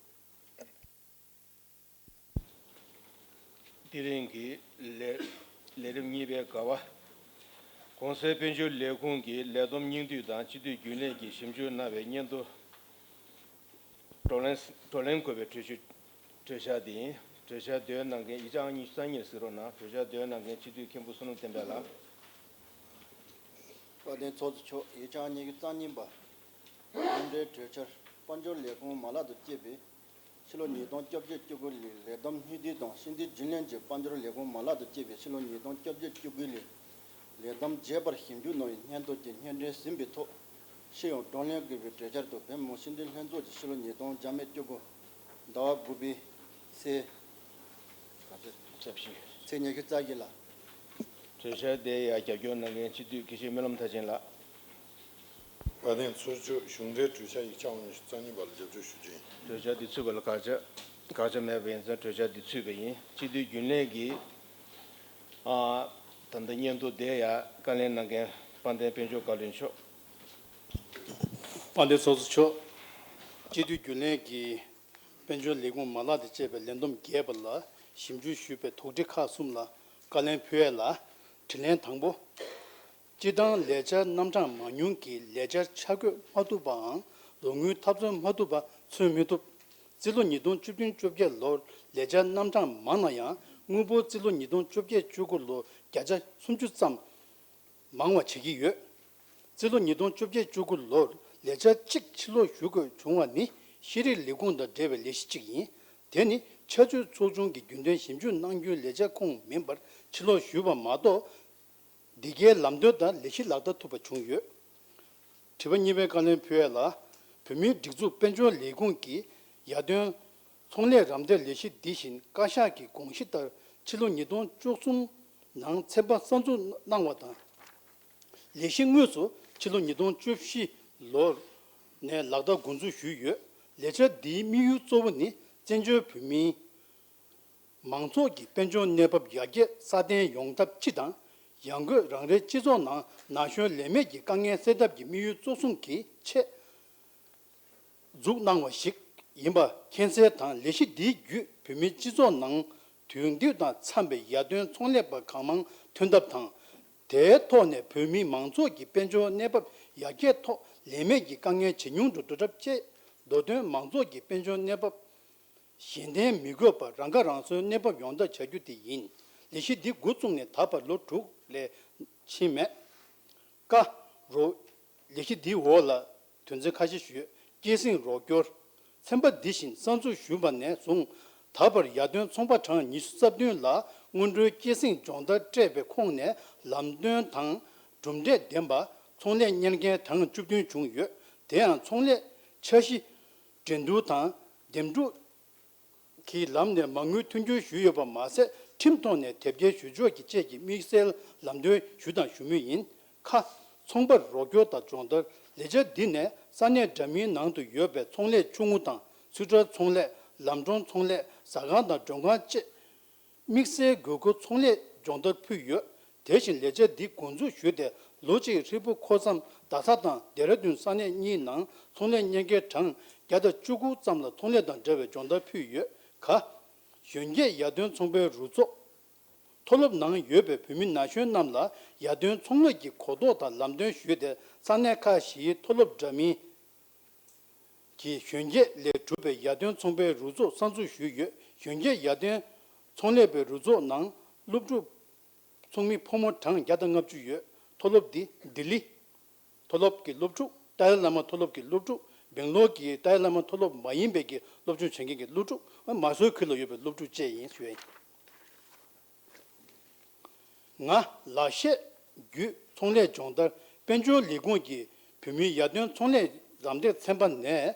དེ་རིང་གི་ལས་ལས་རིམ་གཉིས་པའི་ག་བ། གོང་གསལ་དཔལ་འབྱོར་ལས་ཁུངས་ཀྱི་ལས་བསྡོམས་སྙིང་བསྡུས་དང་སྤྱི་འཐུས་རྒྱུན་ལས་ཀྱིས་ཞིབ་འཇུག་གནང་བའི་སྙན་ཐོ། བགྲོ་གླེང་བགྲོ་གླེང་དགོས་པའི་གྲོས་ཆོད་གྲོས་འཆར་དེ་ཡིན། གྲོས་འཆར་འདོན་གནང་མཁན་ཡིག་ཆ་ཨང་ཉི་ཤུ་རྩ་གཉིས་གཟིགས་རོགས་གནང་། གྲོས་འཆར་འདོན་གནང་མཁན་སྤྱི་འཐུས་མཁན་པོ་བསོད་ནམས་བསྟན་འཕེལ་ལགས། དཔལ་ལྡན་ཚོགས་གཙོ་མཆོག་ཡིག་ཆ་ཨང་ཉི་ཤུ་རྩ་གཉིས་པ། མཉམ་འབྲེལ་གྲོས་འཆར། དཔལ་འབྱོར་ལས་ཁུངས་མ་ལག་ཏུ་བཅས་པའི་ཕྱི་ལོ་ཉིས་སྟོང་བཅོ་བརྒྱད་བཅུ་དགུ་ལོའི་ལས་བསྡོམས་སྙིང་བསྡུས་དང་སྤྱི་འཐུས་རྒྱུན་ལས་ཀྱི་དཔལ་འབྱོར་ལས་ཁུངས་མ་ལག་ཏུ་བཅས་པའི་ཕྱི་ལོ་ཉིས་སྟོང་བཅོ་བརྒྱད་བཅུ་དགུ་ལོའི་ ལས་བསྡོམས་རྒྱས་པར་ཞིབ་འཇུག་གནང་བའི་སྙན་ཐོ་དེ་སྙན་སྒྲོན་ཟིན་པའི་ཐོག་ཕྱིར་ཡང་བགྲོ་གླེང་དགོས་པའི་གྲོས་འཆར་དུ་བོད་མི་མང་སྤྱི་འཐུས་ལྷན་ཚོགས་ཀྱི་ཕྱི་ལོ་ཉིས་སྟོང་བརྒྱ་མེད་བཅུ་དགུ་ཟླ་བ་དགུ་པའི་ཚེས་ཚེས་ཉི་ཤུ་རྩ་བཞི་ལ། གྲོས་འཆར་དེ་ཡང་རྒྱབ་སྐྱོར་གནང་མཁན་སྤྱི་འཐུས་དགེ་བཤེས་སྨོན་ལམ་མཐར་ཕྱིན་ལགས། དཔལ་ལྡན་ཚོགས་གཙོ། གཞུང་འབྲེལ་གྲོས་འཆར་ཡིག་ཆ་དབང་ནང་རྩ་གཉིས་པ་ལ་རྒྱབ་སྐྱོར་ཞུ་རྒྱུ་ཡིན། གྲོས་འཆར་འདི་ཚུད་པ་ལ་དགག་བྱ། དགག་བྱ་མེད་པ་ཡིན་ཙང་གྲོས་འཆར་འདི་ཚུད་པ་ཡིན། སྤྱི་འཐུས་རྒྱུན་ལས་ཀྱིས་ཨ། ད་ལྟ་སྙན་ཐོ་དེ་ཡང་བཀའ་ལན་གནང་མཁན་དཔལ་ལྡན་དཔལ་འབྱོར་བཀའ་བློན་མཆོག། དཔལ་ལྡན་ཚོགས་གཙོ་མཆོག། སྤྱི་འཐུས་རྒྱུན་ལས་ཀྱིས་དཔལ་འབྱོར་ལས་ཁུངས་མ་ལག་དང་བཅས་པའི་ལས་བསྡོམས་རྒྱས་པ་ལ་ཞིབ་འཇུག་ཞུས་པའི་དོགས་འདྲི་ཁག་གསུམ་ལ་བཀའ་ལན་ཕུལ་ཡས་ལ། དྲིས་ལན་དང་པོ། སྤྱི་བཏང་ལས་འཆར་རྣམ་གྲངས་མང་ཉུང་གིས་ལས་འཆར་ཆ་བགོས་མ་ཐུབ་པའམ་ལོ་དངུལ་ཐབས་འཚོལ་མ་ཐུབ་པ་མཚོན་མི་ཐུབ། རྩིས་ལོ་ཉིས་སྟོང་བཅུ་བདུན་བཅོ་བརྒྱད་ལོར་ལས་འཆར་རྣམ་གྲངས་མང་ན་ཡང་དངུལ་འབོར་རྩིས་ལོ་ཉིས་སྟོང་བཅོ་བརྒྱད་བཅུ་དགུ་ལོ་བརྒྱ་ཆ་སུམ་ཅུ་ཙམ་མང་བ་བྱེད་ཀྱི་ཡོད། རྩིས་ལོ་ཉིས་སྟོང་བཅོ་བརྒྱད་བཅུ་དགུ་ལོར་ལས་འཆར་གཅིག་ཕྱིར་ལོག་ཞུ་དགོས་བྱུང་བ་ནི་ཤེས་རིག་ལས་ཁུངས་དང་འབྲེལ་བའི་ལས་གཞི་གཅིག་ཡིན། དེ་ནི་ཆར་ཆུ་ཚོགས་ཆུང་གིས་རྒྱུན་ལྡན་ཞིབ་འཇུག་གནང་རྒྱུའི་ལས་འཆར་ཁོངས་མིན་པར་ཕྱིར་ལོག་ཞུས་པ་མ་གཏོགས། འདི་གའི་ལམ་སྟོན་དང་ལས་གཞི་ལག་བསྟར་ཐུབ་པ་བྱུང་ཡོད། དྲི་བ་གཉིས་པའི་བཀའ་ལན་ཕུལ་ཡས་ལ། བོད་མིའི་སྒྲིག་འཛུགས་དཔལ་འབྱོར་ལས་ཁུངས་ཀྱིས་ཡར་ཐོན་ཚོང་ལས་རམ་འདེགས་ལས་གཞི་འདི་བཞིན་བཀའ་ཤག་གི་དགོངས་གཞི་ལྟར་ཕྱི་ལོ་ཉིས་སྟོང་བཅུ་གསུམ་ནང་ཚན་པ་གསར་འཛུགས་གནང་བ་དང་། ལས་གཞི་དངོས་སུ་ཕྱི་ལོ་ཉིས་སྟོང་བཅུ་བཞི་ལོར་ནས་ལག་བསྟར་འགོ་འཛུགས་ཞུས་ཡོད། ལས་འཆར་འདིའི་དམིགས་ཡུལ་གཙོ་བོ་ནི་བཙན་བྱོལ་བོད་མིའི་མང་ཚོགས་ཀྱི་དཔལ་འབྱོར་གནས་བབ་ཡར་རྒྱས་སྲ་བརྟན་ཡོང་ཐབས་སྤྱི་དང་། ཡང་སྒོས་རང་རེའི་སྤྱི་ཚོགས་ནང་ན་གཞོན་ལས་མེད་ཀྱི་དཀའ་ངལ་སེལ་ཐབས་ཀྱི་དམིགས་ཡུལ་གཙོ་བཟུང་གི་ཆེད་འཛུགས་གནང་བ་ཞིག་ཡིན་པ་མཁྱེན་གསལ་དང་། ལས་གཞི་འདིའི་བརྒྱུད་བོད་མིའི་སྤྱི་ཚོགས་ནང་དེང་དུས་དང་འཚམ་པའི་ཡར་ཐོན་ཚོང་ལས་པ་གང་མང་ཐོན་ཐབས་དང་། དེའི་ཐོག་ནས་བོད་མིའི་མང་ཚོགས་ཀྱི་དཔལ་འབྱོར་གནས་བབ་ཡར་རྒྱས་ཐོག་ལས་མེད་ཀྱི་དཀའ་ངལ་ཇེ་ཉུང་དུ་འགྲོ་ཐབས་བཅས་མདོ་དོན་མང་ཚོགས་ཀྱི་དཔལ་འབྱོར་གནས་བབ་གཞན་བརྟེན་མི་དགོས་པར་རང་ཁ་རང་གསོའི་གནས་བབ་ཡོང་ཐབས་བྱ་རྒྱུ་དེ་ཡིན། ལས་གཞི་འདི་འགོ་བཙུགས་ནས་ད་བར་ལོ་དྲུག་ལས་ཕྱིན་མེད། ཀ། རོ། ལས་གཞི་འདིའི་འོག་ལ་དོན་ཚན་ཁ་ཤས་ཤིག་ཡོད། སྐྱེད་སྲིང་རོགས་སྐྱོར། ཚན་པ་འདི་བཞིན་གསར་འཛུགས་ཞུས་པ་ནས་བཟུང་ད་བར་ཡར་ཐོན་ཚོང་པ་གྲངས་ཉི་ཤུ་རྩ་བདུན་ལ་སྔོན་འགྲོའི་སྐྱེད་སྲིང་སྦྱོང་བརྡར་སྤྲད་པའི་ཁོངས་ནས་ལམ་སྟོན་དང་གྲུབ་འབྲས་ལྡན་པ་ཚོང་ལས་གཉེར་མཁན་གྲངས་བཅུ་བདུན་བྱུང་ཡོད། དེ་ཡང་ཚོང་ལས་འཆར་གཞི་འགྲན་བསྡུར་དང་འདེམས་སྒྲུག་གི་ལམ་ནས་མ་དངུལ་མཐུན་འགྱུར་ཞུས་ཡོད་པ་མ་ཟད། ཁྲིམས་ཐོག་ནས་དེབ་སྐྱེལ་ཞུ་ཕྱོགས་ཀྱི་བཅས་ཀྱི་དམིགས་བསལ་ལམ་སྟོན་ཞུས་དང་ཞུ་མུས་ཡིན། ཁ། ཚོང་པར་རོགས་སྐྱོར་དང་སྦྱོང་བརྡར། ལས་འཆར་འདི་ནས་ས་གནས་འདྲ་མིན་ནང་དུ་ཡོད་པའི་ཚོང་ལས་ཆུང་ངུ་དང་ཚུར་ཕྲལ་ཚོང་ལས། ལམ་གྲོན་ཚོང་ལས། ཟ་ཁང་དང་མགྲོན་ཁང་བཅས་དམིགས་བསལ་དགོས་མཁོ་ཚོང་ལས་སྦྱོང་བརྡར་ཕུལ་ཡོད། དེ་བཞིན་ལས་འཆར་འདི་འགོ་འཛུགས་ཞུས་ཏེ་ལོ་གཅིག་ཧྲིལ་པོ་འཁོར་མཚམས་རྡ་ས་དང་ལྡེ་ར་ལྡུན་ས་གནས་གཉིས་ནང་ཚོང་ལས་གཉེར་མཁན་གྲངས་བརྒྱ་དང་བཅུ་དགུ་ཙམ་ལ་ཚོང་ལས་དང་འབྲེལ་བའི་སྦྱོང་བརྡར་ཕུལ་ཡོད། ག། གཞོན་སྐྱེས་ཡར་ཐོན་ཚོང་པའི་རུ་ཚོགས། མཐོ་སློབ་ནང་ཡོད་པའི་བོད་མི་ན་གཞོན་རྣམས་ལ་ཡར་ཐོན་ཚོང་ལས་ཀྱི་གོ་རྟོགས་དང་ལམ་སྟོན་ཞུས་ཏེ་ས་གནས་ཁག་བཞིའི་མཐོ་སློབ་འདྲ་མིན་གྱི་གཞོན་སྐྱེས་ལས་གྲུབ་པའི་ཡར་ཐོན་ཚོང་པའི་རུ་ཚོགས་གསར་འཛུགས་ཞུས་ཡོད། གཞོན་སྐྱེས་ཡར་ཐོན་ཚོང་ལས་པའི་རུ་ཚོགས་ནང་སློབ་ཕྲུག་ཚོགས་མི་ཕོ་མོ་གྲངས་བརྒྱ་དང་ལྔ་བཅུ་ཡོད། མཐོ་སློབ་འདི་ལྡི་ལི་མཐོ་སློབ་ཀྱི་སློབ་ཕྲུག་ཏཱ་ལའི་བླ་མ་མཐོ་སློབ་ཀྱི་སློབ་ཕྲུག་སྦེང་ལོར་གྱི་ཏཱ་ལའི་བླ་མ་མཐོ་སློབ་མ་ཡིན་པའི་གི་སློབ་སྦྱོང་བྱེད་མཁན་གྱི་སློབ་ཕྲུག་མ་སོའི་ཁུལ་ལ་ཡོད་པའི་སློབ་ཕྲུག་བཅས་ཡིན་ཞུ་ཡ་ཡིན། ང་། ལག་ཤེས་བརྒྱུད་ཚོང་ལས་སྦྱོང་བརྡར། དཔལ་འབྱོར་ལས་ཁུངས་ཀྱི་བོད་མིའི་ཡར་ཐོན་ཚོང་ལས་རམ་འདེགས་ཚན་པ་ནས།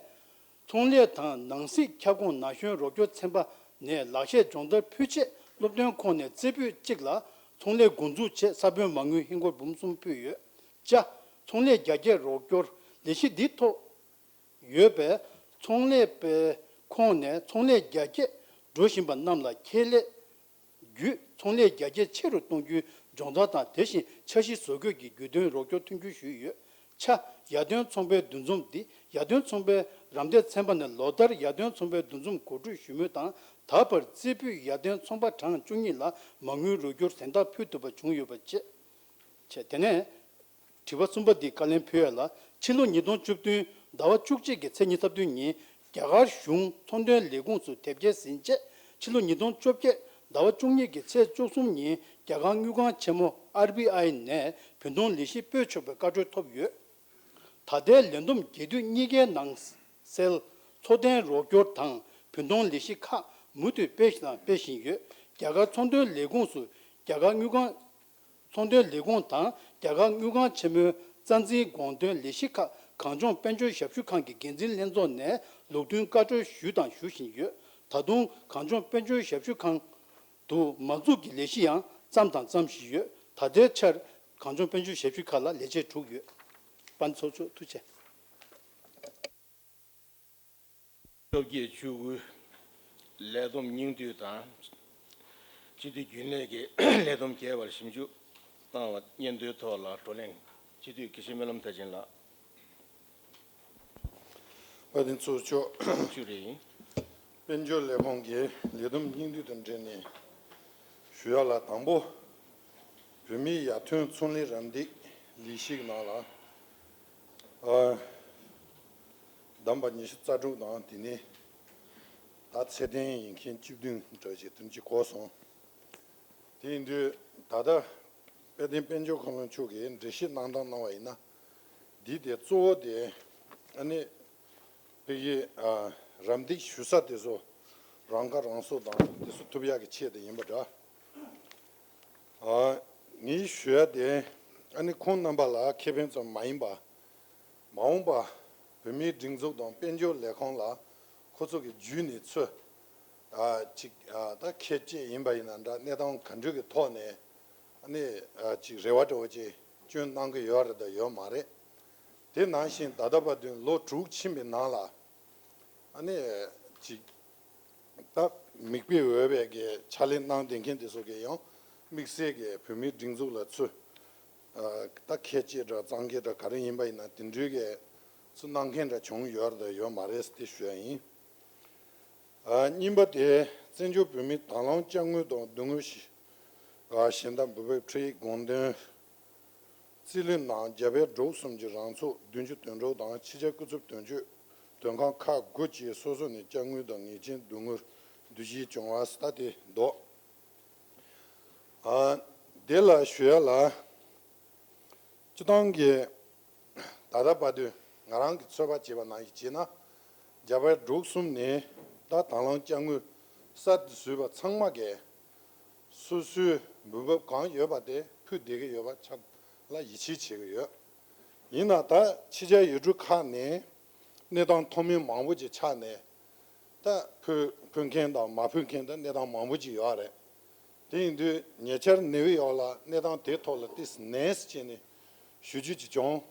ཚོང་ལས་དང་ནང་སྲིད་ཁྱབ་ཁོངས་ན་གཞོན་རོགས་སྐྱོར་ཚན་པ་ནས་ལག་ཤེས་སྦྱོང་བརྡར་ཕུལ་ཆེད་སློབ་སྟོན་ཁོངས་ནས་རྩེ་ཕུད་གཅིག་ལ་ཚོང་ལས་འགོ་འཛུགས་ཆེད་ས་བོན་མ་དངུལ་ཧིན་སྒོར་འབུམ་གསུམ་ཕུལ་ཡོད། ཅ། ཚོང་ལས་རྒྱ་སྐྱེད་རོགས་སྐྱོར། ལས་གཞི་འདིའི་ཐོག་ཡོད་པའི་ཚོང་ལས་པའི་ཁོངས་ནས་ཚོང་ལས་རྒྱ་སྐྱེད་འགྲོ་བཞིན་པ་རྣམས་ལ་ཁེ་ལས་བརྒྱུད་ཚོང་ལས་རྒྱ་སྐྱེད་ཆེ་རུ་གཏོང་རྒྱུའི་སྦྱོང་བརྡར་དང་། དེ་བཞིན་འཆར་གཞི་བཟོ་འགོད་ཀྱི་བརྒྱུད་དོན་རོགས་སྐྱོར་མཐུན་འགྱུར་ཞུས་ཡོད། ཆ། ཡར་ཐོན་ཚོང་པའི་འདུ་འཛོམས་འདི་ཡར་ཐོན་ཚོང་པའི་རམ་འདེགས་ཚན་པ་ནས་ལོ་ལྟར་ཡར་ཐོན་ཚོང་པའི་འདུ་འཛོམས་གོ་སྒྲིག་ཞུ་མུས་དང་། ད་བར་རྩེ་ཕུད་ཡར་ཐོན་ཚོང་པ་གྲངས་བཅུ་གཉིས་ལ་མ་དངུལ་རོགས་སྐྱོར་གཟེངས་རྟགས་ཕུལ་ཐུབ་པ་བྱུང་ཡོད་པ་བཅས། བྱས། དེ་ནས། དྲི་བ་གསུམ་པ་འདི་བཀའ་ལན་ཕུལ་ཡ་ལ། ཕྱི་ལོ་ཉིས་སྟོང་བཅུ་བདུན་ཟླ་བ་བཅུ་གཅིག་གི་ཚེས་ཉི་ཤུ་རྩ་བདུན་ཉིན་རྒྱ་གར་གཞུང་ཚོང་དོན་ལས་ཁུངས་སུ་དེབ་སྐྱེལ་ཟིན་རྗེས། ཕྱི་ལོ་ཉིས་སྟོང་བཅོ་བརྒྱད་ཟླ་བ་བཅུ་གཉིས་ཀྱི་ཚེས་བཅུ་གསུམ་ཉིན་རྒྱ་གར་དངུལ་ཁང་ཆེན་མོ་ཨར་བི་ཨའི་ནས་བུན་གཏོང་ལས་གཞི་སྤེལ་ཆོག་པའི་བཀའ་འཁྲོལ་ཐོབ་ཡོད། ད་ལྟའི་ལས་བསྡོམས་རྒྱས་བསྡུས་གཉིས་ཀའི་ནང་གསལ་འཚོ་རྟེན་རོགས་སྐྱོར་དང་བུན་གཏོང་ལས་གཞི་ཁག་མུ་མཐུད་སྤེལ་དང་སྤེལ་བཞིན་ཡོད། རྒྱ་གར་ཚོང་དོན་ལས་ཁུངས་སུ་རྒྱ་གར་དངུལ་ཁང་ ཚོང་དོན་ལས་ཁུངས་དང་རྒྱ་གར་དངུལ་ཁང་ཆེན་མོའི་རྩ་འཛིན་དགོངས་དོན་ལས་གཞི་ཁག་གངས་ལྗོངས་དཔལ་འབྱོར་ཞབས་ཞུ་ཁང་གི་འགན་འཛིན་ལྷན་ཚོགས་ནས་ལུགས་མཐུན་བཀའ་འཁྲོལ་ཞུས་དང་ཞུ་བཞིན་ཡོད། ད་དུང་གངས་ལྗོངས་དཔལ་འབྱོར་ཞབས་ཞུ་ཁང་དུ་མ་འཛུགས་ཀྱི་ལས་གཞི་ཡང་བརྩམས་དང་བརྩམ་བཞིན་ཡོད། ད་ལྟའི་ཆར་གངས་ལྗོངས་དཔལ་འབྱོར་ཞབས་ཞུ་ཁག་ལ་ལས་བྱེད་དྲུག་ཡོད། དཔལ་ཚོགས་མཆོག་ཐུགས་རྗེ་ཆེ། བཅོ་བརྒྱད་བཅུ་དགུ། ལས་བསྡོམས་སྙིང་བསྡུས་དང་། སྤྱི་འཐུས་རྒྱུན་ལས་ཀྱི་ལས་བསྡོམས་རྒྱས་པར་ཞིབ་འཇུག་བཏང་བ་སྙན་ཐོའི་ཐོག་ལ་བགྲོ་གླེང་། སྤྱི་འཐུས་དགེ་བཤེས་སྨོན་ལམ་མཐར་ཕྱིན་ལགས། དཔལ་ལྡན་ཚོགས་གཙོ། བཅུ་རེད། དཔལ་འབྱོར་ལས་ཁང་གི་ལས་བསྡོམས་སྙིང་བསྡུས་དང་འབྲེལ་ནས་ཞུ་ཡ་ལ། དང་པོ། བོད་མིའི་ཡར་ཐོན་ཚོང་ལས་རམ་འདེགས་ལས་གཞིའི་ནང་ལ། ཨ། བདམས་པ་ཉི་ཤུ་རྩ་དྲུག་དང་། དེ་ནས་ད་ཚད་ལྡན་ཡིན་མཁན་བཅུ་བདུན་འདྲ་ཞིག་དེ་འདྲ་ཅིག་གོ་སོང་། དེ་ཡིན་དུས་ད་ལྟ་དཔལ་ལྡན་དཔལ་འབྱོར་བཀའ་བློན་མཆོག་གིས་འགྲེལ་བཤད་གནང་སྟངས་གནང་བ་ཡིན་ན། འདི་དེ་གཙོ་བོ་དེ་ཨ་ནི་ཕ་གི། ཨ། རམ་འདེགས་ཞུ་ས་དེ་ཚོ་རང་ཁ་རང་གསོ་དང་དེ་ཚོ་ཐུབ་ཡག་གི་ཆེད་དུ་ཡིན་པ་འདྲ། ཨ། ངས་ཞུ་ཡ་དེ་ཨ་ནི་ཁོང་རྣམ་པ་ལ་ཁེ་ཕན་ཙམ་མ་ཡིན་པ། མ་འོངས་པ་བོད་མིའི་སྒྲིག་འཛུགས་དང་དཔལ་འབྱོར་ལས་ཁང་ལ་ཁོ་ཚོ་གི་བརྒྱུད་ནས་ཚུར། ཨ། ཅིག་ཨ། ད་ཁྱེད་ཅིག་ཡིན་པ་ཡིན་ན་འདྲ། གནས་སྟངས་ག་འདྲ་གི་ཐོག་ནས་ཨ་ནི། ཨ། ཅིག་རེ་བ་འདྲ་བོ་ཅིག་བསྐྱོན་གནང་གི་ཡོད་རེད་དང་ཡོད་མ་རེད། དེ་ནང་བཞིན་ད་ལྟ་བར་དུ་ལོ་དྲུག་ཕྱིན་པའི་ནང་ལ་ཨ་ནི་ཅིག་ད་མིག་དཔེ་འོས་པའི་གི་ཕྱག་ལས་གནང་བསྡད་མཁན་དེ་ཚོ་གིས་ཡང་དམིགས་བསལ་གྱི་བོད་མིའི་སྒྲིག་འཛུགས་ལ་ཚུར། ཨ། ད་ཁས་འཆེ་འདྲ་གཙང་ཁེ་འདྲ་ག་རེ་ཡིན་པ་ཡིན་ན་དེ་འདྲའི་གི་ཚུར་གནང་མཁན་འདྲ་བྱུང་ཡོད་རེད་དང་ཡོད་མ་རེད་ཟེར་དེ་ཞུ་ཡ་ཡིན། ཨ། གཉིས་པ་དེ་བཙན་བྱོལ་བོད་མིའི་དང་བླངས་དཔྱ་དངུལ་དང་བསྡུ་དངུལ་ཞིག་ཨ། གཞན་དག་འབུལ་བའི་འཕྲོད་ཡིག་དགོངས་དོན། རྩིས་ལེན་ནང་རྒྱ་བལ་འབྲུག་གསུམ་གྱི་རང་ཚོགས་བདུན་ཅུ་དོན་དྲུག་དང་ཕྱི་རྒྱལ་སྐུ་ཚབ་དོན་གཅོད་དོན་ཁང་ཁག་དགུ་བཅས་སོ་སོ་ནས་དཔྱ་དངུལ་དང་ངེས་ཅན་བསྡུ་དངུལ་བསྡུ་གཞི་བྱུང་བ་ཟེར་ད་དེ་འདུག་ཨ། དེ་ལ་ཞུ་ཡ་ལ། སྤྱི་བཏང་གི་ད་ལྟ་བར་དུ་ང་རང་གི་ཚོད་དཔག་བྱས་པ་ནང་བཞིན་བྱས་ན། རྒྱ་བལ་འབྲུག་གསུམ་ནས་ད་དང་བླངས་དཔྱ་དངུལ་གསར་དུ་བཟོས་པ་ཚང་མ་གིས་སོ་སོའི་འབུལ་འབབ་གང་ཡོད་པ་དེ་ཕུལ་བསྡད་ཀྱི་ཡོད་པ་ཆགས་ལ་ཡིད་ཆེས་བྱེད་ཀྱི་ཡོད། ཡིན་ན་ད་ཕྱི་རྒྱལ་ཡུལ་གྲུ་ཁག་ནས་གནས་སྟངས་མཐོ་དམན་མང་པོ་ཅིག་ཆགས་ནས། ད་ཕུལ་ཕུལ་མཁན་དང་མ་ཕུལ་མཁན་ད་གནས་སྟངས་མང་པོ་ཅིག་ཡོད་རེད། དེ་ཡིན་དུས་ཉེ་ཆར་ནེའུ་ཡོག་ལ་གནས་སྟངས་དེའི་ཐོག་ལ་ཏིས་ནན་སི་བྱས་ནས་ཞུ་རྒྱུ་ཅིག་བྱུང་།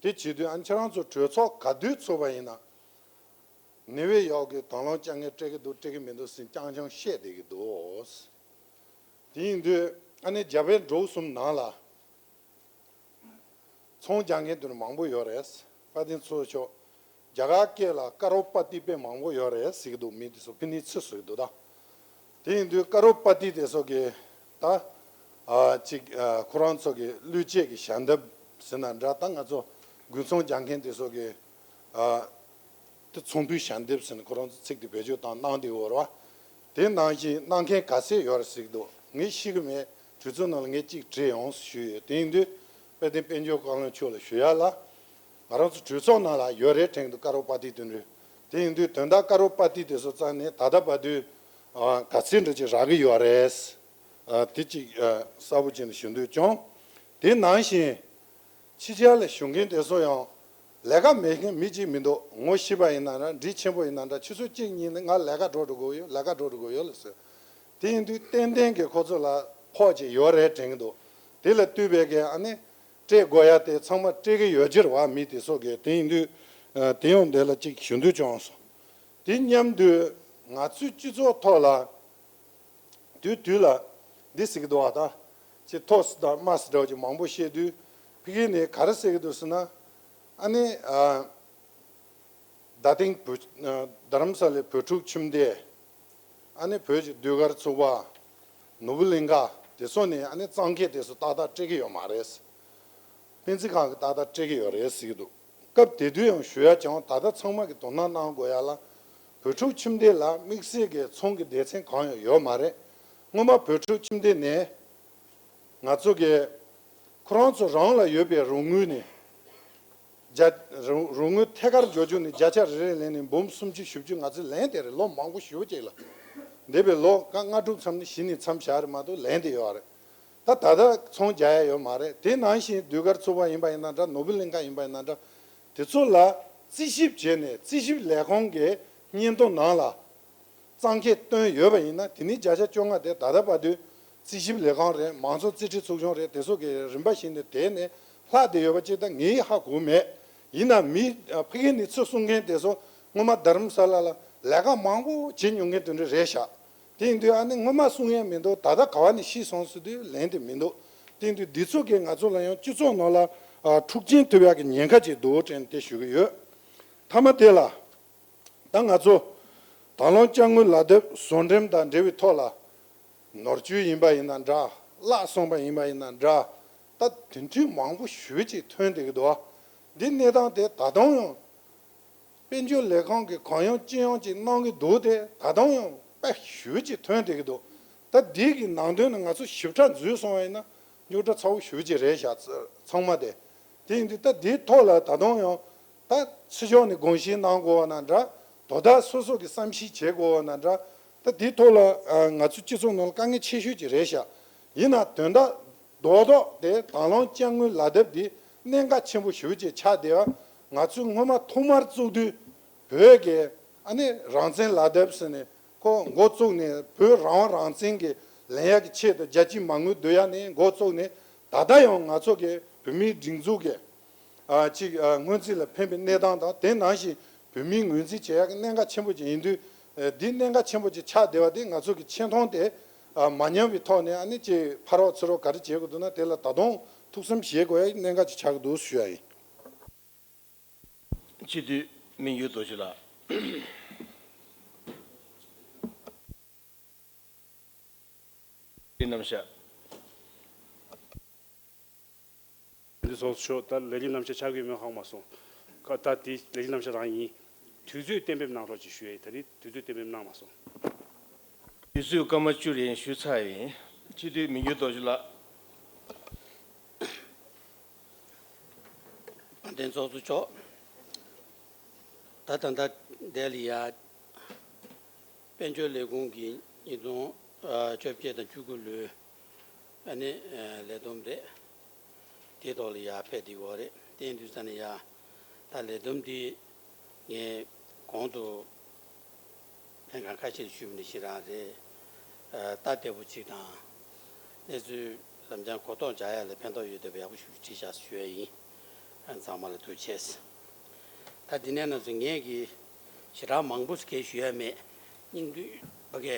དེ་བྱེད་དུས་ཨ་ནི་ཁྱེད་རང་ཚོ་གྲོས་ཚོགས་ག་དུས་ཚོགས་པ་ཡིན་ན། ནེའུ་ཡོག་གི་དང་བླངས་དཔྱ་དངུལ་སྤྲད་ཀྱི་འདུག་སྤྲད་ཀྱི་མི་འདུག་ཟེར་རྐྱང་རྐྱང་བཤད་བསྡད་ཀྱི་འདུག་དེ་ཡིན་དུས་ཨ་ནི་རྒྱ་བལ་འབྲུག་གསུམ་ནང་ལ། ཚོང་རྒྱག་མཁན་དེ་འདྲ་མང་པོ་ཡོད་རེད། དཔལ་ལྡན་ཚོགས་གཙོ་མཆོག་རྒྱ་གར་སྐད་ལ་ཀ་རོ་པ་ཏི་དཔེ་མང་པོ་ཡོད་རེད་ཟེར་གྱི་འདུག་མི་དེ་ཚོ་ཕི་ནི་ཚིག་ཟེར་གྱི་འདུག་ད། དེ་ཡིན་དུས་ཀ་རོ་པ་ཏི་དེ་ཚོ་གི་ད། ཨ། ཅིག་ཨ། ཁོ་རང་ཚོ་གི་བློས་བཅད་ཀྱི་ཞལ་འདེབས་ཟེར་ན་འདྲ། ད་ང་ཚོ་དགུན་ཚོང་རྒྱག་མཁན་དེ་ཚོ་གི། ཨ། དེ་ཚོང་དཔོན་ཞལ་འདེབས་ཟེར་ནས་ཁོ་རང་ཚོ་ཚིག་དེ་བེད་སྤྱོད་བཏང་གནང་བསྡད་ཡོད་རེད་བ། དེ་ནང་བཞིན་གནང་མཁན་ག་ཚད་ཡོད་རེད་ཟེར་གྱི་འདུག་ངས་ཤེས་ཀྱི་མེད། གྲོས་ཚོགས་ནང་ལ་ངས་གཅིག་བྲིས་ཡོང་ཞུས་ཡོད། དེ་ཡིན་དུས་དཔལ་ལྡན་དཔལ་འབྱོར་བཀའ་བློན་མཆོག་ལ་ཞུ་ཡ་ལ། ང་རང་ཚོ་གྲོས་ཚོགས་ནང་ལ་ཡོད་རེད་དྲན་གྱི་འདུག་ཀ་རོ་པ་ཏི་དེ་འདྲ། དེ་ཡིན་དུས་དོན་དག་ཀ་རོ་པ་ཏི་དེ་ཚོ་རྩ་ནས་ད་ལྟ་བར་དུ། ཨ། ག་ཚད་འདྲ་ཅིག་རག་གི་ཡོད་རེད། ཨ། དེ་གཅིག་ཨ། གསལ་པོ་བྱས་ནས་ཞུ་འདོད་བྱུང་། དེ་ནང་བཞིན། ཕྱི་རྒྱལ་ལ་བཞུགས་མཁན་དེ་ཚོ་ཡང་ལས་ཀ་མེད་མཁན་མི་གཅིག་མི་འདུག་ངོ་ཤེས་པ་ཡིན་ན་ར་འདྲིས་ཆེན་པོ་ཡིན་ན་འདྲ། ཆུ་ཚོད་གཅིག་གཉིས་ནས་ང་ལས་ཀ་འགྲོ་འགྲོ་དགོས་ཡོད། ལས་ཀ་འགྲོ་འགྲོ་དགོས་ཡོད་ལ་ཟེར། དེ་ཡིན་དུས་ཏན་ཏན་གྱི་ཁོ་ཚོ་ལ་ཕོགས་ཅིག་ཡོད་རེད་དྲན་གྱི་འདུག་དེ་ལ་ལྟོས་པའི་གི་ཨ་ནི་སྤྲད་དགོས་ཡ་དེ་ཚང་མ་སྤྲད་ཀྱི་ཡོད་ཀྱི་རེད་བ། མི་དེ་ཚོ་གི། དེ་ཡིན་དུས་ཨ། དེ་ཡང་འདི་ལ་གཅིག་ཞུ་འདོད་བྱུང་སོང་། དེ་མཉམ་དུ་ང་ཚོའི་སྤྱི་ཚོགས་ཐོག་ལ། དུས་དུས་ལ་འདི་ཟེར་གྱི་འདུག་བ། ད་ཅི་ཐོག་སི་དང་དམའ་སི་འདྲ་བ་ཅིག་མང་པོ་བཤད་དུས་ཕ་གི་ནས་ག་རེ་ཟེར་གྱི་འདུག་ཟེར་ན། ཨ་ནི་ཨ། རྡ་སྟེང་བོད། ཨ། རྡ་རམ་ས་ལའི་བོད་ཕྲུག་ཁྱིམ་སྡེ། ཨ་ནི་བོད་ཀྱི་ཟློས་གར་ཚོགས་པ། ནོར་བུ་གླིང་ག་དེ་ཚོ་ནས་ཨ་ནི་གཙང་ཁེ་དེ་ཚོ་ཏག་ཏག་སྤྲད་ཀྱི་ཡོད་མ་རེད། སྨན་རྩིས་ཁང་གིས་ཏག་ཏག་སྤྲད་ཀྱི་ཡོད་རེད་ཟེར་གྱི་འདུག་སྐབས་དེ་དུས་ཡང་ཞུ་ཡ་བྱུང་། ད་ལྟ་ཚང་མ་གིས་དོ་སྣང་གནང་དགོས་ཡ་ལ། བོད་ཕྲུག་ཁྱིམ་སྡེ་ལ་དམིགས་བསལ་གྱི་ཚོང་གི་སྡེ་ཚན་གང་ཡང་ཡོད་མ་རེད། སྔོན་མ་བོད་ཕྲུག་ཁྱིམ་སྡེ་ནས་ང་ཚོ་གི་ཁོ་རང་ཚོ་རང་ལ་ཡོད་པའི་རོགས་དངུལ་ནས། རྒྱ། རོགས། རོགས་དངུལ་ཐད་ཀར་འབྱོར་རྒྱུ་ནས་བརྒྱ་ཆ་རེ་རེ་ལེན་ནས་འབུམ་སུམ་ཅུ་བཞི་བཅུ་ང་ཚོས་ལེན་བསྡད་རེད། ལོ་མང་པོ་ཞེ་པོ་ཅིག་ལ། འདས་པའི་ལོ་ལྔ་དྲུག་མཚམས་ནས་གཞི་ནས་མཚམས་བཞག་རེད་མ་གཏོགས་ལེན་བསྡད་ཡོད་རེད། ད་ད་ལྟ་ཚོང་རྒྱག་ཡ་ཡོད་མ་རེད། དེ་ནང་བཞིན་ཟློས་གར་ཚོགས་པ་ཡིན་པ་ཡིན་ན་འདྲ། ནོར་བུ་གླིང་ཁ་ཡིན་པ་ཡིན་ན་འདྲ། དེ་ཚོ་ལ་རྩིས་ཞིབ་བྱས་ནས་རྩིས་ཞིབ་ལས་ཁུངས་ཀྱི་སྙན་ཐོ་ནང་ལ་གཙང་ཁེ་བཏོན་ཡོད་པ་ཡིན་ན། དེ་ནི་བརྒྱ་ཆ་བཅོ་ལྔ་དེ་ད་ལྟ་བར་དུ་རྩིས་ཞིབ་ལས་ཁང་རེད། མང་ཚོགས་རྩིས་ཁྲའི་ཚོགས་ཆུང་རེད། དེ་ཚོ་གི་རིམ་པ་བཞིན་དུ་དེད་ནས་ལྷག་བསྡད་ཡོད་པ་ཅིག་ད་ངས་ཧ་གོ་མེད། ཡིན་ན་མི་ཕ་གི་ནས་ཚུར་གསུང་མཁན་དེ་ཚོ་སྔོན་མ་རྡ་རམ་ས་ལ་ལ་ལས་ཀ་མང་པོ་བྱེད་མྱོང་མཁན་དེ་འདྲ་རེད་ཤག་དེ་ཡིན་དུས་ཨ་ནི་སྔོན་མ་གསུང་ཡས་མི་འདུག་ད་ལྟ་ག་བ་ནས་ཤེས་སོང་ཟེར་དུས་ལན་དེ་མི་འདུག་དེ་ཡིན་དུས་འདི་ཚོ་གིས་ང་ཚོ་ལ་ཡང་སྤྱི་ཚོགས་ནང་ལ་ཨ་འཁྲུག་རྐྱེན་ཐེབས་ཡག་གི་ཉེན་ཁ་ཅིག་འདུག་དྲན་དེ་ཞུ་གི་ཡོད། མཐའ་མ་དེ་ལ་ད་ང་ཚོ་དང་བླངས་དཔྱ་དངུལ་ལག་དེབ་བཟོ་འགྲེམས་དང་འབྲེལ་བའི་ཐོག་ལ་ནོར་བཅོས་ཡིན་པ་ཡིན་ན་འདྲ། བརླག་སོང་བ་ཡིན་པ་ཡིན་ན་འདྲ། ད་དེ་འདྲའི་མང་པོ་ཞེ་པོ་ཅིག་ཐོན་བསྡད་ཀྱི་འདུག་འདི་གནས་སྟངས་དེ་ད་དུང་ཡང་དཔལ་འབྱོར་ལས་ཁང་གིས་གང་ཡོང་ཅི་ཡོང་ཅིག་གནང་གི་འདུག་དེ་ད་དུང་ཡང་དཔེ་ཞེ་པོ་ཅིག་ཐོན་བསྡད་ཀྱི་འདུག་ད་འདི་གི་ནང་དོན་ནི་ང་ཚོ་ཞིབ་ཕྲ་འཛུལ་སོང་བ་ཡིན་ན་རྙོག་དྲ་ཚ་བོ་ཞེ་པོ་ཅིག་རེད་ཤག་ཚང་མ་དེ། དེ་ཡིན་དུས་ད་འདིའི་ཐོག་ལ་ད་དུང་ཡང་ད་ཕྱི་ཕྱོགས་ནས་དགོངས་བཞེས་གནང་དགོས་པ་ན་འདྲ། དོ་བདག་སོ་སོ་གིས་བསམ་ཤེས་བྱེད་དགོས་པ་ན་འདྲ། ད་འདིའི་ཐོག་ལ་ཨ་ང་ཚོ་སྤྱི་ཚོགས་ནང་ལ་དཀའ་ངལ་ཆེ་ཤོས་ཅིག་རེད་ཤག་ཡིན་ན་དོན་དག་རྡོག་རྡོག་དེ་དང་བླངས་དཔྱ་དངུལ་ལག་དེབ་འདི་གནད་འགག་ཆེན་པོ་ཞེ་པོ་ཅིག་ཆགས་བསྡད་པ། ང་ཚོས་སྔོན་མ་ཐོག་མར་བཙུགས་དུས་བོད་ཀྱི་ཨ་ནི་རང་བཙན་ལག་དེབ་ཟེར་ནས་ཁོ་འགོ་བཙུགས་ནས་བོད་རང་དབང་རང་བཙན་གྱི་ལེན་ཡག་གི་ཆེད་དུ་རྒྱལ་སྤྱིའི་མ་དངུལ་བསྡུ་ཡག་ནས་འགོ་བཙུགས་ནས་ད་ལྟ་ཡང་ང་ཚོ་གི་བོད་མིའི་སྒྲིག་འཛུགས་ཀྱི་ཨ་ཅིག་ཨ་སྔོན་རྩིས་ལ་ཕན་པའི་གནས་སྟངས་དང་། དེ་ནང་བཞིན་བོད་མིའི་ངོས་འཛིན་བྱེད་ཡག་གི་གནད་འགག་ཆེན་པོ་ཅིག་ཡིན་དུས། ཨ་འདི་གནད་འགག་ཆེན་པོ་ཅིག་ཆགས་བསྡད་པ་དེ་ང་ཚོ་གི་ཆེ་མཐོང་དེ་ཨ་མ་ཉམས་པའི་ཐོག་ནས་ཨ་ནི་ཅིག་ཕ་རོགས་ཚུར་རོགས་ག་རེ་བྱེད་དགོས་འདུག་ན་དེ་ལ་ད་དུང་ཐུགས་བསམ་བཞེས་དགོས་ཡག་གནད་འགག་ཅིག་ཆགས་ཀྱི་འདུག་ཞུ་ཡ་ཡིན། སྤྱི་འཐུས་མི་འགྱུར་རྡོ་རྗེ་ལགས། རྣམ་གཞག་འདི་ཚོགས་གཙོ་མཆོག་ད་ལས་རིམ་རྣམ་གཞག་ཆགས་ཀྱི་མེད་ཧ་གོ་མ་སོང་། ཁ་ད་དེ་ལས་རིམ་རྣམ་གཞག་རང་ཡིན། དུས་ཚོད་གཏན་འབེབས་གནང་རོགས་ཅེས་ཞུ་ཡས། ད་རེས་དུས་ཚོད་གཏན་འབེབས་གནང་མ་སོང་། དུས་ཚོད་སྐར་མ་བཅུ་རེ་ཞུས་ཚར་ཡིན། སྤྱི་འཐུས་མི་འགྱུར་རྡོ་རྗེ་ལགས། དཔལ་ལྡན་ཚོགས་གཙོ་མཆོག་ད་ད་ལྟ་འདི་ལ་ཡ། དཔལ་འབྱོར་ལས་ཁུངས་ཀྱི་ཉིས་སྟོང་བཅོ་བརྒྱད་དང་བཅུ་དགུ་ལོའི་ཨ་ནི་ལས་བསྡོམས་རེད། དེའི་ཐོག་ལ་ཡར་ཕེབས་བསྡད་ཡོད་རེད། དེ་ཡིན་དུས་ཙ་ན་ཡ་ད་ལས་བསྡོམས་འདི་ངས་གོང་དུ་ལྷན་ཁང་ཁ་ཤས་ལ་ཞུས་པ་ནི་ཞེ་དྲག་རེད། ཨ་ལྟ་བདེ་པོ་ཅིག་དང་། གནས་ཚུལ་ལམ་སང་གོ་རྟོགས་འཇགས་ཡ་ལ་ཕན་ཐོགས་ཡོད་བསྡད་པ་ཡག་པོ་ཞིག་བྲིས་བཞག་ཞུ་ཡ་ཡིན། ཨ་ཚང་མ་ལ་ཐུགས་རྗེ་ཆེ། ད་འདི་ནས་ང་ཚོ་ངས་ཀྱི་ཞེ་དྲག་མང་པོ་ཞིག་ཞུ་ཡ་མེད། སྙིང་བསྡུས་ཕ་གི་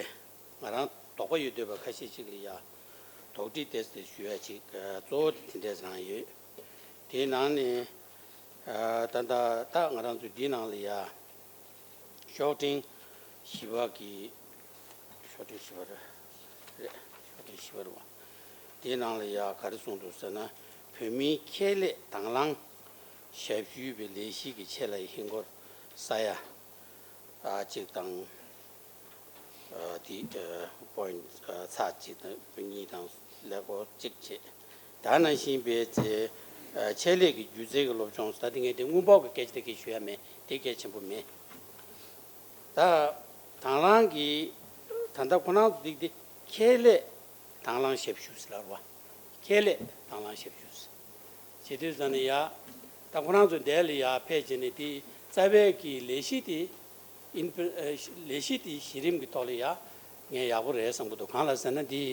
ང་རང་དོགས་པ་ཡོད་འདོད་པ་ཁ་ཤས་ཅིག་ལ་ཡ་དོགས་འདྲི་ཏོག་ཙམ་ཞུ་ཡ་ཅིག་གཙོ་བོ་དེ་འདྲས་རང་ཡོད། དེའི་ནང་ནས་ད་ལྟ་ད་ང་རང་ཚོ་འདིའི་ནང་ལ་ཡ་ཤོག་ཕྲེང་བཞི་པ་གི་ཤོག་ཕྲེང་བཞི་པ་རེད། ཤོག་ཕྲེང་བཞི་པ་རེད་བ། དེའི་ནང་ལ་ཡ་ག་རེ་གསུངས་འདུག་ཟེར་ན། བོད་མིའི་ཁྱད་ལས་དང་བླངས་ཞབས་ཞུའི་བའི་ལས་གཞི་གི་ཆེད་ལ་ཧིན་སྒོར་ས་ཡ་ཨ་གཅིག་དང་། ཨ་དེ་ཨ་པོ་ཡིན་ཨ་ཚེག་གཅིག་དང་གཉིས་དང་ཀླད་ཀོར་གཅིག་བྱས། ད་ནང་བཞིན་པའི་ཚེ་ཨ་ཆེད་ལས་ཀྱི་སྒྱུ་རྩལ་གྱི་སློབ་སྦྱོང་ཟེར། ད་དེ་ངས་དེ་དངུལ་འབོར་གྱི་སྐད་ཆ་དེ་གས་ཞུ་ཡ་མེད། དེ་གལ་ཆེན་པོ་མེད། ད་དང་བླངས་ཀྱི་ད་ལྟ་ཁོ་རང་ཚོ་འདི་འདི་ཁྱད་ལས་དང་བླངས་ཞབས་ཞུ་ཟེར་ལབ་རེད་བ། ཁྱད་ལས་དང་བླངས་ཞབས་ཞུ་ཟེར། བྱེད་དུས་ཙ་ན་ཡ། ད་ཁོ་རང་ཚོ་འདས་ལ་ཡ་ཕེབས་བྱས་ནས་དེ་རྩ་བའི་གི་ལས་གཞི་དེ་ཨིན་ཨ་ལས་གཞི་དེ་གཞི་རིམ་གྱི་ཐོག་ལ་ཡ་ངས་ཡག་པོ་རེད་བསམ་གྱི་འདུག་གང་ལ་ཟེར་ན་དེ་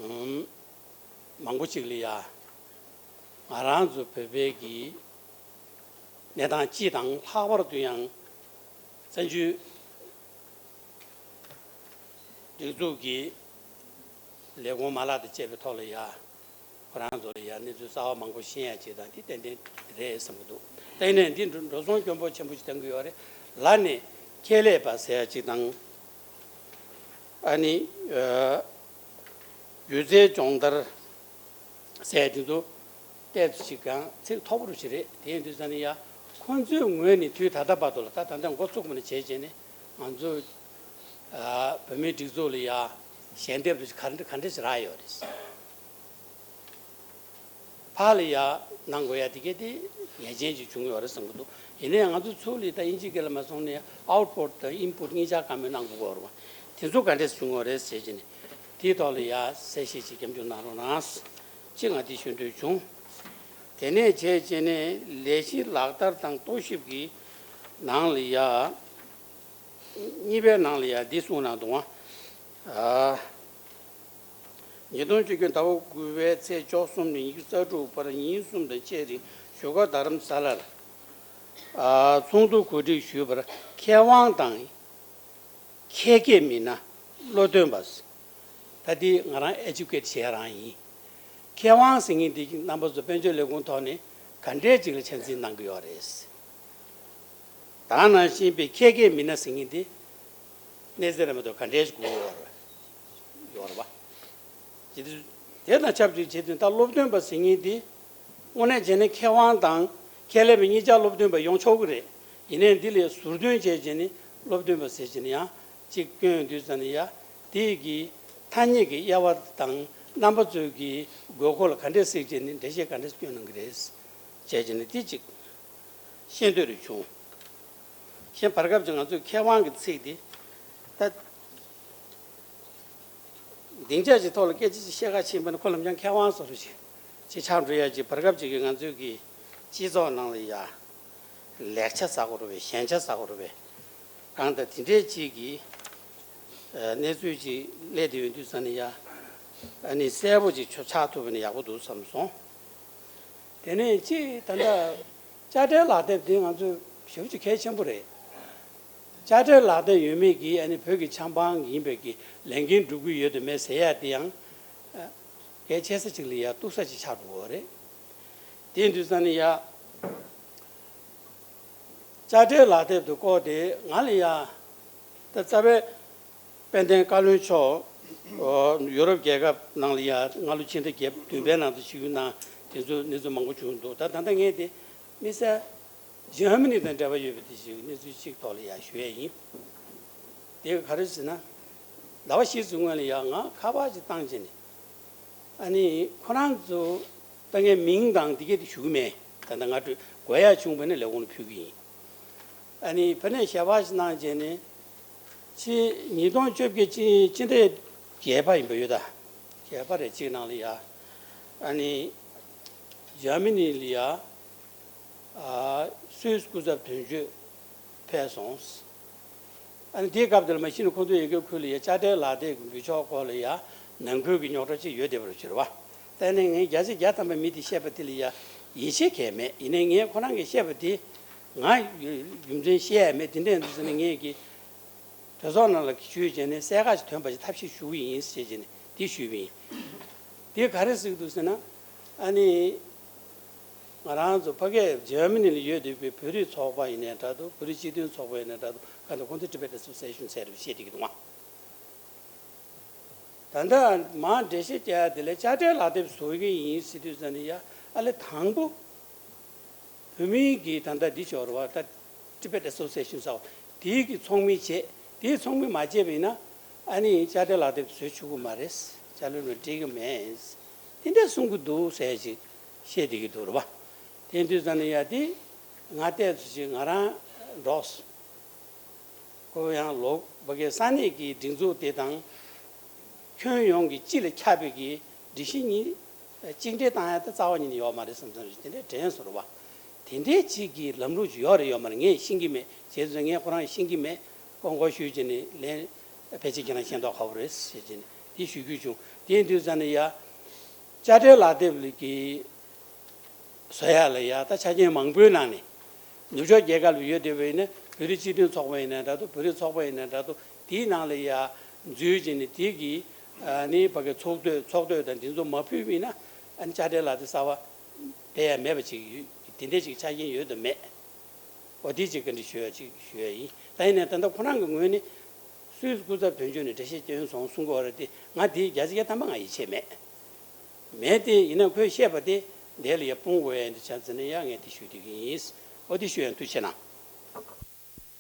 ཨུམ་མང་པོ་ཅིག་ལ་ཡ་ང་རང་ཚོ་བོད་པའི་གི་གནས་སྟངས་སྤྱི་དང་ལྷག་པར་དུ་ཡང་བཙན་བྱོལ་སྒྲིག་འཛུགས་ཀྱི་ལས་ཁུངས་མ་ལག་དང་བཅས་པའི་ཐོག་ལ་ཡ། ཁོ་རང་ཚོ་ལ་ཡ་གནས་ཚུལ་གསར་བ་མང་པོ་ཤེས་ཡ་ཅིག་དང་དེ་ཏན་ཏན་རེད་བསམ་གྱི་འདུག་དེ་ནས་འདི་འགྲོ་འགྲོ་སོང་སྐྱོན་པོ་ཆེན་པོ་ཞིག་བཏང་གི་ཡོད་རེད། ལར་ནས་ཁྱད་ལས་པ་ཟེར་ཡ་ཅིག་དང་། ཨ་ནི་ཨ་སྒྱུ་རྩལ་སྦྱོང་བརྡར་ཟེར་ཡ་དེ་ཚོ་ཏོག་ཙམ་ཅིག་གང་ཚིག་མཐོ་པོ་རུ་ཞིག་རེད། དེ་ཡིན་དུས་ཙ་ན་ཡ་ཁོང་ཚོའི་ངོས་ནས་དུས་ད་ལྟ་བར་དུ་ལ་ད་ད་ལྟ་འགོ་བཙུགས་པ་ནས་བྱས་བྱས་ནས་ང་ཚོ་ཨ་བོད་མིའི་སྒྲིག་འཛུགས་ལ་ཡ་ཞལ་འདེབས་རུ་ག་འདྲ་ག་འདྲ་ཞིག་རག་ཡོད་རེད། ཕར་ལ་ཡ་གནང་དགོས་ཡ་དེ་གས་དེ་ངེས་ཅན་ཅིག་བྱུང་ཡོད་རེད་བསམ་གྱི་འདུག་ཡིན་ན་ཡང་ང་ཚོ་ཚུར་ལ་ད་དབྱིན་ཇིའི་སྐད་ལ་མ་སོང་ནས་ཨའུཊ་པུཊ་དང་ཨིན་པུཊ་གཉིས་ཆ་གང་མོས་གནང་དགོས་ཀྱི་ཡོད་རེད་བ། དེ་ཚོ་ག་འདྲས་བྱུང་ཡོད་རེད་ཟེར་གྱི་ནས། དེའི་ཐོག་ལ་ཡ་གསལ་བཤད་ཅིག་སྐྱབས་འཇུག་གནང་རོགས་གནང་། ཅེས་ང་འདི་ཞུ་འདོད་བྱུང་། དེ་ནས་བྱས་བྱས་ནས་ལས་གཞི་ལག་བསྟར་དང་རྟོག་ཞིབ་ཀྱི་ནང་ལ་ཡ། གཉིས་པའི་ནང་ལ་ཡ་འདི་གསུངས་གནང་འདུག་ཨ། ཉིས་སྟོང་བཅུ་བདུན་ཟླ་བ་དགུ་པའི་ཚེས་བཅུ་གསུམ་ནས་ཉི་ཤུ་རྩ་དྲུག་བར་ཉིན་གསུམ་དང་བཅས་རིང་བཞུགས་སྒར་རྡ་རམ་ས་ལར། ཨ། ཚོགས་འདུ་གོ་སྒྲིག་ཞུས་པར་མཁས་དབང་དང་། མཁས་དགེ་མི་སྣ། སློབ་སྟོན་པ། ད་འདི་ང་རང་ཨེ་ཇུ་ཀེ་ཊི་བྱས་རང་ཡིན། མཁས་དབང་ཟེར་མཁན་འདི་རྣམ་པ་ཚོ་དཔལ་འབྱོར་ལས་ཁུངས་ཐོག་ནས་ག་འདྲས་ཅིག་ལ་ཆ་འཛིན་གནང་གི་ཡོད་རེད། ད་ནང་བཞིན་པའི་མཁས་དགེ་མི་སྣ་ཟེར་མཁན་འདི་གནས་ཚད་རེད་མ་གཏོགས་ག་འདྲས་ཞིག་དགོས་ཡོད་རེད། ཡོད་རེད་པ། ཇི་ལྟར་དེ་དང་ཆབས་ཅིག་བྱེད་དུས་ད་སློབ་སྟོན་པ་ཟེར་མཁན་འདི་དངོས་གནས་བྱས་ན་མཁས་དབང་དང་ཁྱད་ལས་པའི་གཉིས་ཆ་སློབ་སྟོན་པ་ཡོང་ཆོག་གི་རེད། ཡིན་ནའི་འདི་ལས་ཟུར་འདོན་བྱས་བྱས་ནས་སློབ་སྟོན་པ་ཟེར་བྱས་ནས་ཡང་གཅིག་བསྐྱོན་དུས་ཙམ་ནས་ཡ། དེ་གི་ཐ་སྙད་ཀྱི་དབྱེ་བ་དང་རྣམ་པ་ཚོའི་གི་དགོས་མཁོ་ལ་ག་འདྲས་གཟིགས་བྱས་ནས་འགྲེལ་བཤད་ག་འདྲས་བསྐྱོན་གནང་གི་རེད། བྱས་བྱས་ནས་དེ་གཅིག་ཤེས་འདོད་རེ་བྱུང་། གཞན་བར་སྐབས་ཀྱི་ང་ཚོའི་མཁས་དབང་གི་ཚིག་དེ་ད། སྡིངས་ཆ་ཞིག་ཐོག་ལ་སྐད་ཆ་ཞིག་བཤད་ག་ཕྱིན་པ་ན་ཁོ་ལམ་སང་མཁས་དབང་བཟོ་འདྲ་ཞིག་ཅིག་ཆགས་འགྲོ་ཡ་ཅིག་བར་སྐབས་ཅིག་གི་ང་ཚོའི་གི་སྤྱི་ཚོགས་ནང་ལ་ཡ་ལེགས་ཆ་ཟ་དགོས་རེད་པས། ཞན་ཆ་ཟ་དགོས་རེད་པས། གང་ལྟར་དེ་འདྲས་ཅིག་གི་ཨ་གནས་ཚུལ་ཅིག་སླེབས་བསྡད་ཡོང་དུས་ཙམ་ནས་ཡ་ཨ་ནི་གསལ་པོ་ཅིག་ཆགས་ཐུབ་པ་ན་ཡག་པོ་འདུག་བསམ་སོང་། དེ་ནས་ཅིག་ད་ལྟ་དཔྱ་ཁྲལ་ལག་དེབ་འདི་ང་ཚོས་ཞེ་པོ་ཅིག་གལ་ཆེན་པོ་རེད། དཔྱ་ཁྲལ་ལག་དེབ་ཡོད་མེད་ཀྱིས་ཨ་ནི་བོད་ཀྱི་ཆབ་འབངས་ཡིན་པའི་གི་ལས་འགན་སྒྲུབ་ཀྱི་ཡོད་དམ་མེད་ཟེར་ཡ་དེ་ཡང་གལ་ཆེ་ས་ཅིག་ལ་ཡ་གཏུགས་ས་ཅིག་ཆགས་འགྲོ་གི་རེད། དེ་ཡིན་དུས་ཙམ་ནས་ཡ། དཔྱ་ཁྲལ་ལག་དེབ་ཏུ་བཀོད་དེ་ང་ལ་ཡ། ད་རྩ་བའི་དཔལ་ལྡན་བཀའ་བློན་མཆོག་ཨོ་ཡུ་རོབ་རྒྱལ་ཁབ་ནང་ལ་ཡ་སྔ་ལོ་ཕྱི་ཟླ་བརྒྱད་བདུན་པའི་ནང་དུ་བཞུགས་གནང་། དེ་ཚོ་གནས་ཚུལ་མང་པོ་བྱུང་འདུག་ད་ད་ལྟ་ངས་དེ་དམིགས་བསལ་འཇར་མ་ནི་དང་འབྲེལ་བ་ཡོད་པའི་དེ་ཞིག་གནས་ཚུལ་གཅིག་ཐོག་ལ་ཡ་ཞུ་ཡས་ཡིན། དེ་ག་རེ་ཟེར་ན། ཟླ་བ་བཞི་ཙམ་སྔོན་ལ་ཡ་ང་ཁ་པར་ཅིག་བཏང་བྱས་ནས། ཨ་ནི་ཁོ་རང་ཚོ་ད་ངས་མིང་དང་འདི་གས་དེ་ཞུ་གི་མེད། ད་ལྟ་ང་དགོས་ཡ་བྱུང་བ་ན་ལས་ཁུངས་ལ་ཕུལ་གི་ཡིན། ཨ་ནི་ཕ་ནས་ཞལ་པར་ཞིག་གནང་བྱས་ནས། ཕྱི་ཉིས་སྟོང་བཅོ་བརྒྱད་ཕྱི་ཕྱི་ཟླ་བརྒྱད་པ་ཡིན་པ་ཡོད་ད། བརྒྱད་པ་རེད་གཅིག་ནང་ལ་ཡ། ཨ་ནི་འཇར་མ་ནི་ལ་ཡ། ཨ་སུད་སི་སྐུ་ཚབ་དོན་གཅོད་ཕེབས་སོང་། ཨ་ནི་དེའི་སྐབས་དེར་མ་གཞི་ནས་ཁོང་ཚོའི་ཡི་གེ་ཁུལ་ལ་ཡ་དཔྱ་ཁྲལ་ལག་དེབ་ཀྱི་འབུལ་ཕྱོགས་སྐོར་ལ་ཡ་ནང་ཁུལ་གྱི་རྙོག་དྲ་ཅིག་ཡོད་བསྡད་པ་རེད་ཟེར་བ། ད་ནི་ངས་བརྒྱ་ཆ་བརྒྱ་ཐམ་པ་མི་དེ་བཤད་པ་དེ་ལ་ཡ་ཡིད་ཆེས་གང་ཡང་མེད། ཡིན་ནའི་ངས་ཁོ་རང་གིས་བཤད་པ་དེ་ང་རྒྱུ་མཚན་བཤད་ཡ་མེད། དེ་འདྲ་ཡིན་དུས་ཙམ་ནས་ངས་ཀྱི་གྲོས་ཚོགས་ནང་ལ་ཞུས་བྱས་ནས་གསལ་ཁ་ཞིག་ཐོན་པ་ཞིག་ཐབས་ཤེས་ཞུ་གི་ཡིན་ཞེས་བྱས་ནས་དེ་ཞུས་པ་ཡིན། དེ་ག་རེ་ཟེར་གྱི་འདུག་ཟེར་ན། ཨ་ནི། ང་རང་ཚོ་ཕ་གིར་འཇར་མ་ནི་ལ་ཡོད་བསྡད་པའི་བོད་རིགས་ཚོགས་པ་ཡིན་ནའི་འདྲ་འདུག་བོད་རིགས་སྤྱི་མཐུན་ཚོགས་པ་ཡིན་ནའི་འདྲ་འདུག་ག་འདྲ་ཁོང་ཚོ་Tibet Association ཟེར་བ་བཤད་བསྡད་ཀྱི་འདུག་ཨང་། ད་ལྟ་མར་འགྲེལ་བཤད་རྒྱག་ཡ་དེ་ལ་དཔྱ་ཁྲལ་ལག་དེབ་བཟོ་གི་ཡིན་ཟེར་དུས་ཙམ་ནས་ཡ་ཨ་ལེ་དང་པོ། བོད་མིའི་གི་ད་ལྟ་འདི་ཞོར་བ་ད་Tibet Association ཟེར་བ་དེའི་གི་ཚོགས་མི་བྱས། དེའི་ཚོགས་མི་མ་བྱས་པ་ཡིན་ན་ཨ་ནི་དཔྱ་ཁྲལ་ལག་དེབ་བཟོ་ཆོག་གི་མ་རེད། དཔྱ་ཁྲལ་ལ་འགྲིག་གི་མེད། དེ་འདྲ་གསུང་གི་འདུག་ཟེར་ཞིག་བཤད་བསྡད་ཀྱི་འདུག་རེད་བ། དེ་དུས་ཙམ་ནས་ཡ་དེ་ང་བལྟས་ཚོད་ཅིག་ང་རང་འགྲོགས། ཁོ་ཡང་ལོ་བ་གའི་ས་གནས་ཀྱི་སྒྲིག་འཛུགས་དེ་དང་། ཁྱོན་ཡོངས་ཀྱི་སྤྱི་ལ་ཁྱབ་པའི་གི་སྒྲིག་གཞི་གཉིས་གཅིག་འདྲེས་བཏང་ཡ་ད་རྩ་བ་ཉིད་ནས་ཡོད་མ་རེད་བསམ་བསམ་རེད། དེ་འདྲའི་དྲན་སོང་རེད་བ། དེ་འདྲའི་གཅིག་གི་ལམ་ལུགས་ཅིག་ཡོད་རེད་ཡོད་མ་རེད་ངས་ཤེས་ཀྱི་མེད། བྱས་ཙང་ངས་ཁོ་རང་ཤེས་ཀྱི་མེད། ཀོང་ཀོ་ཞུས་བྱས་ནས་ལན་ཕལ་ཆེར་ཁྱེད་རང་ཤེས་མདོག་ཁ་པོ་རེད་ཟེར་བྱས་ནས་དེ་ཞུ་རྒྱུ་བྱུང་། དེ་ཡིན་དུས་ཙམ་ནས་ཡ། དཔྱ་ཁྲལ་ལག་དེབ་ཀྱི་བཟོ་ཡ་ལ་ཡ་ད་ཆ་རྐྱེན་མང་པོའི་ནང་ནས་ནུབ་ཕྱོགས་རྒྱལ་ཁབ་ལ་ཡོད་བསྡད་པ་ཡིན་ན་བོད་རིགས་སྤྱི་མཐུན་ཚོགས་པ་ཡིན་ན་འདྲ་འདུག་བོད་རིགས་ཚོགས་པ་ཡིན་ན་འདྲ་འདུག་དེའི་ནང་ལ་ཡ་འཛུལ་བྱས་ནས་དེ་གི་ཨ་ནི་ཕ་གི་ཚོགས་འདུ་ཚོགས་འདུ་དང་འདི་ཚོ་མ་ཕུལ་བ་ཡིན་ན་ཨ་ནི་དཔྱ་ཁྲལ་ལག་དེབ་གསར་པ་སྤེལ་ཡ་མེད་པ་ཅིག་ཡོད། དེ་འདྲའི་ཅིག་ཆ་རྐྱེན་ཡོད་དམ་མེད། འོ་དེ་ཅིག་བཀའ་འདྲི་ཞུ་ཡ་ཅིག་ཞུ་ཡ་ཡིན། ད་ཡིན་ནའི་ད་ལྟ་ཁོ་རང་གི་ངོས་ནས་སུད་སི་སྐུ་ཚབ་དོན་གཅོད་ནས་འགྲེལ་བཤད་བསྐྱོན་སོང་གསུང་གི་ཡོད་རེད་དེ་ང་དེའི་བརྒྱ་ཆ་བརྒྱ་ཐམ་པ་ང་ཡིད་ཆེས་མེད། མེད་དེ་ཡིན་ན་ཁོས་བཤད་པ་དེ་འདས་ལ་ཡ་སྤུངས་དགོས་ཡ་འདི་ཆ་ཚང་ནས་ཡ་ངས་དེ་ཞུ་བསྡད་ཀྱི་ཡིན། འོ་དེ་ཞུ་ཡ་ཐུགས་རྗེ་གནང་།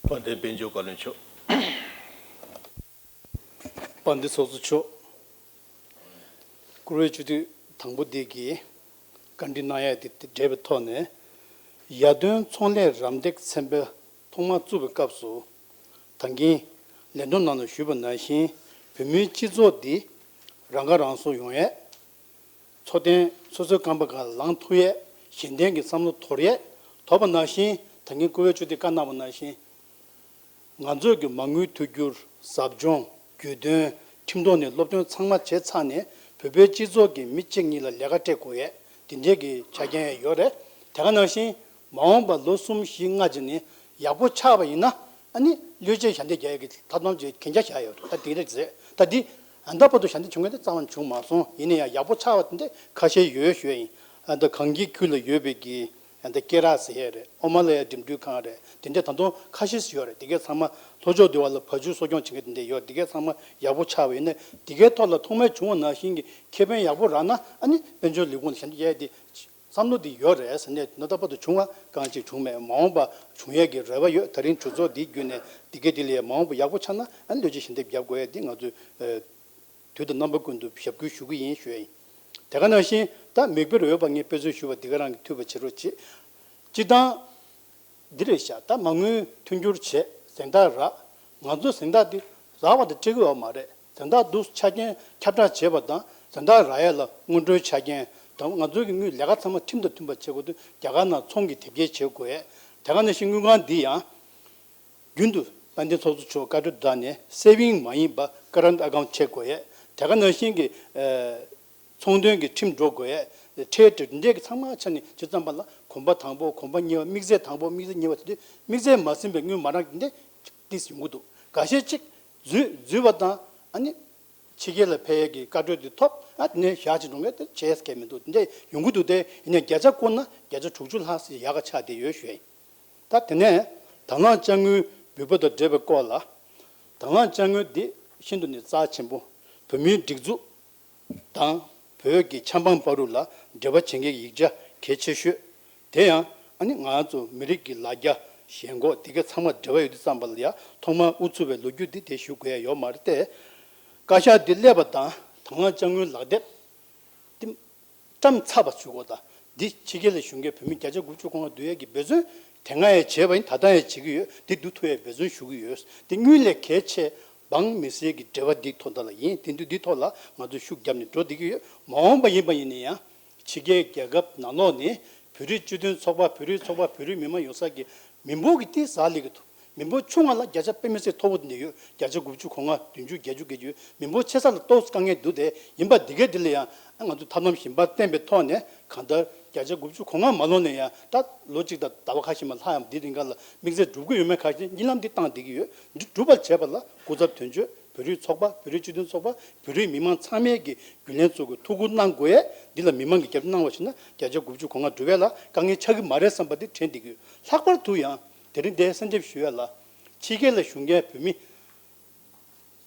དཔལ་ལྡན་དཔལ་འབྱོར་བཀའ་བློན་མཆོག་དཔལ་ལྡན་ཚོགས་གཙོ་མཆོག་བཀུར་འོས་སྤྱི་འཐུས་དང་པོ་འདི་གིས་བཀའ་འདྲི་གནང་ཡ་དེ་འབྲེལ་བའི་ཐོག་ནས། ཡར་ཐོན་ཚོང་ལས་རམ་འདེགས་ཚན་པ་ཐོག་མར་བཙུགས་པའི་སྐབས་སུ། ད་གིན་ལས་དོན་ནང་ལ་ཞུས་པ་ནང་བཞིན་བོད་མིའི་སྤྱི་ཚོགས་འདི་ རང་ཁ་རང་གསོ་ཡོང་ཡས། འཚོ་རྟེན་སོ་སོའི་རྐང་པ་སྒང་ལ་ལངས་ཐུབ་ཡས། གཞན་བརྟེན་གྱི་བསམ་བློ་དོར་ཡས། དོར་བ་ནང་བཞིན་ད་གིན་སྐུ་ངོ་མཆོག་དེ་བཀའ་གནང་བ་ནང་བཞིན། ང་ཚོས་ཀྱི་མ་དངུལ་མཐུན་འགྱུར། ཟབ་སྦྱོང་། རྒྱུས་སྟོན། ཁྲིམས་ཐོག་ནས་སློབ་སྟོན་ཚང་མ་བྱས་ཚར་ནས་བོད་པའི་སྤྱི་ཚོགས་ཀྱི་མི་གཅིག་གཉིས་ལ་ལས་ཀ་སྤྲད་དགོས་ཡས། དེ་འདྲས་ཀྱི་ཆ་རྐྱེན་ཡོད་རེད། དེ་ག་ནང་བཞིན་མ་འོངས་པ་ལོ་གསུམ་བཞི་ལྔ་ཅིག་ནས་ཡག་པོ་ཆགས་པ་ཡིན་ན། ཨ་ནི་བློས་བཅད་ཞབས་འདེགས་རྒྱག་ཡས་ཀྱི་ཐབས་ལམ་ཅིག་གན་རྒྱ་བཞག་ཡོད་རེད། ད་དེ་འདྲས་རེད། ད་འདི་ཨ་ད་བར་དུ་ཞབས་འདེགས་བྱུང་མཁན་དེ་རྩ་བ་ནས་བྱུང་མ་སོང་། ཡིན་ན་ཡང་ཡག་པོ་ཆགས་པ་དེ་འདྲས་ཁ་ཤས་ཡོད་ཞུ་ཡས་ཡིན། ཨ་ད་གངས་སྐྱིད་ཁུལ་ལ་ཡོད་པའི་གི་ཨ་ད་སྐེ་རགས་ཟེར་ཡས་རེད། ཨོ་མ་ལ་ཡ་འགྲིམ་འགྲུལ་ཁང་རེད། དེ་འདྲས་ད་དུང་ཁ་ཤས་ཤིག་ཡོད་རེད། དེ་གས་ཚང་མ་ལྷོ་ཕྱོགས་འདི་བ་ལ་བ་ཕྱུགས་གསོ་སྐྱོང་བྱེད་མཁན་དེ་འདྲས་ཡོད། དེ་གས་ཚང་མ་ཡག་པོ་ཆགས་པ་ཡིན་ན། དེ་གས་ཐོག་ལ་ཐོག་མར་བྱུང་བ་ནང་བཞིན་གྱི་ཁེ་ཕན་ཡག་པོ་རག་ན། ཨ་ནི་དཔལ་འབྱོར་ལས་ཁུངས་ལ་ཞབས་འདེགས་རྒྱག་ཡས་དེ་བསམ་བློ་དེ་ཡོད་རེད་ཟེར་ནས། ད་ལྟ་བར་དུ་བྱུང་བ་གང་ཅིག་བྱུང་མེད། མ་འོངས་པ་བྱུང་ཡས་ཀྱི་རེ་བ་ཡོད། ད་རིང་གྲོས་ཚོགས་འདིའི་བརྒྱུད་ནས་དེ་གས་དེ་ལས་མ་འོངས་པ་ཡག་པོ་ཆགས་ན། ཨ་ནི་བློས་བཅད་ཞབས་འདེགས་རྒྱག་དགོས་ཡས་དེ་ང་ཚོས་ཨ་དུས་དང་རྣམ་པ་ཀུན་ཏུ་ཞབས་སྐུལ་ཞུ་གི་ཡིན་ཞུ་ཡས་ཡིན། དེ་ག་ནང་བཞིན་ད་མིག་དཔེར་འོས་པ་ངས་དཔེ་མཚོན་ཞུས་པ་འདི་ག་རང་གིས་ཐུབ་པ་བྱེད་རོགས་བྱེད། སྤྱིར་བཏང་འདི་རེད་ཤག་ད་མ་དངུལ་མཐུན་འགྱུར་བྱས། གཟེངས་རྟགས་རག་ང་ཚོ་གཟེངས་རྟགས་འདི་རག་པ་དང་སྤྲད་གི་ཡོད་མ་རེད། གཟེངས་རྟགས་འདུག་ཆ་རྐྱེན་ཁྱབ་བསྒྲགས་བྱས་པ་དང་། གཟེངས་རྟགས་རག་ཡས་ལ་སྔོན་འགྲོའི་ཆ་རྐྱེན་དང་། ང་ཚོའི་གི་དངུལ་ལས་ཀ་ཚང་མ་ཁྲིམས་དང་མཐུན་པ་བྱེད་དགོས་དུས། རྒྱ་གར་ནང་ཚོང་གི་དེབ་སྐྱེལ་བྱེད་དགོས་ཡས། དེ་ག་ནང་བཞིན་དངུལ་ཁང་འདི་ཡང་རྒྱུན་དུ་དཔལ་ལྡན་ཚོགས་གཙོ་མཆོག་བཀའ་འཁྲོལ་བསྒྲགས་ནས་སེ་བིང་མ་ཡིན་པ་ཀ་རན་ཊི་ཨ་ཀའུན་ཊི་བྱེད་དགོས་ཡས། དེ་ག་ནང་བཞིན་གྱི་ཨ་ཚོང་དོན་གྱི་ཁྲིམས་འགྲོ་དགོས་ཡས། ཁྲལ་དེ་འདྲའི་གི་ཚང་མ་ཆ་ནས་བྱས་ཙམ་པ་ལ། གོམ་པ་དང་པོ། གོམ་པ་གཉིས་པ། དམིགས་བསལ་དང་པོ། དམིགས་བསལ་གཉིས་པ། དེ་དུས་དམིགས་བསལ་མ་ཟིན་པའི་དངུལ་མ་རག་འདི་ཏིས་ཡོང་གི་འདུག་འགའ་ཤས་ཅིག་འཛུལ་འཛུལ་བ་དང་། ཨ་ནི་ཕྱི་རྒྱལ་ལ་ཕེབས་ཡས་ཀྱི་བཀའ་འཁྲོལ་འདི་ཐོབ། ཨ་དེ་ནས་ཞག་ཅིག་འགྲོ་མཁན་དེ་བྱས་ཀྱི་མི་འདུག་དེ་འདྲ་ཡོང་གི་འདུག་དེ་ཡིན་ན་བརྒྱ་ཆ་བཀོད་ན་བརྒྱ་ཆ་དྲུག་ཅུ་ལྷག་ཙམ་ཡག་ག་ཆགས་བསྡད་ཡོད་ཞུ་ཡ་ཡིན། ད་དེ་ནས་དང་བླངས་དཔྱ་དངུལ་འབུལ་པ་དང་འབྲེལ་བའི་སྐོར་ལ། དང་བླངས་དཔྱ་དངུལ་འདི་ཤིན་ཏུ་ནས་རྩ་ཆེན་པོ། བོད་མིའི་སྒྲིག་འཛུགས་དང་བོད་ཀྱི་ཆབ་འབངས་བར་དུ་ལ་འབྲེལ་བ་བྱེད་མཁན་གྱི་ཡིག་ཆ་གལ་ཆེ་ཤོས། དེ་ཡང་ཨ་ནི་ང་ཚོ་མི་རིགས་ཀྱི་ལ་རྒྱ། ཞེན་ཁོག་དེ་ག་ཚང་མ་འབྲེལ་བ་ཡོད་དུས་ཙམ་པ་ལ་ཡ། ཐོག་མར་དབུ་ཚུགས་པའི་ལོ་རྒྱུས་འདི་དེ་ཞུ་དགོས་ཡ་ཡོད་མ་རེད་དེ། བཀའ་ཤག་འདི་སླེབས་པ་དང་། དང་བླངས་དཔྱ་དངུལ་ལག་དེབ་འདི་བཀྲམ་ཚར་བ་ཞུ་དགོས། ད་འདི་ཕྱི་རྒྱལ་ལ་བཞུགས་མཁན་བོད་མི་བརྒྱ་ཆ་དགུ་བཅུ་གོ་ལྔ་བསྡུ་ཡས་ཀྱི་འབད་བརྩོན་དེ་སྔ་ཡང་བྱས་པ་ཡིན། ད་ལྟ་ཡང་བྱེད་ཀྱི་ཡོད། འདི་བསྡུ་ཐུབ་ཡས་འབད་བརྩོན་ཞུ་གི་ཡོད། འདི་དངུལ་ལས་གལ་ཆེ་འབངས་མི་སེར་གྱི་འབྲེལ་བ་འདི་ཐོག་ད་ལ་ཡིན། དེ་འདུག་འདི་ཐོག་ལ་ང་ཚོས་ཤུགས་བརྒྱབ་ནས་འགྲོ་བསྡད་ཀྱི་ཡོད། མ་འོངས་པ་ཡིན་པ་ཡིན་ན་ཡང་། ཕྱི་རྒྱལ་རྒྱལ་ཁབ་ནང་ལོགས་ནས་བོད་རིགས་སྤྱི་མཐུན་ཚོགས་པ། བོད་རིགས་ཚོགས་པ། བོད་རིགས་མི་མང་ཡོད་ས་གི་མི་འབོར་གྱི་ཏིས་ཟ་ལི་གི་འདུག་མི་འབོར་ཆུང་བ་ལ་བརྒྱ་ཆ་དཔེ་མི་སྲིད་མཐོ་པོ་འདི་ཡོད། བརྒྱ་ཆ་དགུ་བཅུ་གོ་ལྔ། བདུན་ཅུ། བརྒྱད་ཅུ་གི་ཡོད། མི་འབོར་ཆེ་ས་ལ་ཏོག་ཙམ་དཀའ་ངལ་འདུག་དེ་ཡིན་པ་འདི་གས་འདི་ལ་ཡང་ང་ཚོས་ཐབས་ལམ་གཞན་པ་བསྟེན་པའི་ཐོག་ནས། གང་ལྟར་བརྒྱ་ཆ་དགུ་བཅུ་གོ་ལྔ་མ་ལོན་ན་ཡང་། ད་ལོ་གཅིག་དང་ཟླ་བ་ཁ་ཤས་མ་ལྷག་ཡང་འདི་རིང་ག་ལ་དམིགས་བསལ་སྒྲུབ་ཀྱི་ཡོད་མེད་ཁ་ཤས་གཉིད་ལམ་འདི་བཏང་བསྡད་ཀྱི་ཡོད། འདི་སྒྲུབ་པར་བྱེད་པ་ལ་སྐུ་ཚབ་དོན་གཅོད། བོད་རིགས་ཚོགས་པ། བོད་རིགས་སྤྱི་མཐུན་ཚོགས་པ། བོད་རིགས་མི་མང་ཚང་མས་ཀྱི་རྒྱུན་ལས་ཚོ་གི་ཐུགས་ཁུར་གནང་དགོས་ཡས། འདི་ལ་མི་མང་གིས་རྒྱབ་སྐྱོར་གནང་བ་ཞིག་ན། བརྒྱ་ཆ་དགུ་བཅུ་གོ་ལྔ་འགྲུབ་ཡས་ལ་དཀའ་ངལ་ཆགས་ཀྱི་མ་རེད་བསམ་པ་འདི་དྲན་བསྡད་ཀྱི་ཡོད། ལྷག་པར་དུ་ཡང་དེ་རིང་འདིར་གསལ་འདེབས་ཞུ་ཡས་ལ། ཕྱི་རྒྱལ་ལ་བཞུགས་མཁན་བོད་མི་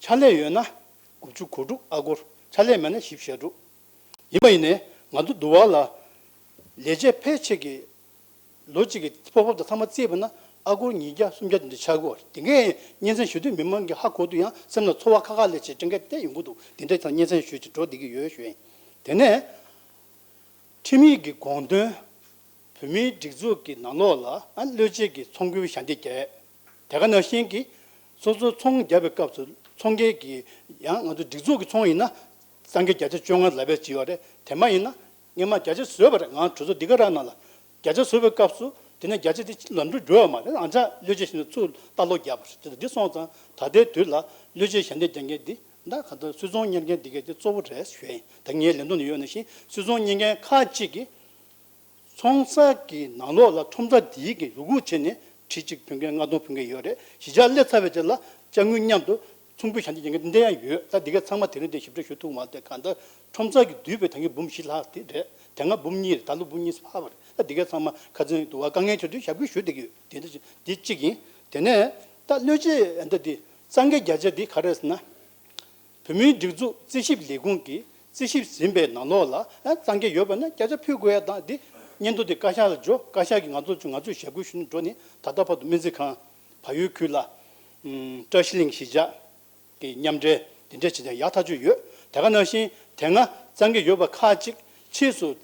ཕྱག་ལས་ཡོད་ན་དགུ་བཅུ་གོ་དྲུག་ཨ་སྒོར། ཕྱག་ལས་མེད་ན་བཞི་བཅུ་ཞེ་དྲུག་ཡིན་པ་ཡིན་ནའི་ང་ཚོ་འདི་བ་ལ་ལས་བྱེད་ཕལ་ཆེར་གྱི་ལོ་གཅིག་གི་ཕོགས་ཕོགས་དང་ཚང་མ་བརྩིས་པ་ན་ཨ་སྒོར་ཉིས་བརྒྱ་སུམ་བརྒྱ་དེ་འདྲ་ཆགས་ཀྱི་ཡོད་རེད། དེ་འདྲའི་སྙན་སེང་ཞུ་དུས་མི་མང་གིས་ཧ་གོ་དུས་ཡང་སེམས་ལ་ཚོར་བ་ཁ་ཁ་ལས་བྱེད་སྤྲད་མཁན་དེ་ཡོང་གི་འདུག་དེ་འདྲའི་ཐོག་སྙན་སེང་ཞུ་ཅིག་འགྲོ་བསྡད་ཀྱི་ཡོད་ཞུ་ཡིན། དེ་ནས་ཁྲིམས་ཡིག་གི་དགོངས་དོན། བོད་མིའི་སྒྲིག་འཛུགས་ཀྱི་ནང་ལོགས་ལ་ཨ་བློས་བཅད་ཀྱི་ཚོང་སྒོའི་ཞབས་འདེགས་རྒྱག་ཡས། དེ་ག་ནང་བཞིན་གྱི་སོ་སོ་ཚོང་རྒྱག་པའི་སྐབས་སུ་ཚོང་མཁན་གྱི་ཡང་ང་ཚོ་སྒྲིག་འཛུགས་ཀྱི་ཚོང་ཡིན་ན་གཙང་ཁེ་བརྒྱ་ཆ་བཅོ་ལྔ་ལབ་པའི་ཅིག་ཡོད་རེད། དེ་མ་ཡིན་ན་སྔོན་མ་བརྒྱ་ཆ་བཟོས་པ་རེད། ང་གྲོས་ཚོགས་འདི་ག་རང་ནང་ལ་བརྒྱ་ཆ་བཟོས་པའི་སྐབས་སུ་དེ་ནས་བརྒྱ་ཆ་དེ་ལམ་འགྲོ་འགྲོ་ཡོད་མ་རེད། ཨང་ཅག་བློས་བཅད་བྱས་ནས་ཚུར་ལྟ་ཀློག་རྒྱག་པ་རེད། དེ་འདི་སོང་ཙང་ད་ལྟའི་དུས་ལ་བློས་བཅད་ཞབས་འདེགས་རྒྱག་མཁན་འདི་ད་ག་ད་སུད་ཚོང་གཉེར་མཁན་འདི་གས་དེ་གཙོ་བོ་རེད་ཞུ་ཡ་ཡིན། ད་ངའི་ལན་དུ་ནས་ཡོད་ནང་བཞིན་སུད་ཚོང་གཉེར་མཁན་ཁག་ཅིག་གིས། ཚོང་ས་གི་ནང་ལོགས་ལ་ཁྲོམ་ས་འདིའི་གི་རུ་ཁག་བྱས་ནས་ཁྲི་གཅིག་ཕུལ་མཁན་ལྔ་སྟོང་ཕུལ་མཁན་ཡོད་རེད། གཞིས་ཆགས་སླེབས་ཚར་བའི་རྗེས་ལ་དཔྱ་དངུལ་མཉམ་དུ་ཚོང་འབུལ་ཞབས་འདེགས་རྒྱག་མཁན་འདི་འདྲ་ཡང་ཡོད། ད་འདི་ག་ཚང་མ་དེ་རིང་འདིར་ཞིབ་ཕྲ་ཞུ་ཐུབ་མ་རེད། གང་ལྟར་ཁྲོམ་ས་གི་བསྡུས་པའི་ད་གིན་འབུམ་བཞི་ལྷག་དེ་རེད། དེ་སྔ་འབུམ་གཉིས་རེད། ད་ལོ་འབུམ་གཉིས་ཕར་བ་རེད། ད་འདི་ག་ཚང་མ་ཁ་ཚོན་འདུག་བ། དཀའ་ངལ་ཆེ་དུས་ཞབས་སྐུལ་ཞུ་བསྡད་ཀྱི་ཡོད། དེ་འདྲ་ཞིག་འདི་གཅིག་ཡིན། དེ་ནས་ད་བློས་བཅད་འདི་འདི་གཙང་ཁེ་བརྒྱ་ཆ་འདི་ག་རེ་རེད་ཟེར་ན། བོད་མིའི་སྒྲིག་འཛུགས་རྩིས་ཞིབ་ལས་ཁུངས་ཀྱིས་རྩིས་ཞིབ་ཟིན་པའི་ནང་ལོགས་ལ་ཨ་གཙང་ཁེ་ཡོད་པ་ན་བརྒྱ་ཆ་ཕུལ་དགོས་ཡ་དང་། འདི་སྙན་ཐོ་དེ་བཀའ་ཤག་ལ་འབྱོར། བཀའ་ཤག་གིས་ང་ཚོ་ང་ཚོས་ཞབས་སྐུལ་ཞུ་ནས་འགྲོ་ནས་ད་ལྟ་བར་དུ་སྨན་རྩིས་ཁང་བལ་ཡུལ་ཁུལ་ལ་ཨུམ་བཀྲ་ཤིས་གླིང་གཞིས་ཆགས་ཀྱི་མཉམ་འབྲེལ་དེ་འདྲས་བྱེད་ཡ་ཡག་ཐག་ཆོད་ཡོད། དེ་ག་ནང་བཞིན་དེ་སྔ་གཙང་ཁེ་ཡོད་པ་ཁག་ཅིག་ཕྱིས་སུ།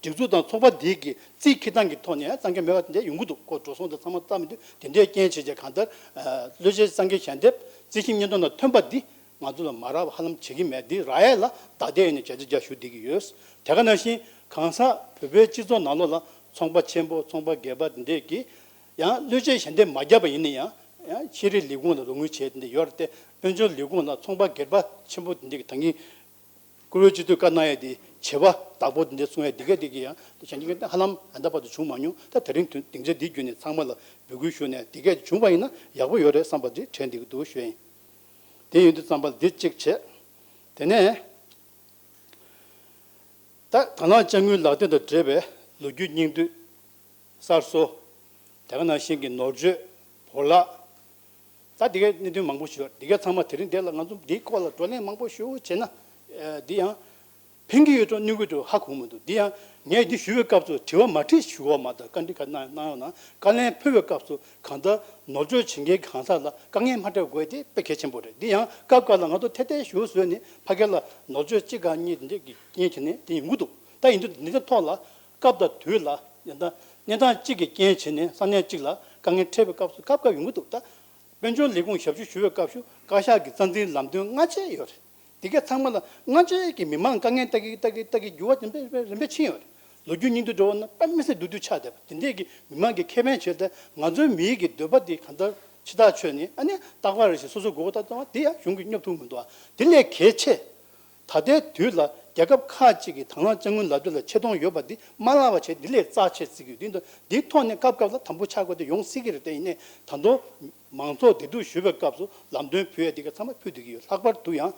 སྒྲིག་འཛུགས་དང་ཚོགས་པ་འདིའི་གི་རྩིས་འཁྱེར་སྟངས་ཀྱི་ཐོག་ནས་གཙང་ཁེ་མེད་པ་དེ་འདྲ་ཡོང་གི་འདུག་ཁོ་འགྲོ་སོང་དང་ཚང་མ་བརྩམས་མི་འདུག་དེ་འདྲའི་རྐྱེན་བྱས་རྗེས་གང་ལྟར་ཨ་བློས་བཅད་གཙང་ཁེ་ཞལ་འདེབས་རྩིས་ཞིབ་སྙན་ཐོ་ནང་ཐོན་པ་འདི་ ང་ཚོ་ལ་མ་རག་པ་ཧ་ལམ་བྱེད་ཀྱི་མེད། འདི་རག་ཡས་ལ་བདའ་བདའ་ཡས་ནས་བརྒྱ་ཆ་བརྒྱ་ཞུ་བསྡད་ཀྱི་ཡོད། དེ་ག་ནང་བཞིན་གང་ཟག་བོད་པའི་སྤྱི་ཚོགས་ནང་ལོགས་ལ་ཚོང་པ་ཆེན་པོ་ཚོང་པ་སྒེར་པ་འདི་འདྲས་ཀྱིས་ཡང་བློས་བཅད་ཞལ་འདེབས་མ་བརྒྱབ་པ་ཡིན་ན་ཡང་ཡང་ཤེས་རིག་ལས་ཁུངས་ལ་རོགས་དངུལ་བྱས་འདི་འདྲས་ཡོད་རེད་དེ། དཔལ་འབྱོར་ལས་ཁུངས་ལ་ཚོང་པ་སྒེར་པ་ཆེན་པོ་འདི་འདྲས་ཀྱིས་ད་གིན་བཀུར་འོས་སྤྱི་འཐུས་བཀའ་གནང་ཡས་དེ་བྱེད་པ་བདག་པོ་འདི་འདྲས་གསུང་ཡས་འདི་གས་འདི་གས་ཡང་ཞལ་འདེབས་ཧ་ལམ་ད་ལྟ་བར་དུ་བྱུང་མ་མྱོང་། ད་དེ་རིང་དུས་སྡིངས་ཆ་འདི་བརྒྱུད་ནས་ཚང་མ་ལ་འབོད་སྐུལ་ཞུ་ནས་འདི་གས་བྱུང་བ་ཡིན་ན་ཡག་པོ་ཡོད་རེད་བསམ་པ་འདི་དྲན་འདི་གི་འདུག་ཞུ་ཡིན། དེ་ཡིན་དུས་ཙམ་པ་འདི་གཅིག་བྱས། དེ་ནས་ད་དང་བླངས་དཔྱ་དངུལ་ལག་དེབ་དང་འབྲེལ་བའི་ལོ་རྒྱུས་སྙིང་བསྡུས། གསར་བཟོ། དེ་ག་ནང་བཞིན་གྱི་ནོར་བཅོས། བོར་བརླག། ད་འདི་གའི་གནད་དོན་མང་པོ་ཞིག་ཡོད། འདི་གའི་ཚང་མ་དེ་རིང་འདིར་ལ་ང་ཚོ་འདིའི་སྐོར་ལ་བགྲོ་གླེང་མང་པོ་ཞིག་བྱས་ན། ཨ་འདི་ཡང་ཕན་གྱི་ཡོད་འགྲོ་གནོད་ཀྱི་འགྲོ་ཧ་གོ་མི་འདུག་འདི་ཡང་ངས་འདི་ཞུ་བའི་སྐབས་སུ་དྲི་བ་མ་དྲིས་ཞུ་བ་མ་གཏོགས་བཀའ་འདྲི་ག་གནང་གནང་ཡོང་ན། བཀའ་ལན་ཕུལ་བའི་སྐབས་སུ་གང་ལྟར་ནོར་བཅོས་བྱེད་མཁན་གང་ཟག་ལ་དཀའ་ངལ་མ་འཕྲད་དགོས་དེ་དཔེ་གལ་ཆེན་པོ་རེད། འདི་ཡང་སྐབས་འགའ་ལ་ང་ཚོ་ཐད་ཐད་ཞུ་བཟོས་ནས་ཕ་གི་ལ་ནོར་བཅོས་གཅིག་ག་གཉིས་འདི་གི་རྐྱེན་བྱས་ནས་དེ་ཡོང་གི་འདུག་ད་ཡིན་དུས་འདི་འདྲ་ཐོག་ལ་སྐབས་དང་དུས་ལ་ཡང་ད་གནས་སྟངས་གཅིག་གི་རྐྱེན་བྱས་ནས་ས་གནས་གཅིག་ལ་དཀའ་ངལ་འཕྲད་པའི་སྐབས་སུ་སྐབས་སྐབས་ཡོང་གི་འདུག་ད་དཔལ་འབྱོར་ལས་ཁུངས་ཞབས་ཞུ་ཞུ་བའི་སྐབས་སུ་བཀའ་ཤག་གི་རྩ་འཛིན་ལམ་སྟོན་སྔ་ཕྱི་ཡོད་རེད། དེ་གས་ཚང་མ་ལ་སྔ་ཕྱི་གི་མི་མང་དཀའ་ངལ་ལྟ་གི་ལྟ་གི་ལྟ་གི་འགྱུར་བ་རིམ་པས་རིམ་པས་ཕྱིན་ཡོད་རེད། ལོ་རྒྱུས་སྙིང་བསྡུས་འགྲོ་བ་ན་དཔེ་མི་སྲིད་སྡུག་སྡུག་ཆགས་བསྡད་པ་དེ་འདྲས་ཀྱི་མི་མང་གི་ཁེ་ཕན་བྱས་ཏེ་ང་ཚོའི་མིའི་གི་འདོད་པ་དེ་གང་ལྟར་ཕྱི་ཐག་ཆོད་ནས་ཨ་ནི་རྟག་པར་རེ་ཞིག་སོ་སོ་མགོ་སྐོར་བཏང་བ་དེ་ཡང་གཞུང་གིས་སྙོབ་ཐུབ་མི་འདུག་བ། དེ་ལས་གལ་ཆེ། ད་ལྟའི་དུས་ལ་རྒྱལ་ཁབ་ཁག་ཅིག་གིས་དང་བླངས་དཔྱ་དངུལ་ལག་དེབ་ལ་ཆེ་མཐོང་ཡོད་པ་འདི་མ་བརླག་པ་བྱས་འདི་ལས་རྩ་ཆེ་བརྩི་གི་ཡོད། འདི་འདི་ཐོག་ནས་སྐབས་སྐབས་ལ་དམ་པོ་ཆགས་དགོས་དེ་ཡོང་སྲིད་ཀྱི་རེད། དེ་ཡིན་ནའི་ད་དུང་མང་ཚོགས་བདེ་སྡུག་ཞུ་བའི་སྐབས་སུ་ལམ་སྟོན་ཕུལ་ཡས་འདི་ག་ཚང་མ་ཕུལ་བསྡད་ཀྱི་ཡོད། ལྷག་པར་དུ་ཡང་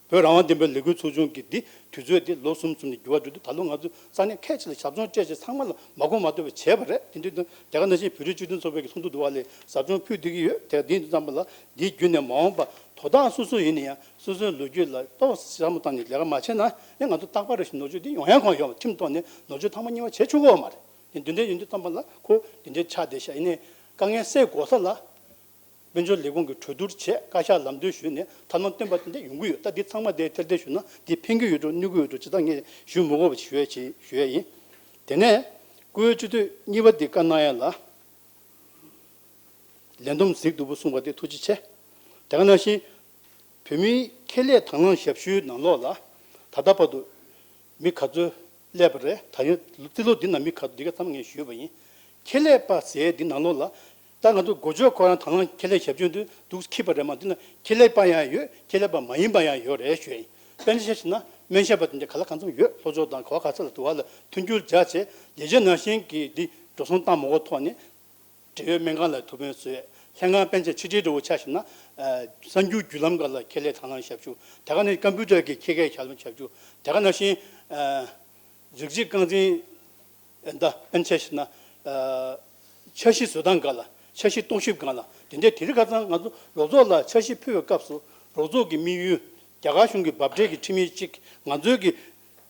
བོད་རང་དབང་བདེན་པའི་ལས་འགུལ་ཚོགས་ཆུང་གི་འདི་དུས་ཚོད་འདི་ལོ་གསུམ་གསུམ་ནས་འགྱུར་བ་འགྲོ་དུས་ད་ལོ་ང་ཚོ་ས་གནས་ཁག་ཅིག་ལ་ཞབས་ཞུ་སྤྲད་བྱས་ཚང་མ་ལ་མ་གོ་མ་ཐོས་པ་བྱས་པ་རེད། དེ་འདྲ་དུས་དེ་ག་ནང་བཞིན་བོད་རིགས་སྤྱི་མཐུན་ཚོགས་པའི་གི་ཚོགས་འདུ་འདུ་བ་ལས་ཞབས་ཞུ་ཕུལ་བསྡད་ཀྱི་ཡོད། དེ་འདི་ཙམ་པ་ལ་འདིའི་བརྒྱུད་ནས་མ་འོངས་པ་དོ་བདག་སོ་སོ་ཡིན་ན་ཡང་སོ་སོའི་ལོ་རྒྱུས་ལ་ཏོག་ཙམ་བསམ་བློ་བཏང་ནས་ལས་ཀ་མ་བྱས་ན་ཡང་ང་ཚོ་རྟག་པར་རེ་བཞིན་ནོར་བཅོས་འདི་ཡོང་ཡ་གང་ཡོད་པ་ཁྲིམས་ཐོག་ནས་ནོར་བཅོས་ཐེངས་མ་གཉིས་པ་བྱེད་ཆོག་གི་ཡོད་མ་རེད། དེ་འདི་འདྲ་ཡིན་དུས་ཙམ་པ་ལ་ཁོ་འདི་འདྲའི་ཆ་དེ་ཤ་ཡིན་ནའི་དཀའ་ངལ་སེལ་དགོས་ས་ལ་དཔལ་འབྱོར་ལས་ཁུངས་ཀྱིས་གྲོས་བསྡུར་བྱས་བཀའ་ཤག་ལམ་སྟོན་ཞུས་ནས་ཐབས་ལམ་བཏོན་པ་དེ་འདྲ་ཡོང་གི་ཡོད། ད་འདི་ཚང་མ་དེ་ཐེར་ཐེར་ཞུས་ན་འདི་ཕན་གྱི་ཡོད་འགྲོ་གནོད་ཀྱི་ཡོད་འགྲོ་ཇི་ལྟར་ངས་ཞུ་མི་དགོས་པ་ཞུ་ཡ་ཆེད་ཞུ་ཡ་ཡིན། དེ་ནས་བཀུར་འོས་སྤྱི་འཐུས་གཉིས་པ་འདི་བཀའ་གནང་ཡ་ལ་ལས་བསྡོམས་གཟིགས་སྡུག་པོ་གསུངས་པ་དེ་ཐུགས་རྗེ་ཆེ། དེ་ག་ནང་བཞིན་བོད་མིའི་ཁེ་ལས་དང་བླངས་ཞབས་ཞུའི་ནང་ལོགས་ལ་ད་ལྟ་བར་དུ་མི་ག་ཚོད་སླེབས་པ་རེད། ད་ཡོད་རྩིས་ལོ་འདི་ནང་མི་ག་ཚོད་འདི་ག་ཚང་མ་ངས་ཞུས་པ་ཡིན། ཁེ་ལས་པ་ཟེར་འདི་ནང་ལོགས་ལ་ད་ང་ཚོ་འགོ་བརྗོད་ཁོ་རང་དང་བླངས་ཁེ་ལས་ཞབས་ཞུ་འདི་འདུག་འཁྱེར་པ་རེད་མ། འདི་ན་ཁེ་ལས་པ་ཡང་ཡོད། ཁེ་ལས་པ་མ་ཡིན་པ་ཡང་ཡོད་རེད་ཞུ་ཡ་ཡིན། དཔེར་ན་ཆ་བཞག་ན་སྨན་ཞབས་པ་དེ་འདྲ་ག་ལ་གང་འཚམ་ཡོད། ལྷོ་ཕྱོགས་དང་ག་བ་ག་ས་ལ་དུ་བ་ལ་མཐུན་འགྱུར་བྱ་བྱས་ལས་བྱེད་ནང་བཞིན་གྱི་འདི་འགྲོ་སོང་བཏང་མ་དགོས་ཐོག་ནས། འབྲེལ་ཡོད་སྨན་ཁང་ལ་ཐུགས་ཕན་གསོས། ལྷན་ཁང་པཎ་ཆེན་ཆིག་སྒྲིལ་འདྲ་བོ་ཆ་བཞག་ན། ཨ་གསར་འགྱུར་བརྒྱུད་ལམ་སྒང་ལ་ཁེ་ལས་དང་བླངས་ཞབས་ཞུ། དེ་ག་ནས་ཀམ་པུ་ཊར་གྱི་ཁེ་ལས་དང་བླངས་ཞབས་ཞུ། དེ་ག་ནང་བཞིན་ཨ་རིགས་གཅིག་རྐང་འཛིན་ད་པཎ་ཆེན་ཞིག་ན་ཨ་འཆར་གཞི་བཟོ་སྟངས་སྒང་ལ་འཆར་གཞི་རྟོག་ཞིབ་སྒང་ལ་དེ་འདྲའི་དེ་རིང་ཁ་སང་ང་ཚོ་རོགས་ཚོགས་ལ་འཆར་གཞི་ཕུལ་བའི་སྐབས་སུ་རོགས་ཚོགས་ཀྱི་དམིགས་ཡུལ་རྒྱ་གར་གཞུང་གི་འབབ་འཕྲལ་གྱི་ཁྲིམས་ཡིག་གཅིག་ང་ཚོའི་གི་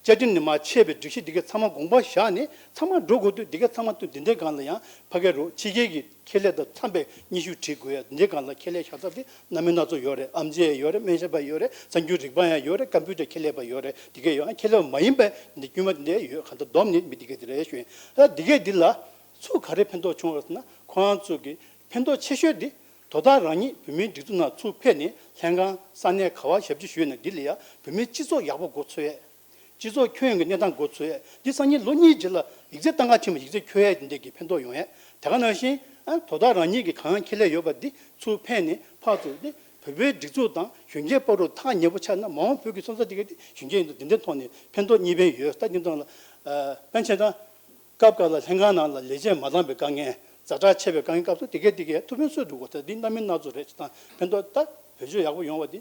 བཅའ་ཁྲིམས་ནས་མར་ཆད་པའི་སྒྲིག་གཞི་འདི་གས་ཚང་མ་དགོངས་པ་བཞག་ནས་ཚང་མ་འགྲོ་དགོས་དུས་འདི་གས་ཚང་མ་དུས་འདི་འདྲའི་སྒང་ལ་ཡང་ཕ་གི་རུ་ཕྱི་རྒྱལ་གྱི་ཁེ་ལས་དང་འཚམ་པའི་སྙན་ཞུ་བྲིས་དགོས་ཡ། འདི་འདྲའི་སྒང་ལ་ཁེ་ལས་ཞབས་ཏོག་དེ་སྣ་མིན་སྣ་ཚོགས་ཡོད་རེད། ཨེམ་ཆི་ཡོད་རེད། སྨན་ཞབས་པ་ཡོད་རེད། གསར་འགྱུར་རིག་པ་ཡང་ཡོད་རེད། ཀམ་པུ་ཊར་ཁེ་ལས་པ་ཡོད་རེད། འདི་གས་ཡོད། ཁེ་ལས་པ་མ་ཡིན་པའི་འདི་དཀྱུས་མ་འདི་འདྲ་ཡོད། གང་ལྟར་བསྡོམས་ནས་མི་འདི་གས་འདི་རེད་ཞུ་ཡིན། ད་འདི་གས་འདི་ལ་ཚུར་ག་རེ་ཕན་ཐོགས་བྱུང་བ་ཟེར་ན་ཁོ་རང་ཚོ་གི་ཕན་ཐོགས་ཆེ་ཤོས་འདི་དོ་བདག་རང་ཉིད་བོད་མིའི་སྒྲིག་འཛུགས་ནང་ཚུར་ཕེབས་ནས་ལྷན་ཁང་ས་གནས་ག་བ་ཞབས་ཕྱི་ཞུས་ནས་འདི་ལ་ཡ་བོད་མིའི་སྤྱི་ཚོགས་ཡག་པོ་འགོ་ཚུགས་ཡས། སྤྱི་ཚོགས་ཁྱོན་ཡོངས་ཀྱི་གནས་སྟངས་འགོ་ཚུགས་ཡས། འདི་སང་ཉིན་ལོ་གཉིས་རྗེས་ལ་ཡིག་ཚད་གཏང་ག་ཕྱིན་པ་ཡིག་ཚད་འཁྱོལ་ཡས་འདི་འདྲས་ཀྱི་ཕན་ཐོགས་ཡོང་ཡས། དེ་ག་ནང་བཞིན་ཨ་དོ་བདག་རང་ཉིད་ཀྱི་གང་ཁེ་ལས་ཡོད་པ་འདི་ཚུར་ཕན་ནས་ཕར་ཚུར་འདི་བོད་པའི་སྒྲིག་འཛུགས་དང་གཞོན་སྐྱེས་བར་དུ་ཐག་ཉེ་པོ་ཆགས་ན་མ་འོངས་བོད་ཀྱི་སོན་རྩ་འདི་ག་འདི་གཞོན་སྐྱེས་ཡིན་དུས་འདི་འདྲའི་ཐོག་ནས་ཕན་ཐོགས་གཉིས་ཕན་ཡོད། ད་འདི་ཚོ་ལ་ཨ་པཎ་ཆེན་དང་སྐབས་འགའ་ལ་ལྷན་ཁང་ནང་ལ་ལས་བྱེད་མ་འདང་བའི་དཀའ་ངལ། ཛ་དྲག་ཆེ་བའི་དཀའ་ངལ་སྐབས་སུ་དེ་གས་དེ་གས་ཐུགས་ཕན་གསོས་འདུག་གོ། ད་འདི་སྣ་མིན་སྣ་ཚོགས་རེད། ཅི་དང་ཕན་ཐོགས་ད་བེད་སྤྱོད་ཡག་པོ་ཡོང་བ་འདི་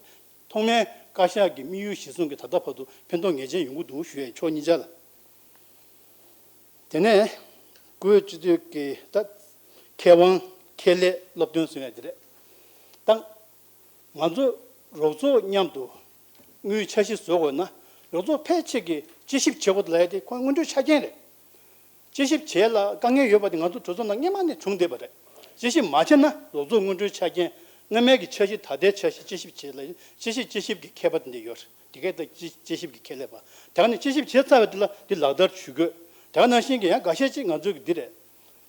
ཐོག་མའི་བཀའ་ཤག་གི་དམིགས་ཡུལ་གཞིར་བཟུང་གིས་ད་ལྟ་བར་དུ་ཕན་ཐོགས་ངེས་ཅན་ཡོང་གི་འདུག་ཞུ་ཡས་ཕྱོགས་གཉིས་ཆ་ལ། དེ་ནས་བཀུར་འོས་སྤྱི་འཐུས་ཀྱི་ད་མཁས་དབང་ཁེ་ལས་སློབ་སྟོན་ཟེར་ཡས་འདི་རེད། ད་ང་ཚོ་རོགས་ཚོགས་མཉམ་དུ་དངུལ་འཆར་གཞི་བཟོ་དགོས་ན་རོགས་ཚོགས་ཕལ་ཆེར་གྱིས་དཔྱད་ཞིབ་བྱེད་དགོས་ལབ་ཡ་དེ་ཁོ་སྔོན་འགྲོའི་ཆ་རྐྱེན་རེད། དཔྱད་ཞིབ་བྱེད་ལ་དཀའ་ངལ་ཡོད་པ་དེ་ང་ཚོ་གྲོས་ཚོགས་ནང་སྔོན་མ་ནས་བྱུང་བསྡད་པ་རེད། དཔྱད་ཞིབ་མ་བྱས་ན་རོགས་ཚོགས་སྔོན་འགྲོའི་ཆ་རྐྱེན་སྔོན་མའི་གི་འཆར་གཞི་ད་ལྟའི་འཆར་གཞི་དཔྱད་ཞིབ་བྱེད་ལ་དཔྱད་ཞིབ་དཔྱད་ཞིབ་ཀྱི་མཁས་པ་དེ་འདྲ་ཡོད་རེད། དེ་གས་ད་དཔྱད་དཔྱད་ཞིབ་ཀྱི་ཁེ་ལས་པ་དེ་ག་ནས་དཔྱད་ཞིབ་བྱས་ཚར་བའི་དུས་ལ་འདི་ལག་བསྟར་ཞུ་དགོས། དེ་ག་ནང་བཞིན་གྱི་ཡང་འགའ་ཤས་ཅིག་ང་ཚོའི་གི་འདི་རེད།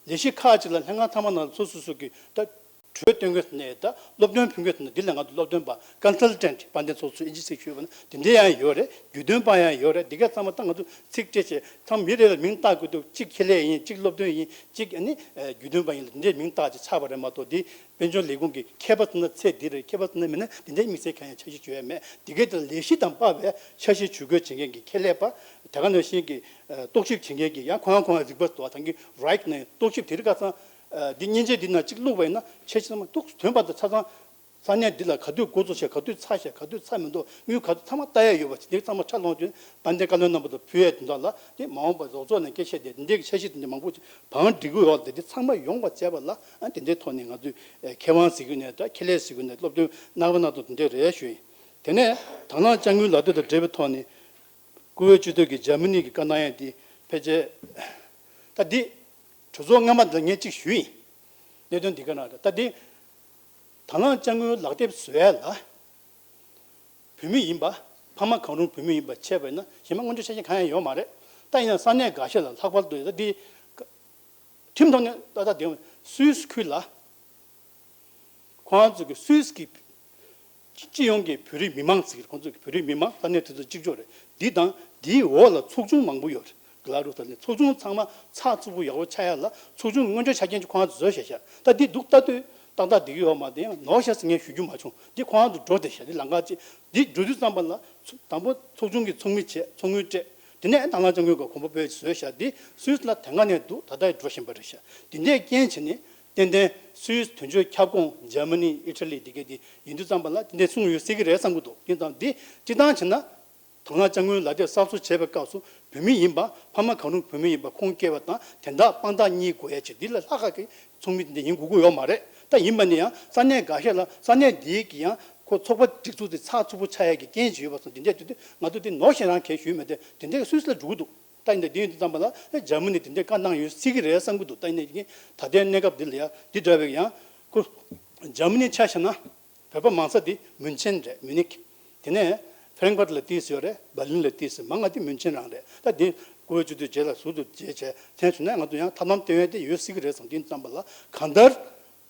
ལས་གཞི་ཁག་ཅིག་ལ་ལྷན་ཁང་ཚང་མ་ནང་སོ་སོ་སོ་གི་ད་ གྲོས་སྟོན་མཁན་ཟེར་ནའི་ད་སློབ་སྟོན་ཕུལ་མཁན་ཟེར་ན་འདི་ལ་ང་ཚོ་སློབ་སྟོན་པ་consultant དཔལ་ལྡན་ཚོགས་གཙོས་ཨིན་ཇི་ཚིག་ཞུས་པ་ན་དེ་འདྲ་ཡང་ཡོད་རེད། རྒྱུས་སྟོན་པ་ཡང་ཡོད་རེད། འདི་ག་ཚང་མ་ད་ང་ཚོ་ཚིག་བཅད་བྱས་ཚང་མི་རེ་ལ་མིང་བཏགས་དགོས་འདུག་གཅིག་ཁེ་ལས་ཡིན། གཅིག་སློབ་སྟོན་ཡིན། གཅིག་ཨ་ནི་རྒྱུས་སྟོན་པ་ཡིན་ལ་འདི་འདྲའི་མིང་བཏགས་བྱས་ཆགས་པ་རེད་མ་གཏོགས། འདི་དཔལ་འབྱོར་ལས་ཁུངས་ཀྱི་མཁས་པ་ཚོ་ན་ཚད་འདི་རེད། མཁས་པ་ཚོ་ན་མིན་ན་འདི་འདྲའི་དམིགས་བསལ་གང་ཡང་འཆར་གཞི་བྱས་ཡོད་མེད། འདི་གའི་དེ་ལ་ལས་གཞི་དང་དཔའ་བའི་འཆར་གཞི་ཇུས་འགོད་བྱེད་མཁན་གྱི་ཁེ་ལས་པ་དེ་ག་ནང་བཞིན་གྱི་རྟོག་ཞིབ་བྱེད་མཁན་གྱི་ཡང་ཁོ་རང་ཁོ་རང་རིག་པ་དང་གི་རིག་གནས་རྟོག་ཞིབ་དེ་རིགས་ཁ་སང་འདི་མཉེན་ཆས་འདི་ནང་གཅིག་བླུགས་པ་ཡིན་ན་འཆར་གཞི་ཚང་མ་ཏོག་ཙམ་ཐོན་པ་དང་ཆ་ཚང་ས་གནས་འདི་ལ་ག་དུས་འགོ་ཚུགས་ཤག་ག་དུས་ཚར་ཤག་ག་དུས་ཚར་མི་འདུག་དངུལ་ག་དུས་ཚང་མ་ལྟ་ཡ་ཡོད་པ་ཅིག་འདི་ཚང་མ་ཁྲ་ལོང་དུས་དཔལ་ལྡན་བཀའ་བློན་རྣམ་པ་དང་ཕུལ་ཡས་དོན་དག་ལ་དེ་མ་འོངས་པ་རོགས་ཚོགས་ནས་སྐད་ཆ་དེ་འདི་འདྲའི་འཆར་གཞི་དེ་འདྲ་མང་པོ་ཅིག་བང་སྒྲིག་གི་ཡོད་དེ་འདི་ཚང་མ་ཡོང་བ་བྱས་པ་ལ་ཨ་དེ་འདྲའི་ཐོག་ནས་ང་ཚོས་མཁས་དབང་ཟེར་གི་ནས་ད་ཁེ་ལས་ཟེར་གི་ནས་སློབ་སྟོན་གནང་བ་གནང་སྟངས་དེ་འདྲའི་རེད་ཞུ་ཡིན། དེ་ནས་དང་བླངས་དཔྱ་དངུལ་ལག་དེབ་དང་འབྲེལ་བའི་ཐོག་ནས་བཀུར་འོས་སྤྱི་འཐུས་ཀྱིས་འཇར་མ་ནི་གི་བཀའ་གནང་ཡས་འདི་ཕལ་ཆེར་ད་འདི་གྲོས་ཚོགས་སྔ་མ་འདི་ལ་ངས་གཅིག་ཞུས་ཡིན། གནད་དོན་འདི་ག་ན་རེད། ད་འདི་དང་བླངས་དཔྱ་དངུལ་ལག་དེབ་བཟོ་ཡ་ལ་བོད་མི་ཡིན་པ། ཕ་མ་གང་རུང་བོད་མི་ཡིན་པ་བྱས་པ་ཡིན་ན་གཞན་པ་སྔོན་འགྲོ་ཆ་རྐྱེན་གང་ཡང་ཡོད་མ་རེད། ད་ཡིན་ན་ས་གནས་འགའ་ཤས་ལ་ལྷག་པར་དུ་ད་འདི་ཁྲིམས་ཐོག་ནས་ཏག་ཏག་བསྡད་ཡོང་། སུད་སི་ཁུལ་ལ་ཁོང་ཚོ་གི་སུད་སི་གི་སྤྱི་ཡོངས་ཀྱི་བོད་རིགས་མི་མང་ཟེར་གི་ཁོང་ཚོ་གི་བོད་རིགས་མི་མང་ས་གནས་དེ་ཚོ་གཅིག་ལྕོགས་རེད། འདི་དང་འདིའི་འོག་ལ་ཚོགས་ཆུང་མང་པོ་ཡོད་རེད། གི་ལ་རུ་ད་ནི་ཚོགས་ཆུང་ཚང་མ་ཚགས་ཚུད་པོ་ཡག་པོ་ཆགས་ཡ་ལ་ཚོགས་ཆུང་གི་སྔོན་འགྲོའི་ཆ་རྐྱེན་གྱི་ཁོང་ཚོ་བཟོས་བཞག་ཤག་ད་འདི་འདུག་ལྟ་དུས་ཏག་ཏག་འགྲིག་གི་ཡོད་མ་རེད། ཡང་ནོར་ཤག་ཟེར་ངས་ཞུ་རྒྱུ་མ་བྱུང་། འདི་ཁོང་ཚོ་འགྲོ་བསྡད་ཤག་འདི་ལམ་ཁ་ཅིག་འདི་འགྲོ་དུས་ཙམ་པ་ལ་ཚོ་དང་པོ་ཚོགས་ཆུང་གི་ཚོགས་མི་བྱས། ཚོགས་དངུལ་སྤྲད། དེ་ནས་དང་བླངས་དཔྱ་དངུལ་གྱི་གོང་བུ་སྤོས་བཟོས་ཤག་འདི་སུད་སི་ལ་དེ་སྔ་ནས་འདུག་ད་ལྟ་ཡང་འགྲོ་བཞིན་པ་རེད་ཤག་འདི་འདྲའི་རྐྱེན་བྱས་ནས་ཏན་ཏན་སུད་སི་དོན་གཅོད་ཁྱབ་ཁོངས་འཇར་མ་ནི་ཨི་ཊ་ལི་འདི་གས་འདི་ཡིན་དུས་ཙམ་པ་ལ་དེ་འདྲའི་གསུངས་ཡོད་སྲིད་ཀྱི་རེད་བསམ་གྱི་འདུག་དེ་ཙམ་འདི་སྤྱིར་བཏང་བྱས་ན། དང་བླངས་དཔྱ་དངུལ་ལག་དེབ་གསར་བཟོ་བྱས་པའི་སྐབས་སུ་བོད་མི་ཡིན་པ། ཕ་མ་གང་རུང་བོད་མི་ཡིན་པ་ཁུངས་སྐྱེལ་བ་དང་དོན་དག་དཔང་རྟགས་གཉིས་དགོས་ཡ་ཆེད་འདི་ལས་ལྷག་ག་གི་ཚོགས་མི་འདི་འདྲ་ཡིན་དགོས་ཀྱི་ཡོད་མ་རེད། ད་ཡིན་པ་ནི་ཡང་ས་གནས་འགའ་ཤས་ལ་ས་གནས་འདིའི་གི་ཡང་ཁོ་ཚོགས་པ་སྒྲིག་འཛུགས་དེ་ཚགས་ཚུད་པོ་ཆགས་ཡ་གི་རྐྱེན་ཅིག་ཡོད་པ་སོང་། འདི་འདྲ་དུས་དུས་ང་ཚོ་འདི་ནོར་ཞེ་དྲག་གས་ཞུས་མེད་དེ་འདི་འདྲ་སུད་སི་ལ་འགྲོ་གི་འདུག་ད་ཡིན་དུས་འདི་ཡིན་དུས་ཙམ་པ་ལ་འཇར་མ་ནི་འདི་འདྲ་བཀའ་གནང་ཡོད་སྲིད་ཀྱི་རེད་བསམ་གྱི་འདུག་ད་ཡིན་ནའི་ད་ལྟའི་གནས་སྐབས་འདི་ལ་ཡ་འདི་འདྲ་བའི་ཡང་ཁོ་འཇར་མ་ནི་ཆ་བཞག་ན། བོད་པ་མང་ས་དེ་མུན་ཆེན་རེད། མུ་ནིག་དེ་ནས་ཧྥེ་རན་ཀ་ཕུར་ལ་ཏོག་ཙམ་ཡོད་རེད། འབར་ལིན་ལ་ཏོག་ཙམ། མང་ང་དེ་མུན་ཆེན་རང་རེད། ད་དེ་བཀུར་འོས་སྤྱི་འཐུས་རྗེས་ལ་ཟུར་དུ་བྱས་བྱས་མཚན་བྱུང་ན་ང་ཚོ་ཡང་ཐབས་ལམ་སྟོན་ཡས་དེ་ཡོད་སྲིད་ཀྱི་རེད་བསམ། དེ་ཙམ་པ་ལ་གང་ལྟར་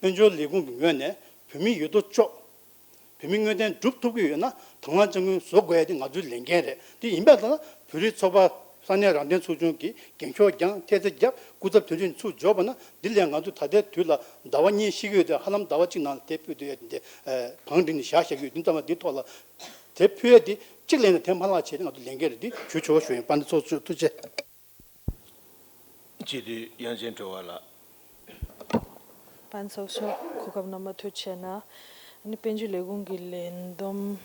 དཔལ་འབྱོར་ལས་ཁུངས་ཀྱི་ངོས་ནས་བོད་མི་ཡོད་དོ་ཅོག་བོད་མི་དངོས་བདེན་སྒྲུབ་ཐུབ་ཀྱི་ཡོད་ན་དང་བླངས་དཔྱ་དངུལ་བཟོ་དགོས་ཡས་དེ་ང་ཚོའི་ལས་འགན་རེད། དེ་ཡིན་པ་ལ་བོད་རིགས་ཚོགས་པ། ས་གནས་རང་བདེན་ཚོགས་ཆུང་གིས་འགན་འཁྱོག་བརྒྱངས། ཐེལ་ཙེ་བརྒྱབ། སྐུ་ཚབ་དོན་གཅོད་ཚུར་འབྱོར་བ་ན་འདི་ལས་ང་ཚོ་ད་ལྟའི་དུས་ལ་ཟླ་བ་གཉིས་ཤི་གི་ཡོད་དེ་ཧ་ལམ་ཟླ་བ་གཅིག་ནང་ལ་དེ་ཕུལ་དུ་ཡོད་དེ་བང་སྒྲིག་ནས་བཞག་བཞག་གི་ཡོད། དེ་ཙམ་པ་འདི་ཐོག་ལ་དེ་ཕུལ་ཡས་དེ་གཅིག་ལས་ནས་དེ་མ་ལྷག་བྱས་ཏེ་ང་ཚོ་ལས་འགན་རེད། འདི་ཞུ་ཆོག་ཞུ་ཡིན། དཔལ་ལྡན་ཚོགས་གཙོ་ཐུགས་རྗེ་ཆེ། སྤྱི་འཐུས་དབྱངས་ཅན་གྲོལ་བ་ལགས། དཔལ་ཚོགས་གཙོ་གོ་སྐབས་གནང་བར་ཐུགས་རྗེ་གནང་། ཨ་ནི་དཔལ་འབྱོར་ལས་ཁུངས་ཀྱི་ལས་བསྡོམས་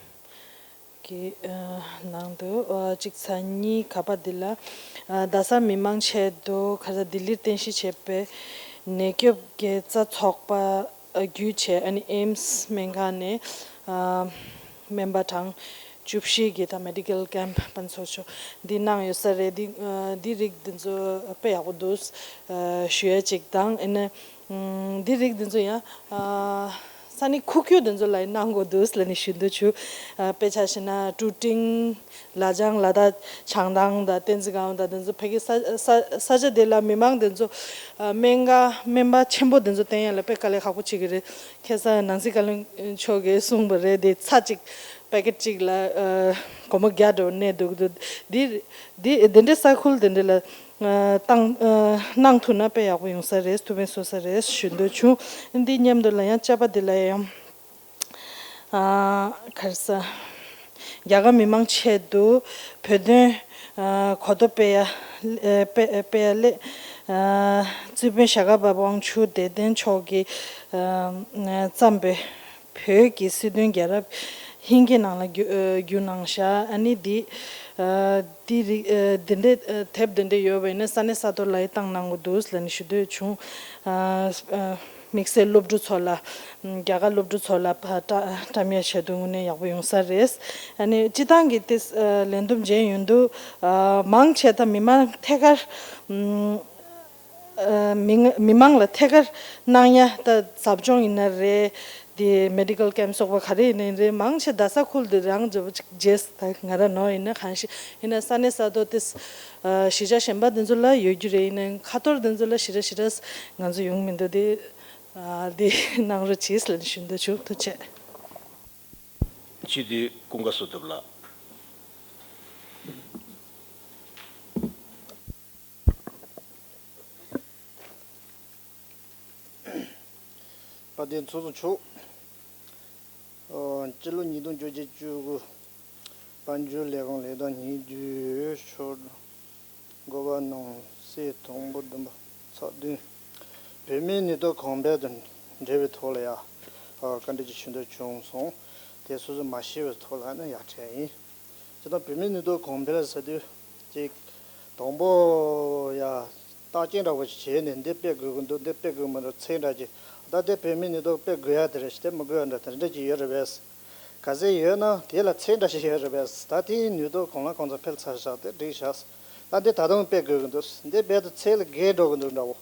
ཀྱི་ཨ་ནང་དུ་ཨ་གཅིག་ཚེས་གཉིས་ག་པ་འདི་ལ་ཨ་རྡ་སར་མི་མང་ཆེད་དུ་ཁ་སང་ལྡི་ལིར་རྟེན་གཞི་བྱས་པའི་ནད་སྐྱོབ་དགེ་རྩ་ཚོགས་པ་ཨ་བརྒྱུད་བྱས། ཨ་ནི་ཨེམ་སི་སྨན་ཁང་ནས་ཨ་སྨན་པ་གྲངས་བཅུ་བཞི་གི་ད་མེ་ཌི་ཀལ་ཀེམ་དཔལ་ཚོགས་གཙོ་འདི་གནང་ཡོད་ས་རེད། འདི་ཨ་འདི་རིགས་འདི་ཚོ་དཔེ་ཡག་པོ་འདུག་ཨ་ཞུ་ཡ་གཅིག་དང་། ཨ་ནི་ཨ་འདི་རིགས་འདི་ཚོ་ཡང་ཨ་ས་གནས་ཁུག་ཀྱོག་འདི་ཚོ་ལ་གནང་དགོས་འདུག་ལབ་ནས་ཞུ་འདོད་བྱུང་། ཨ་དཔེ་ཆ་བཞག་ན་ཀྲུ་ཀྲིང་། ལ་ལྗང་། ལ་དྭགས་བྱང་ཐང་དང་བསྟན་འཛིན་སྒང་དང་འདི་ཚོ་ཕ་གི་ས་ས་ས་ཆ་དེ་ལ་མི་མང་འདི་ཚོ་ཨ་སྨན་ཁང་སྨན་པ་ཆེན་པོ་འདི་ཚོ་བསྟེན་ཡ་ལ་དཔེ་དཀའ་ལས་ཁག་པོ་བྱེད་ཀྱི་རེད། ཁ་སང་ནང་སྲིད་བཀའ་བློན་མཆོག་གིས་གསུངས་པ་རེད། དེ་ཚྭ་གཅིག་པེ་ཀེཊ་གཅིག་ལ་ཨ་སྒོར་མོ་བརྒྱ་འགྲོ་གནས་འདུག་འདུག་འདི་འདི་འདི་འདྲའི་ས་ཁུལ་འདི་འདྲ་ལ་ཨ་བཏང་ཨ་གནང་ཐུབ་ན་དཔེ་ཡག་པོ་ཡོང་ས་རེད། ཐུགས་ཕན་གསོས་ས་རེད་ཞུ་འདོད་བྱུང་། འདི་མཉམ་དུ་ལ་ཡང་བཅའ་པ་འདི་ལ་ཡང་ཨ་ག་རེ་ཟ། རྒྱ་གར་མི་མང་ཆེད་དུ་བོད་དོན་ཨ་གོ་རྟོགས་སྤེལ་ཡ་ཨ་སྤེལ་སྤེལ་ཡ་སླད་ཨ་རྩིས་དཔོན་ཞྭ་སྒབ་པ་དབང་ཕྱུག་བདེ་ལྡན་མཆོག་གིས་ཨ་བརྩམས་པའི་བོད་ཀྱི་སྲིད་དོན་རྒྱལ་རབས་ཧིན་སྐད་ནང་ལ་བསྒྱུར་ཨ་བསྒྱུར་གནང་བཞག་ཨ་ནི་འདི་ཨ་འདི་རིགས་ཨ་འདི་འདྲའི་ཨ་དེབ་འདི་འདྲ་ཡོད་པ་ཡིན་ན་ས་གནས་ས་ཐོག་ལ་ཡི་བཏང་གནང་དགོས་འདུག་ལབ་ནས་ཞུ་འདོད་བྱུང་། ཨ་ཨ་དམིགས་བསལ་སློབ་ཕྲུག་ཚོ་ལ་རྒྱ་གར་སློབ་ཕྲུག་ཚོ་ལ་ཕ་བཀྲ་བཀྲམ་ཡ་བྱས་དུས་དངོས་གནས་ཡག་པོ་ཡོང་ས་རེད། ཨ་ནི་སྤྱི་བཏང་གི་ཏེ་ཨ་ལས་བསྡོམས་མཇལ་ཡོང་དུས་ཨ་མང་ཆེ་ད་མི་མང་ཐད་ཀར་ཨ་མི་མི་མང་ལ་ཐད་ཀར་གནང་ཡ་ད་ཟབ་སྦྱོང་ཡིན་ན་རེད། དེ་མེ་ཌི་ཀལ་ཀེམ་སོགས་པ་ག་རེ་ཡིན་ནའི་རེད། མང་ཆེ་རྡ་ས་ཁུལ་དུ་རང་འཇོབ་ཅིག་རྗེས་ད་ང་རང་ནོར་ཡིན་ན་གང་ཞིག་ཡིན་ན་ས་གནས་ས་ཐོག་དེ་ཨ་གཞིས་ཆགས་གཞན་པ་དེ་ཚོ་ལ་ཡོད་རྒྱུ་རེད། ཡིན་ནའི་ཁ་ཐོར་དེ་ཚོ་ལ་ཞེ་དྲག་ཞེ་དྲག་ང་ཚོ་ཡོང་མི་འདུག་དེ་ ཨ། འདི་གནང་རོགས་གྱིས་ལབ་ནས་ཞུ་འདོད་བྱུང་། ཐུགས་རྗེ་ཆེ། སྤྱི་འཐུས་ཀུན་དགའ་བསོད་སྟོབས་ལགས། དཔལ་ལྡན་ཚོགས་གཙོ་མཆོག་ཨོ། སྤྱི་ལོ་ཉིས་སྟོང་བཅོ་བརྒྱད་བཅུ་དགུ་དཔལ་འབྱོར་ལས་ཁང་ལས་ཐོག་ཉིན་བརྒྱད་ཞོར་འགོ་པ་ནང་གསེས་དང་པོ་བདུན་པ་ཚེག་བདུན། བོད་མིའི་ནུས་སྟོབས་གོང་འཕེལ་དང་འབྲེལ་བའི་ཐོག་ལ་ཡང་བཀའ་འདྲི་ཅིག་ཞུ་འདོད་བྱུང་སོང་། དེ་སོ་སོས་མ་ཤེས་པའི་ཐོག་ལ་ནི་ཡར་དྲིས་ཡིན། ཅི་ལྟར་བོད་མིའི་ནུས་སྟོབས་གོང་འཕེལ་ཟེར་དུས་ཅིག་དང་པོ་ཡ་རྟགས་ཅན་འདྲ་བོ་ཞིག་བྱས་ནས་འདི་སྤེལ་དགོས་ཀྱི་འདུག་འདི་སྤེལ་དགོས་མི་འདུག་ཚིག་འདྲ་ཅིག་ད་དེ་བོད་མིའི་ནུས་སྟོབས་སྤེལ་དགོས་ཡ་དེ་རེད། དེ་མི་དགོས་ཡ་འདྲ་དེ་འདྲ་ཅིག་ཡོད་རེད་པས། གལ་སྲིད་ཡོད་ན་དེ་ལ་ཚིག་འདྲ་ཞིག་ཡོད་རེད་པས། ད་དེའི་ནུས་སྟོབས་གང་ལ་གང་འཚམ་འཕེལ་ཚར་བཞག་དེ་འགྲིག་བཞག་ད་འདི་ད་དུང་སྤེལ་དགོས་ཀྱི་འདུག་འདི་སྤེལ་དུས་ཚིག་ལ་འགལ་འགྲོ་གི་འདུག་འདྲ་བོ།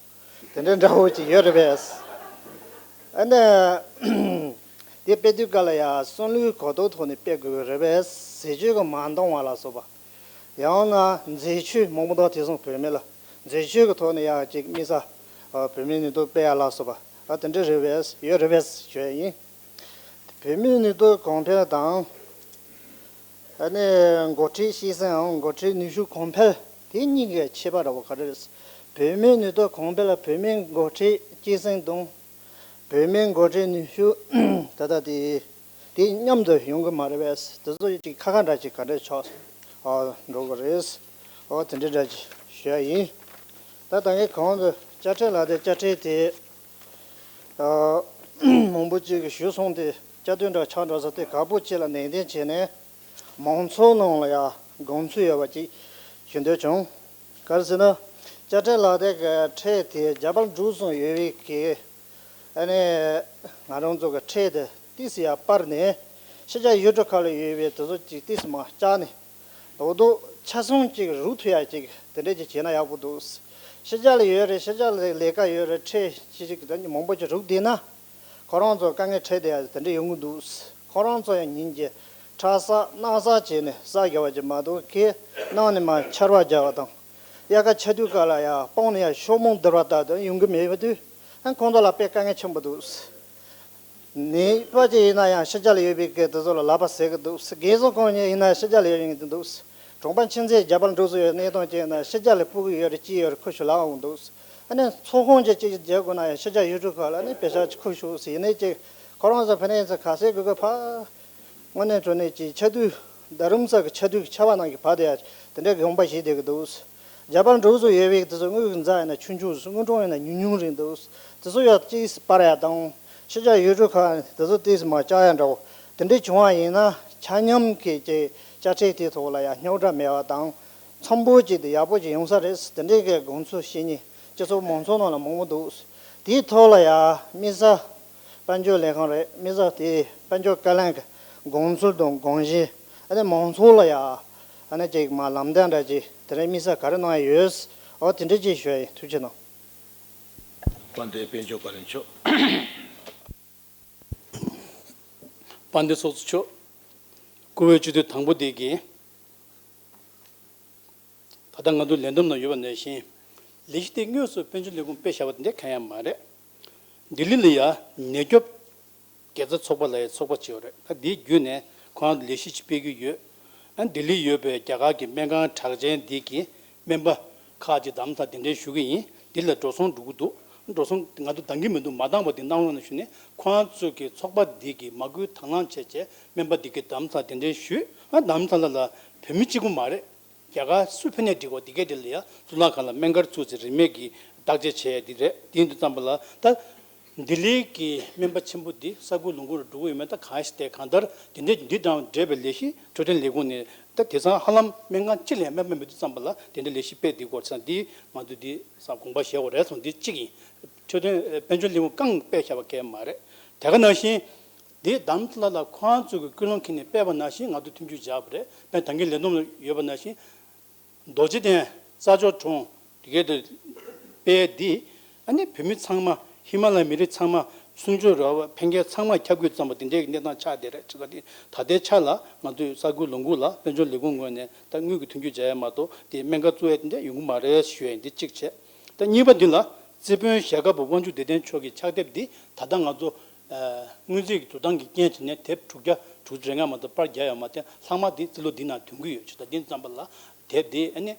དེ་འདྲ་འདྲ་བོ་ཅིག་ཡོད་རེད་པས། ཨ་ནི། དེ་སྤེལ་དུས་སྐབས་ལ་ཡང་བསམ་བློའི་གོ་རྟོགས་ཐོག་ནས་སྤེལ་དགོས་ཀྱི་རེད་པས། ཟས་བཅུད་ཀྱིས་མ་འདང་བ་ལ་སོགས་པ། ཡང་ན་འཛད་སྤྱོད་མང་པོ་འདུག་དེང་སང་བོད་མི་ལ་འཛད་སྤྱོད་ཀྱི་ཐོག་ནས་ཡང་ཅིག་དམིགས་བསལ་བོད་མིའི་ནུས་སྟོབས་སྤེལ་ཡ་ལ་སོགས་པ་ཨ་དེ་འདྲ་རེད་པས། ཡོད་རེད་པས་ཞུ་ཡ་ཡིན། བོད་མིའི་ནུས་སྟོབས་གོང་འཕེལ་དང་། ཨ་ནི་འགོ་ཁྲིད་སྐྱེད་སྲིང་འང་འགོ་ཁྲིད་ནུས་ཤུགས་གོང་འཕེལ་དེ་གཉིས་ཀའི་ཁྱད་པར་འདྲ་བོ་ག་རེ་རེད། བོད་མིའི་ནུས་སྟོབས་གོང་འཕེལ་ལ་བོད་མིའི་འགོ་ཁྲིད་སྐྱེད་སྲིང་དང་། བོད་མིའི་འགོ་ཁྲིད་ནུས་ཤུགས་ད་ལྟ་དེ་དེ་མཉམ་དུ་ཡོང་གི་མ་རེད་པས། དེ་ཚོ་ཅིག་ཁ་ཁ་འདྲ་ཅིག་ག་འདྲ་ཆགས་ཨ་འགྲོ་གི་རེད། ཨོ་དེ་འདྲ་འདྲ་ཅིག་ཞུ་ཡ་ཡིན། ད་ད་གིན་གོང་དུ་དཔྱ་ཁྲལ་ལག་དེབ་དཔྱ་ཁྲལ་དེ། ཨ། མང་པོ་ཅིག་གིས་ཞུས་སོང་སྟེ་དཔྱ་དོན་འདྲ་ཆགས་འགྲོ་ས་དེ་ཁག་པོ་ཅིག་ལ་ནན་ཏན་བྱས་ནས་མང་ཚོགས་ནང་ལ་ཡང་དགོངས་ཚུལ་ཡོད་པ་ཅིག་ཞུ་འདོད་བྱུང་། ག་རེ་ཟེར་ན། དཔྱ་ཁྲལ་ལག་དེབ་ཀྱི་ཁྲལ་དེ་རྒྱ་བལ་འབྲུག་གསུམ་ཡོད་པའི་གི་ཨ་ནི་ང་རང་ཚོ་གི་ཁྲལ་དེ་ཏིས་ཡར་སྤར་ནས་ཕྱི་རྒྱལ་ཡུལ་གྲུ་ཁག་ལ་ཡོད་པའི་དེ་ཚོ་ཅིག་ཏིས་མར་བཀྱགས་ནས། རྡོག་རྡོག་ཆ་ཚང་གཅིག་རུག་ཐུབ་ཡ་གཅིག་དེ་འདྲས་ཅིག་བྱས་ན་ཡག་པོ་འདུག་ཕྱི་རྒྱལ་ལ་ཡོད་རེད། ཕྱི་རྒྱལ་ལ་ལས་ཀ་ཡོད་རེད། ཁྲལ་ཅི་ཞིག་དེ་མང་པོ་ཅིག་རུག་བསྡད་ན། ཁོ་རང་ཚོ་དཀའ་ངལ་འཕྲད་བསྡད་ཡ་དེ་འདྲས་ཡོང་གི་འདུག་ཁོ་རང་ཚོ་ཡང་ཉིན་གྱི་ཁྲལ་བསགས་གནམ་བསགས་བྱས་ནས་བསགས་རྒྱག་པ་ཅིག་མ་གཏོགས་ཁེ་གནང་ནས་མར་ཆར་པ་རྒྱག་པ་དང་། དབྱར་ཁ་ཆར་དུས་སྐབས་ལ་ཡ་སྤང་ནས་ཡ་ཤོག་མོང་བརྡར་བ་ལྟར་དུ་ཡོང་གི་མེད་པ་དུས་ཨ་ཁོང་ཚོ་ལ་དཔེ་དཀའ་ངལ་ཆེན་པོ་འདུག་ནད་པ་ཅིག་ཡིན་ན་ཡང་ཕྱི་རྒྱལ་ལ་ཡོད་པའི་སྐད་དེ་ཚོ་ལ་ལབ་པ་ཟེར་གི་འདུག་རྒན་གསོ་ཁང་ཉིད་ཡིན་ན་ཕྱི་རྒྱལ་ལ་ཡོད་ཡིན་གི་འདུག་གྲོང་པ་ཆུང་ཚེ་རྒྱ་བལ་འབྲུག་སུ་ཡོད་གནས་སྟངས་ཅིག་ཡིན་ན་ཕྱི་རྒྱལ་ལ་སྤུ་གུ་ཡོད་རེད་ཅི་ཡོད་རེད་ཁུ་ཤུ་ལབ་འོང་འདུག་ཨ་ནི་ཚོགས་ཁང་ཅིག་ཅིག་རྒྱག་དགོས་ན་ཡང་ཕྱི་རྒྱལ་ཡུལ་གྲུ་ཁག་ལ་ནི་པེ་ཤག་ཅིག་ཁུ་ཤུ་ཟེར་ཡིན་ནའི་ཅིག་ཁོ་རང་ཚོ་ཕ་ནས་ཚོ་ག་ཚད་དགོས་གི་ཕ། དངོས་གནས་དྲང་གནས་ཀྱི་ཆར་དུས་རྡ་རམ་ས་གི་ཆར་དུས་ཀྱི་ཆར་པ་ནང་གི་བར་དེ་ཡ་དེ་འདྲའི་གི་ཡོང་པ་ཞིག་བསྡད་ཀྱི་འདུག་རྒྱ་བལ་འབྲུག་སུ་ཡོད་པའི་དེ་ཚོ་དངུལ་གྱི་འཛའ་ཡིན་ན་ཆུང་ཆུང་རེད། དངུལ་གྲོང་ཡིན་ན་ཉུང་ཉུང་རེད་འདུག་དེ་ཚོ་ཡ་གཅིག་སྤར་ཡ་དང་ཕྱི་རྒྱལ་ཡུལ་གྲུ་ཁག་དེ་ཚོ་ཏིས་མ་བཅག་ཡ་འདྲ་བོ་དེ་འདྲའི་བྱུང་བ་ཡིན་ན་ཆ་མཉམ་གི་ཀྱི་དཔྱ་ཁྲལ་དེའི་ཐོག་ལ་ཡ་རྙོག་དྲ་མེད་པ་དང་འཚམ་པོ་ཅིག་དེ་ཡག་པོ་ཅིག་ཡོང་ས་རེད། དེ་འདྲའི་གི་དགོངས་ཚུལ་བཤད་མཁན་སྤྱི་ཚོགས་མང་ཚོགས་ནང་ལ་མང་པོ་འདུག་དེའི་ཐོག་ལ་ཡ་དམིགས་བསལ། དཔལ་འབྱོར་ལས་ཁང་རེད། དམིགས་བསལ་དེ་དཔལ་འབྱོར་བཀའ་བློན་གྱི་དགོངས་ཚུལ་དང་དགོངས་གཞི། ཨ་ནི་མང་ཚོགས་ལ་ཡ། ཨ་ནི་ཅིག་མ་ལམ་སྟོན་འདྲ་ཅིག་དེ་རིང་དམིགས་བསལ་ག་རེ་གནང་ཡ་ཡོད། འོ་དེ་འདྲ་ཅིག་ཞུ་ཡ་ཡིན། ཐུགས་རྗེ་གནང་། དཔལ་ལྡན་དཔལ་འབྱོར་བཀའ་བློན་མཆོག་དཔལ་ལྡན་ཚོགས་གཙོ་མཆོག་བཀུར་འོས་སྤྱི་འཐུས་དང་པོ་དེ་གིས། ད་ལྟ་ང་ཚོའི་ལས་བསྡོམས་ནང་ཡོད་པ་ནང་བཞིན། ལས་གཞི་དེ་དངོས་སུ་དཔལ་འབྱོར་ལས་ཁུངས་སྤེལ་བཞག་པ་དེ་འདྲ་གང་ཡང་མ་རེད། ལྡི་ལི་ལ་ཡ་ནད་སྐྱོབ་དགེ་རྩ་ཚོགས་པ་ལབ་ཡ་ཚོགས་པ་ཅིག་ཡོད་རེད། ད་དེའི་བརྒྱུད་ནས་ཁོ་རང་ཚོ་ལས་གཞི་ཅིག་སྤེལ་གྱི་ཡོད། ཨ་ལྡི་ལི་ཡོད་པའི་རྒྱ་གར་གྱི་སྨན་ཁང་གྲགས་ཅན་འདི་གི་སྨན་པ་ཁག་ཅིག་དམ་དང་གདན་འདྲེན་ཞུ་གི་ཡིན། འདི་ལ་འགྲོ་སོང་འགྲོ་གི་འདུག་འགྲོ་སོང་ང་ཚོ་འདང་གི་མི་འདུག་མ་འདང་བ་འདི་གནང་རོགས་གནང་ཞུ་ནས་ཁོ་རང་ཚོ་གི་ཚོགས་པ་འདི་གི་མ་སྐུལ་དང་བླངས་བྱས་བྱས་སྨན་པ་འདི་གི་དམ་དང་གདན་འདྲེན་ཞུས། ཨ་དམ་དང་ལ་ལ་བོད་མི་གཅིག་པུ་མ་རེད། རྒྱ་གར་སུ་ཕེབས་ནས་འགྲིག་གོ་འདི་གའི་འདི་ལ་ཡ་གཙུག་ལག་ཁང་ལ་སྨན་སྒར་བཙུགས་ཚེ་རིན་མེད་ཀྱི་བརྟག་དཔྱད་བྱས་ཡ་འདི་རེད། འདི་འདི་ཙམ་པ་ལ་ད་ལྡི་ལི་གི་སྨན་པ་ཆེན་པོ་འདི་ས་ཁུལ་ལུང་ཁུལ་རུ་འགྲོ་གི་ཡོད་མེད་ད་གང་ཞིག་དེ་གང་ལྟར་འདི་འདྲའི་འདི་དང་འབྲེལ་བའི་ལས་གཞི་འཕྲོད་བསྟེན་ལས་ཁུངས་ནས་ད་དེང་སང་ཧ་ལམ་སྨན་ཁང་གཅིག་ལ་ཡང་སྨན་པ་མི་འདུག་ཙམ་པ་ལ་དེ་འདྲའི་ལས་གཞི་སྤེལ་འདི་སྐོར་ཙང་འདི་ང་ཚོ་འདི་ས་དགོངས་པ་བཞེས་དགོས་རེད་སོང་འདི་གཅིག་ཡིན། འཕྲོད་བསྟེན་དཔལ་འབྱོར་ལས་ཁུངས་རྐང་སྤེལ་བཞག་པ་གས་མ་རེད། དེ་ག་ནང་བཞིན། དེ་དམ་ལ་ལ་ཁོང་ཚོ་གི་ཀུན་སློང་ཁྱེར་ནས་སྤེལ་བ་ནང་བཞིན་ང་ཚོ་མཐུན་འགྱུར་བྱ་བ་རེད། དཔེར་ན་ད་གིན་ལས་བསྡོམས་ཡོད་པ་ནང་བཞིན། རྡོ་རྗེ་གདན་རྩྭ་མཆོག་གྲོང་དེ་གའི་དེ་སྤེལ་དེ། ཨ་ནི་བོད་མི་ཚང་མ་ཧི་མ་ལ་ཡའི་མི་རིགས་ཚང་མ་གསུང་ཆོས་རོལ་པ་འཕེན་མཁན་ཚང་མ་ཁྱབ་དགོས་ཙམ་པ་དེ་འདྲའི་གནས་སྟངས་ཆགས་བསྡད་རེད། ཅེས་པ་དེ་ད་ལྟའི་ཆ་ལ་ང་ཚོས་ས་ཁུལ་ལུང་ཁུལ་ལ་དཔལ་འབྱོར་ལས་ཁུངས་ངོས་ནས་ད་དངུལ་གྱི་མཐུན་འགྱུར་བྱ་ཡ་མ་གཏོགས་དེ་སྨན་ཁང་བཙུགས་ཡ་དེ་འདྲ་ཡོང་གི་མ་རེད་ཞུ་ཡ་ཡིན། དེ་གཅིག་བྱས། ད་གཉིས་པ་འདི་ལ། སྲིད་དཔོན་ཞལ་དཀར་པོ་དབང་ཕྱུག་བདེ་ལྡན་མཆོག་གི་ཕྱག་དེབ་འདི་ད་ལྟ་ང་ཚོ་ཨ་སྔོན་རྩིས་ཀྱི་འགྲོ་སྟངས་ཀྱི་རྐྱེན་བྱས་ནས་དེབ་དྲུག་བརྒྱ་དྲུག་ཅུ་རེ་ལྔ་མ་གཏོགས་པར་རྒྱག་ཡོད་མ་རེད། ལྷག་མ་འདི་རྩིས་ལོ་འདི་ནང་ཐོན་གྱི་ཡོད། བྱས་ཙང་འདི་ཙམ་པ་ལ་དེབ་འདི་ཨ་ནི་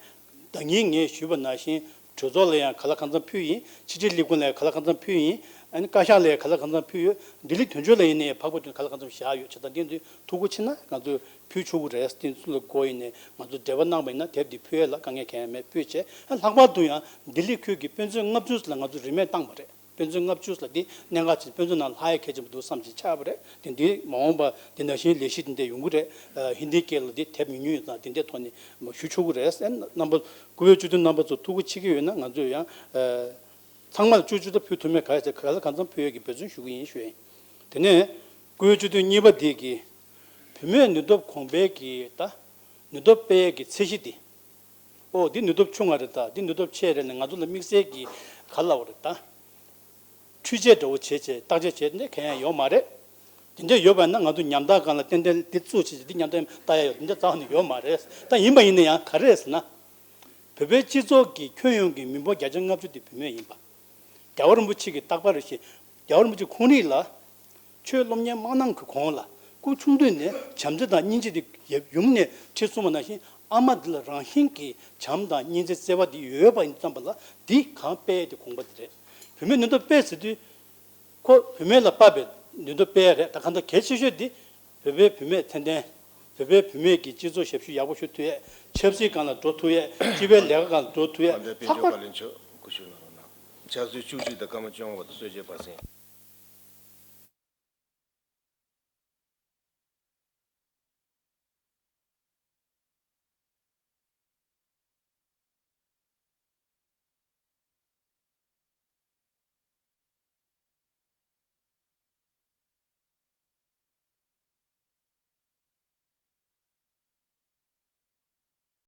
ཟླ་ཉིན་ངས་ཞུས་པ་ནང་བཞིན་གྲོས་ཚོགས་ལ་ཡང་ག་ལ་གང་འཚམ་ཕུལ་ཡིན། ཕྱི་དྲིལ་ལས་ཁུངས་ལ་ཡང་ག་ལ་གང་འཚམ་ཕུལ་ཡིན། ཨ་ནི་བཀའ་ཤག་ལ་ཡང་ག་ལ་གང་འཚམ་ཕུལ་ཡོད། ལྡི་ལི་དོན་གཅོད་ལ་ཡིན་ནའི་ཕག་པ་དོན་ག་ལ་གང་འཚམ་བཞག་ཡོད། བྱས་ཙང་འདི་ཚོ་ཐུགས་ཁུར་ཆེ་ན་ང་ཚོས་ཕུལ་ཆོག་གི་རེད། དེ་ཚོ་ལ་དགོས་ཡིན་ནའི་ང་ཚོ་འབྲེལ་བ་གནང་བ་ཡིན་ན་དེབ་འདི་ཕུལ་ཡས་ལ་དཀའ་ངལ་གང་ཡང་མེད། ཕུལ་བྱས། ཨ་ལྷག་པར་དུ་ཡང་ལྡི་ལི་ཁུལ་གྱི་དཔེ་མཛོད་ལྔ་བཅུ་ལ་ང་ཚོས་རིན་མེད་བཏང་བ་རེད། དཔེ་མཛོད་ལྔ་བཅུ་ལ་འདི་གནད་འགག་ཆེ། དཔེ་མཛོད་ནང་ལྷག་ཡས་གལ་ཆེན་པོ་འདུག་བསམ་ཞིག་ཆགས་པ་རེད། དེ་འདི་མ་འོངས་པ་འདི་ནང་བཞིན་ལས་གཞི་འདི་འདྲ་ཡོང་གི་རེད། ཨ་ཧིན་དིའི་སྐད་ལ་འདི་དེབ་ཉུང་ཉུང་ཡོད་ཙང་དེ་འདྲའི་ཐོག་ནས་མ་ཞུ་ཆོག་གི་རེད། ཨ་རྣམ་པ་སྐུ་བོད་སྤྱི་འཐུས་རྣམ་པ་ཚོ་ཐུགས་ཁུར་ཆེ་གི་ཡོད་ན་ང་ཚོས་ཡང་ཨ་ཚང་མ་ལ་བཅུ་བཅུ་ད་ཕུལ་ཐུབ་མེད། ག་རེ་ཟེར་ག་ལ་གང་འཚམ་ཕུལ་ཡས་ཀྱི་འབད་བརྩོན་ཞུ་གི་ཡིན་ཞུ་ཡིན། དེ་ནས་སྐུ་བོད་སྤྱི་འཐུས་གཉིས་པ་འདི་གིས་བུད་མེད་ནུས་སྟོབས་གོང་འཕེལ་གྱི་ད་ནུས་སྟོབས་སྤེལ་ཡས་ཀྱི་ཚད་གཞི་འདི། ཨོ་འདི་ནུས་སྟོབས་ཆུང་ང་རེད། ད་འདི་ནུས་སྟོབས་ཆེ་རེད་ནས་ང་ཚོ་ལ་དམིགས་བསལ་གྱི་ག་ལབ་དགོས་རེད། ད་འཕྲུལ་ཆས་འདྲ་བོ་བྱས་བྱས་བརྟག་དཔྱད་བྱས་འདི་གང་ཡང་ཡོད་མ་རེད། དེ་འདྲ་ཡོད་པ་ན་ང་ཚོ་ཉམ་ཐག་སྒང་ལ་ཏན་ཏན་འདི་བཙུགས་བྱས་བྱས་འདི་ཉམ་ཐག་ལྟ་ཡ་ཡོད། དེ་འདྲ་རྩ་བ་ནས་ཡོད་མ་རེད། ད་ཡིན་པ་ཡིན་ན་ཡང་ག་རེ་རེད་ཟེར་ན། བོད་པའི་སྤྱི་ཚོགས་ཀྱི་ཁྱོན་ཡོངས་ཀྱི་མི་འབོར་བརྒྱ་ཆ་ལྔ་བཅུ་དེ་བུད་མེད་ཡིན་པ། རྒྱལ་བ་རིན་པོ་ཆེ་གིས་རྟག་པར་རེ་བཞིན་རྒྱལ་བ་རིན་པོ་ཆེ་ཁོང་རང་ལ། ཆོས་སློབ་གཉེར་མ་གནང་གི་གོང་ལ་སྐུ་ཆུང་དུས་ནས་བྱམས་བརྩེ་དང་སྙིང་རྗེ་དེ་ཡབ་ཡུམ་ནས་ཁྲིད་གསུངས་པ་ནང་བཞིན་ཨ་མ་འདི་ལ་རང་བཞིན་གྱིས་བྱམས་དང་སྙིང་རྗེ་བརྩེ་བ་འདི་ཡོད་པ་ཡིན་ཙམ་པ་ལ་འདི་གང་སྤེལ་ཡས་དེ་དགོངས་པ་འདི་རེད། བུད་མེད་ནུས་སྟོབས་སྤེལ་ཟེར་དུས་ཁོ་བུད་མེད་ལ་དཔག་པའི་ནུས་སྟོབས་སྤེལ་ཡས་རེད། ད་གང་ལྟར་གལ་ཆེ་ཤོས་འདི་བོད་པའི་བུད་མེད་ཚད་ལྡན། བོད་པའི་བུད་མེད་ཀྱི་སྤྱི་ཚོགས་ཞབས་ཞུ་ཡག་པོ་ཞུ་ཐུབ་ཡས། ཆབ་སྲིད་སྒང་ལ་འགྲོ་ཐུབ་ཡས། སྤྱི་པའི་ལས་ཀ་སྒང་ལ་འགྲོ་ཐུབ་ཡས། དཔལ་ལྡན་དཔལ་འབྱོར་བཀའ་བློན་མཆོག་སྐུ་ཞབས་གནང་རོགས་གནང་། ཕྱག་ཚོད་བཅུ་གཅིག་དང་སྐར་མ་བཅོ་ལྔ་བར་དུ་གསོལ་ཇ་ཕར་གསན།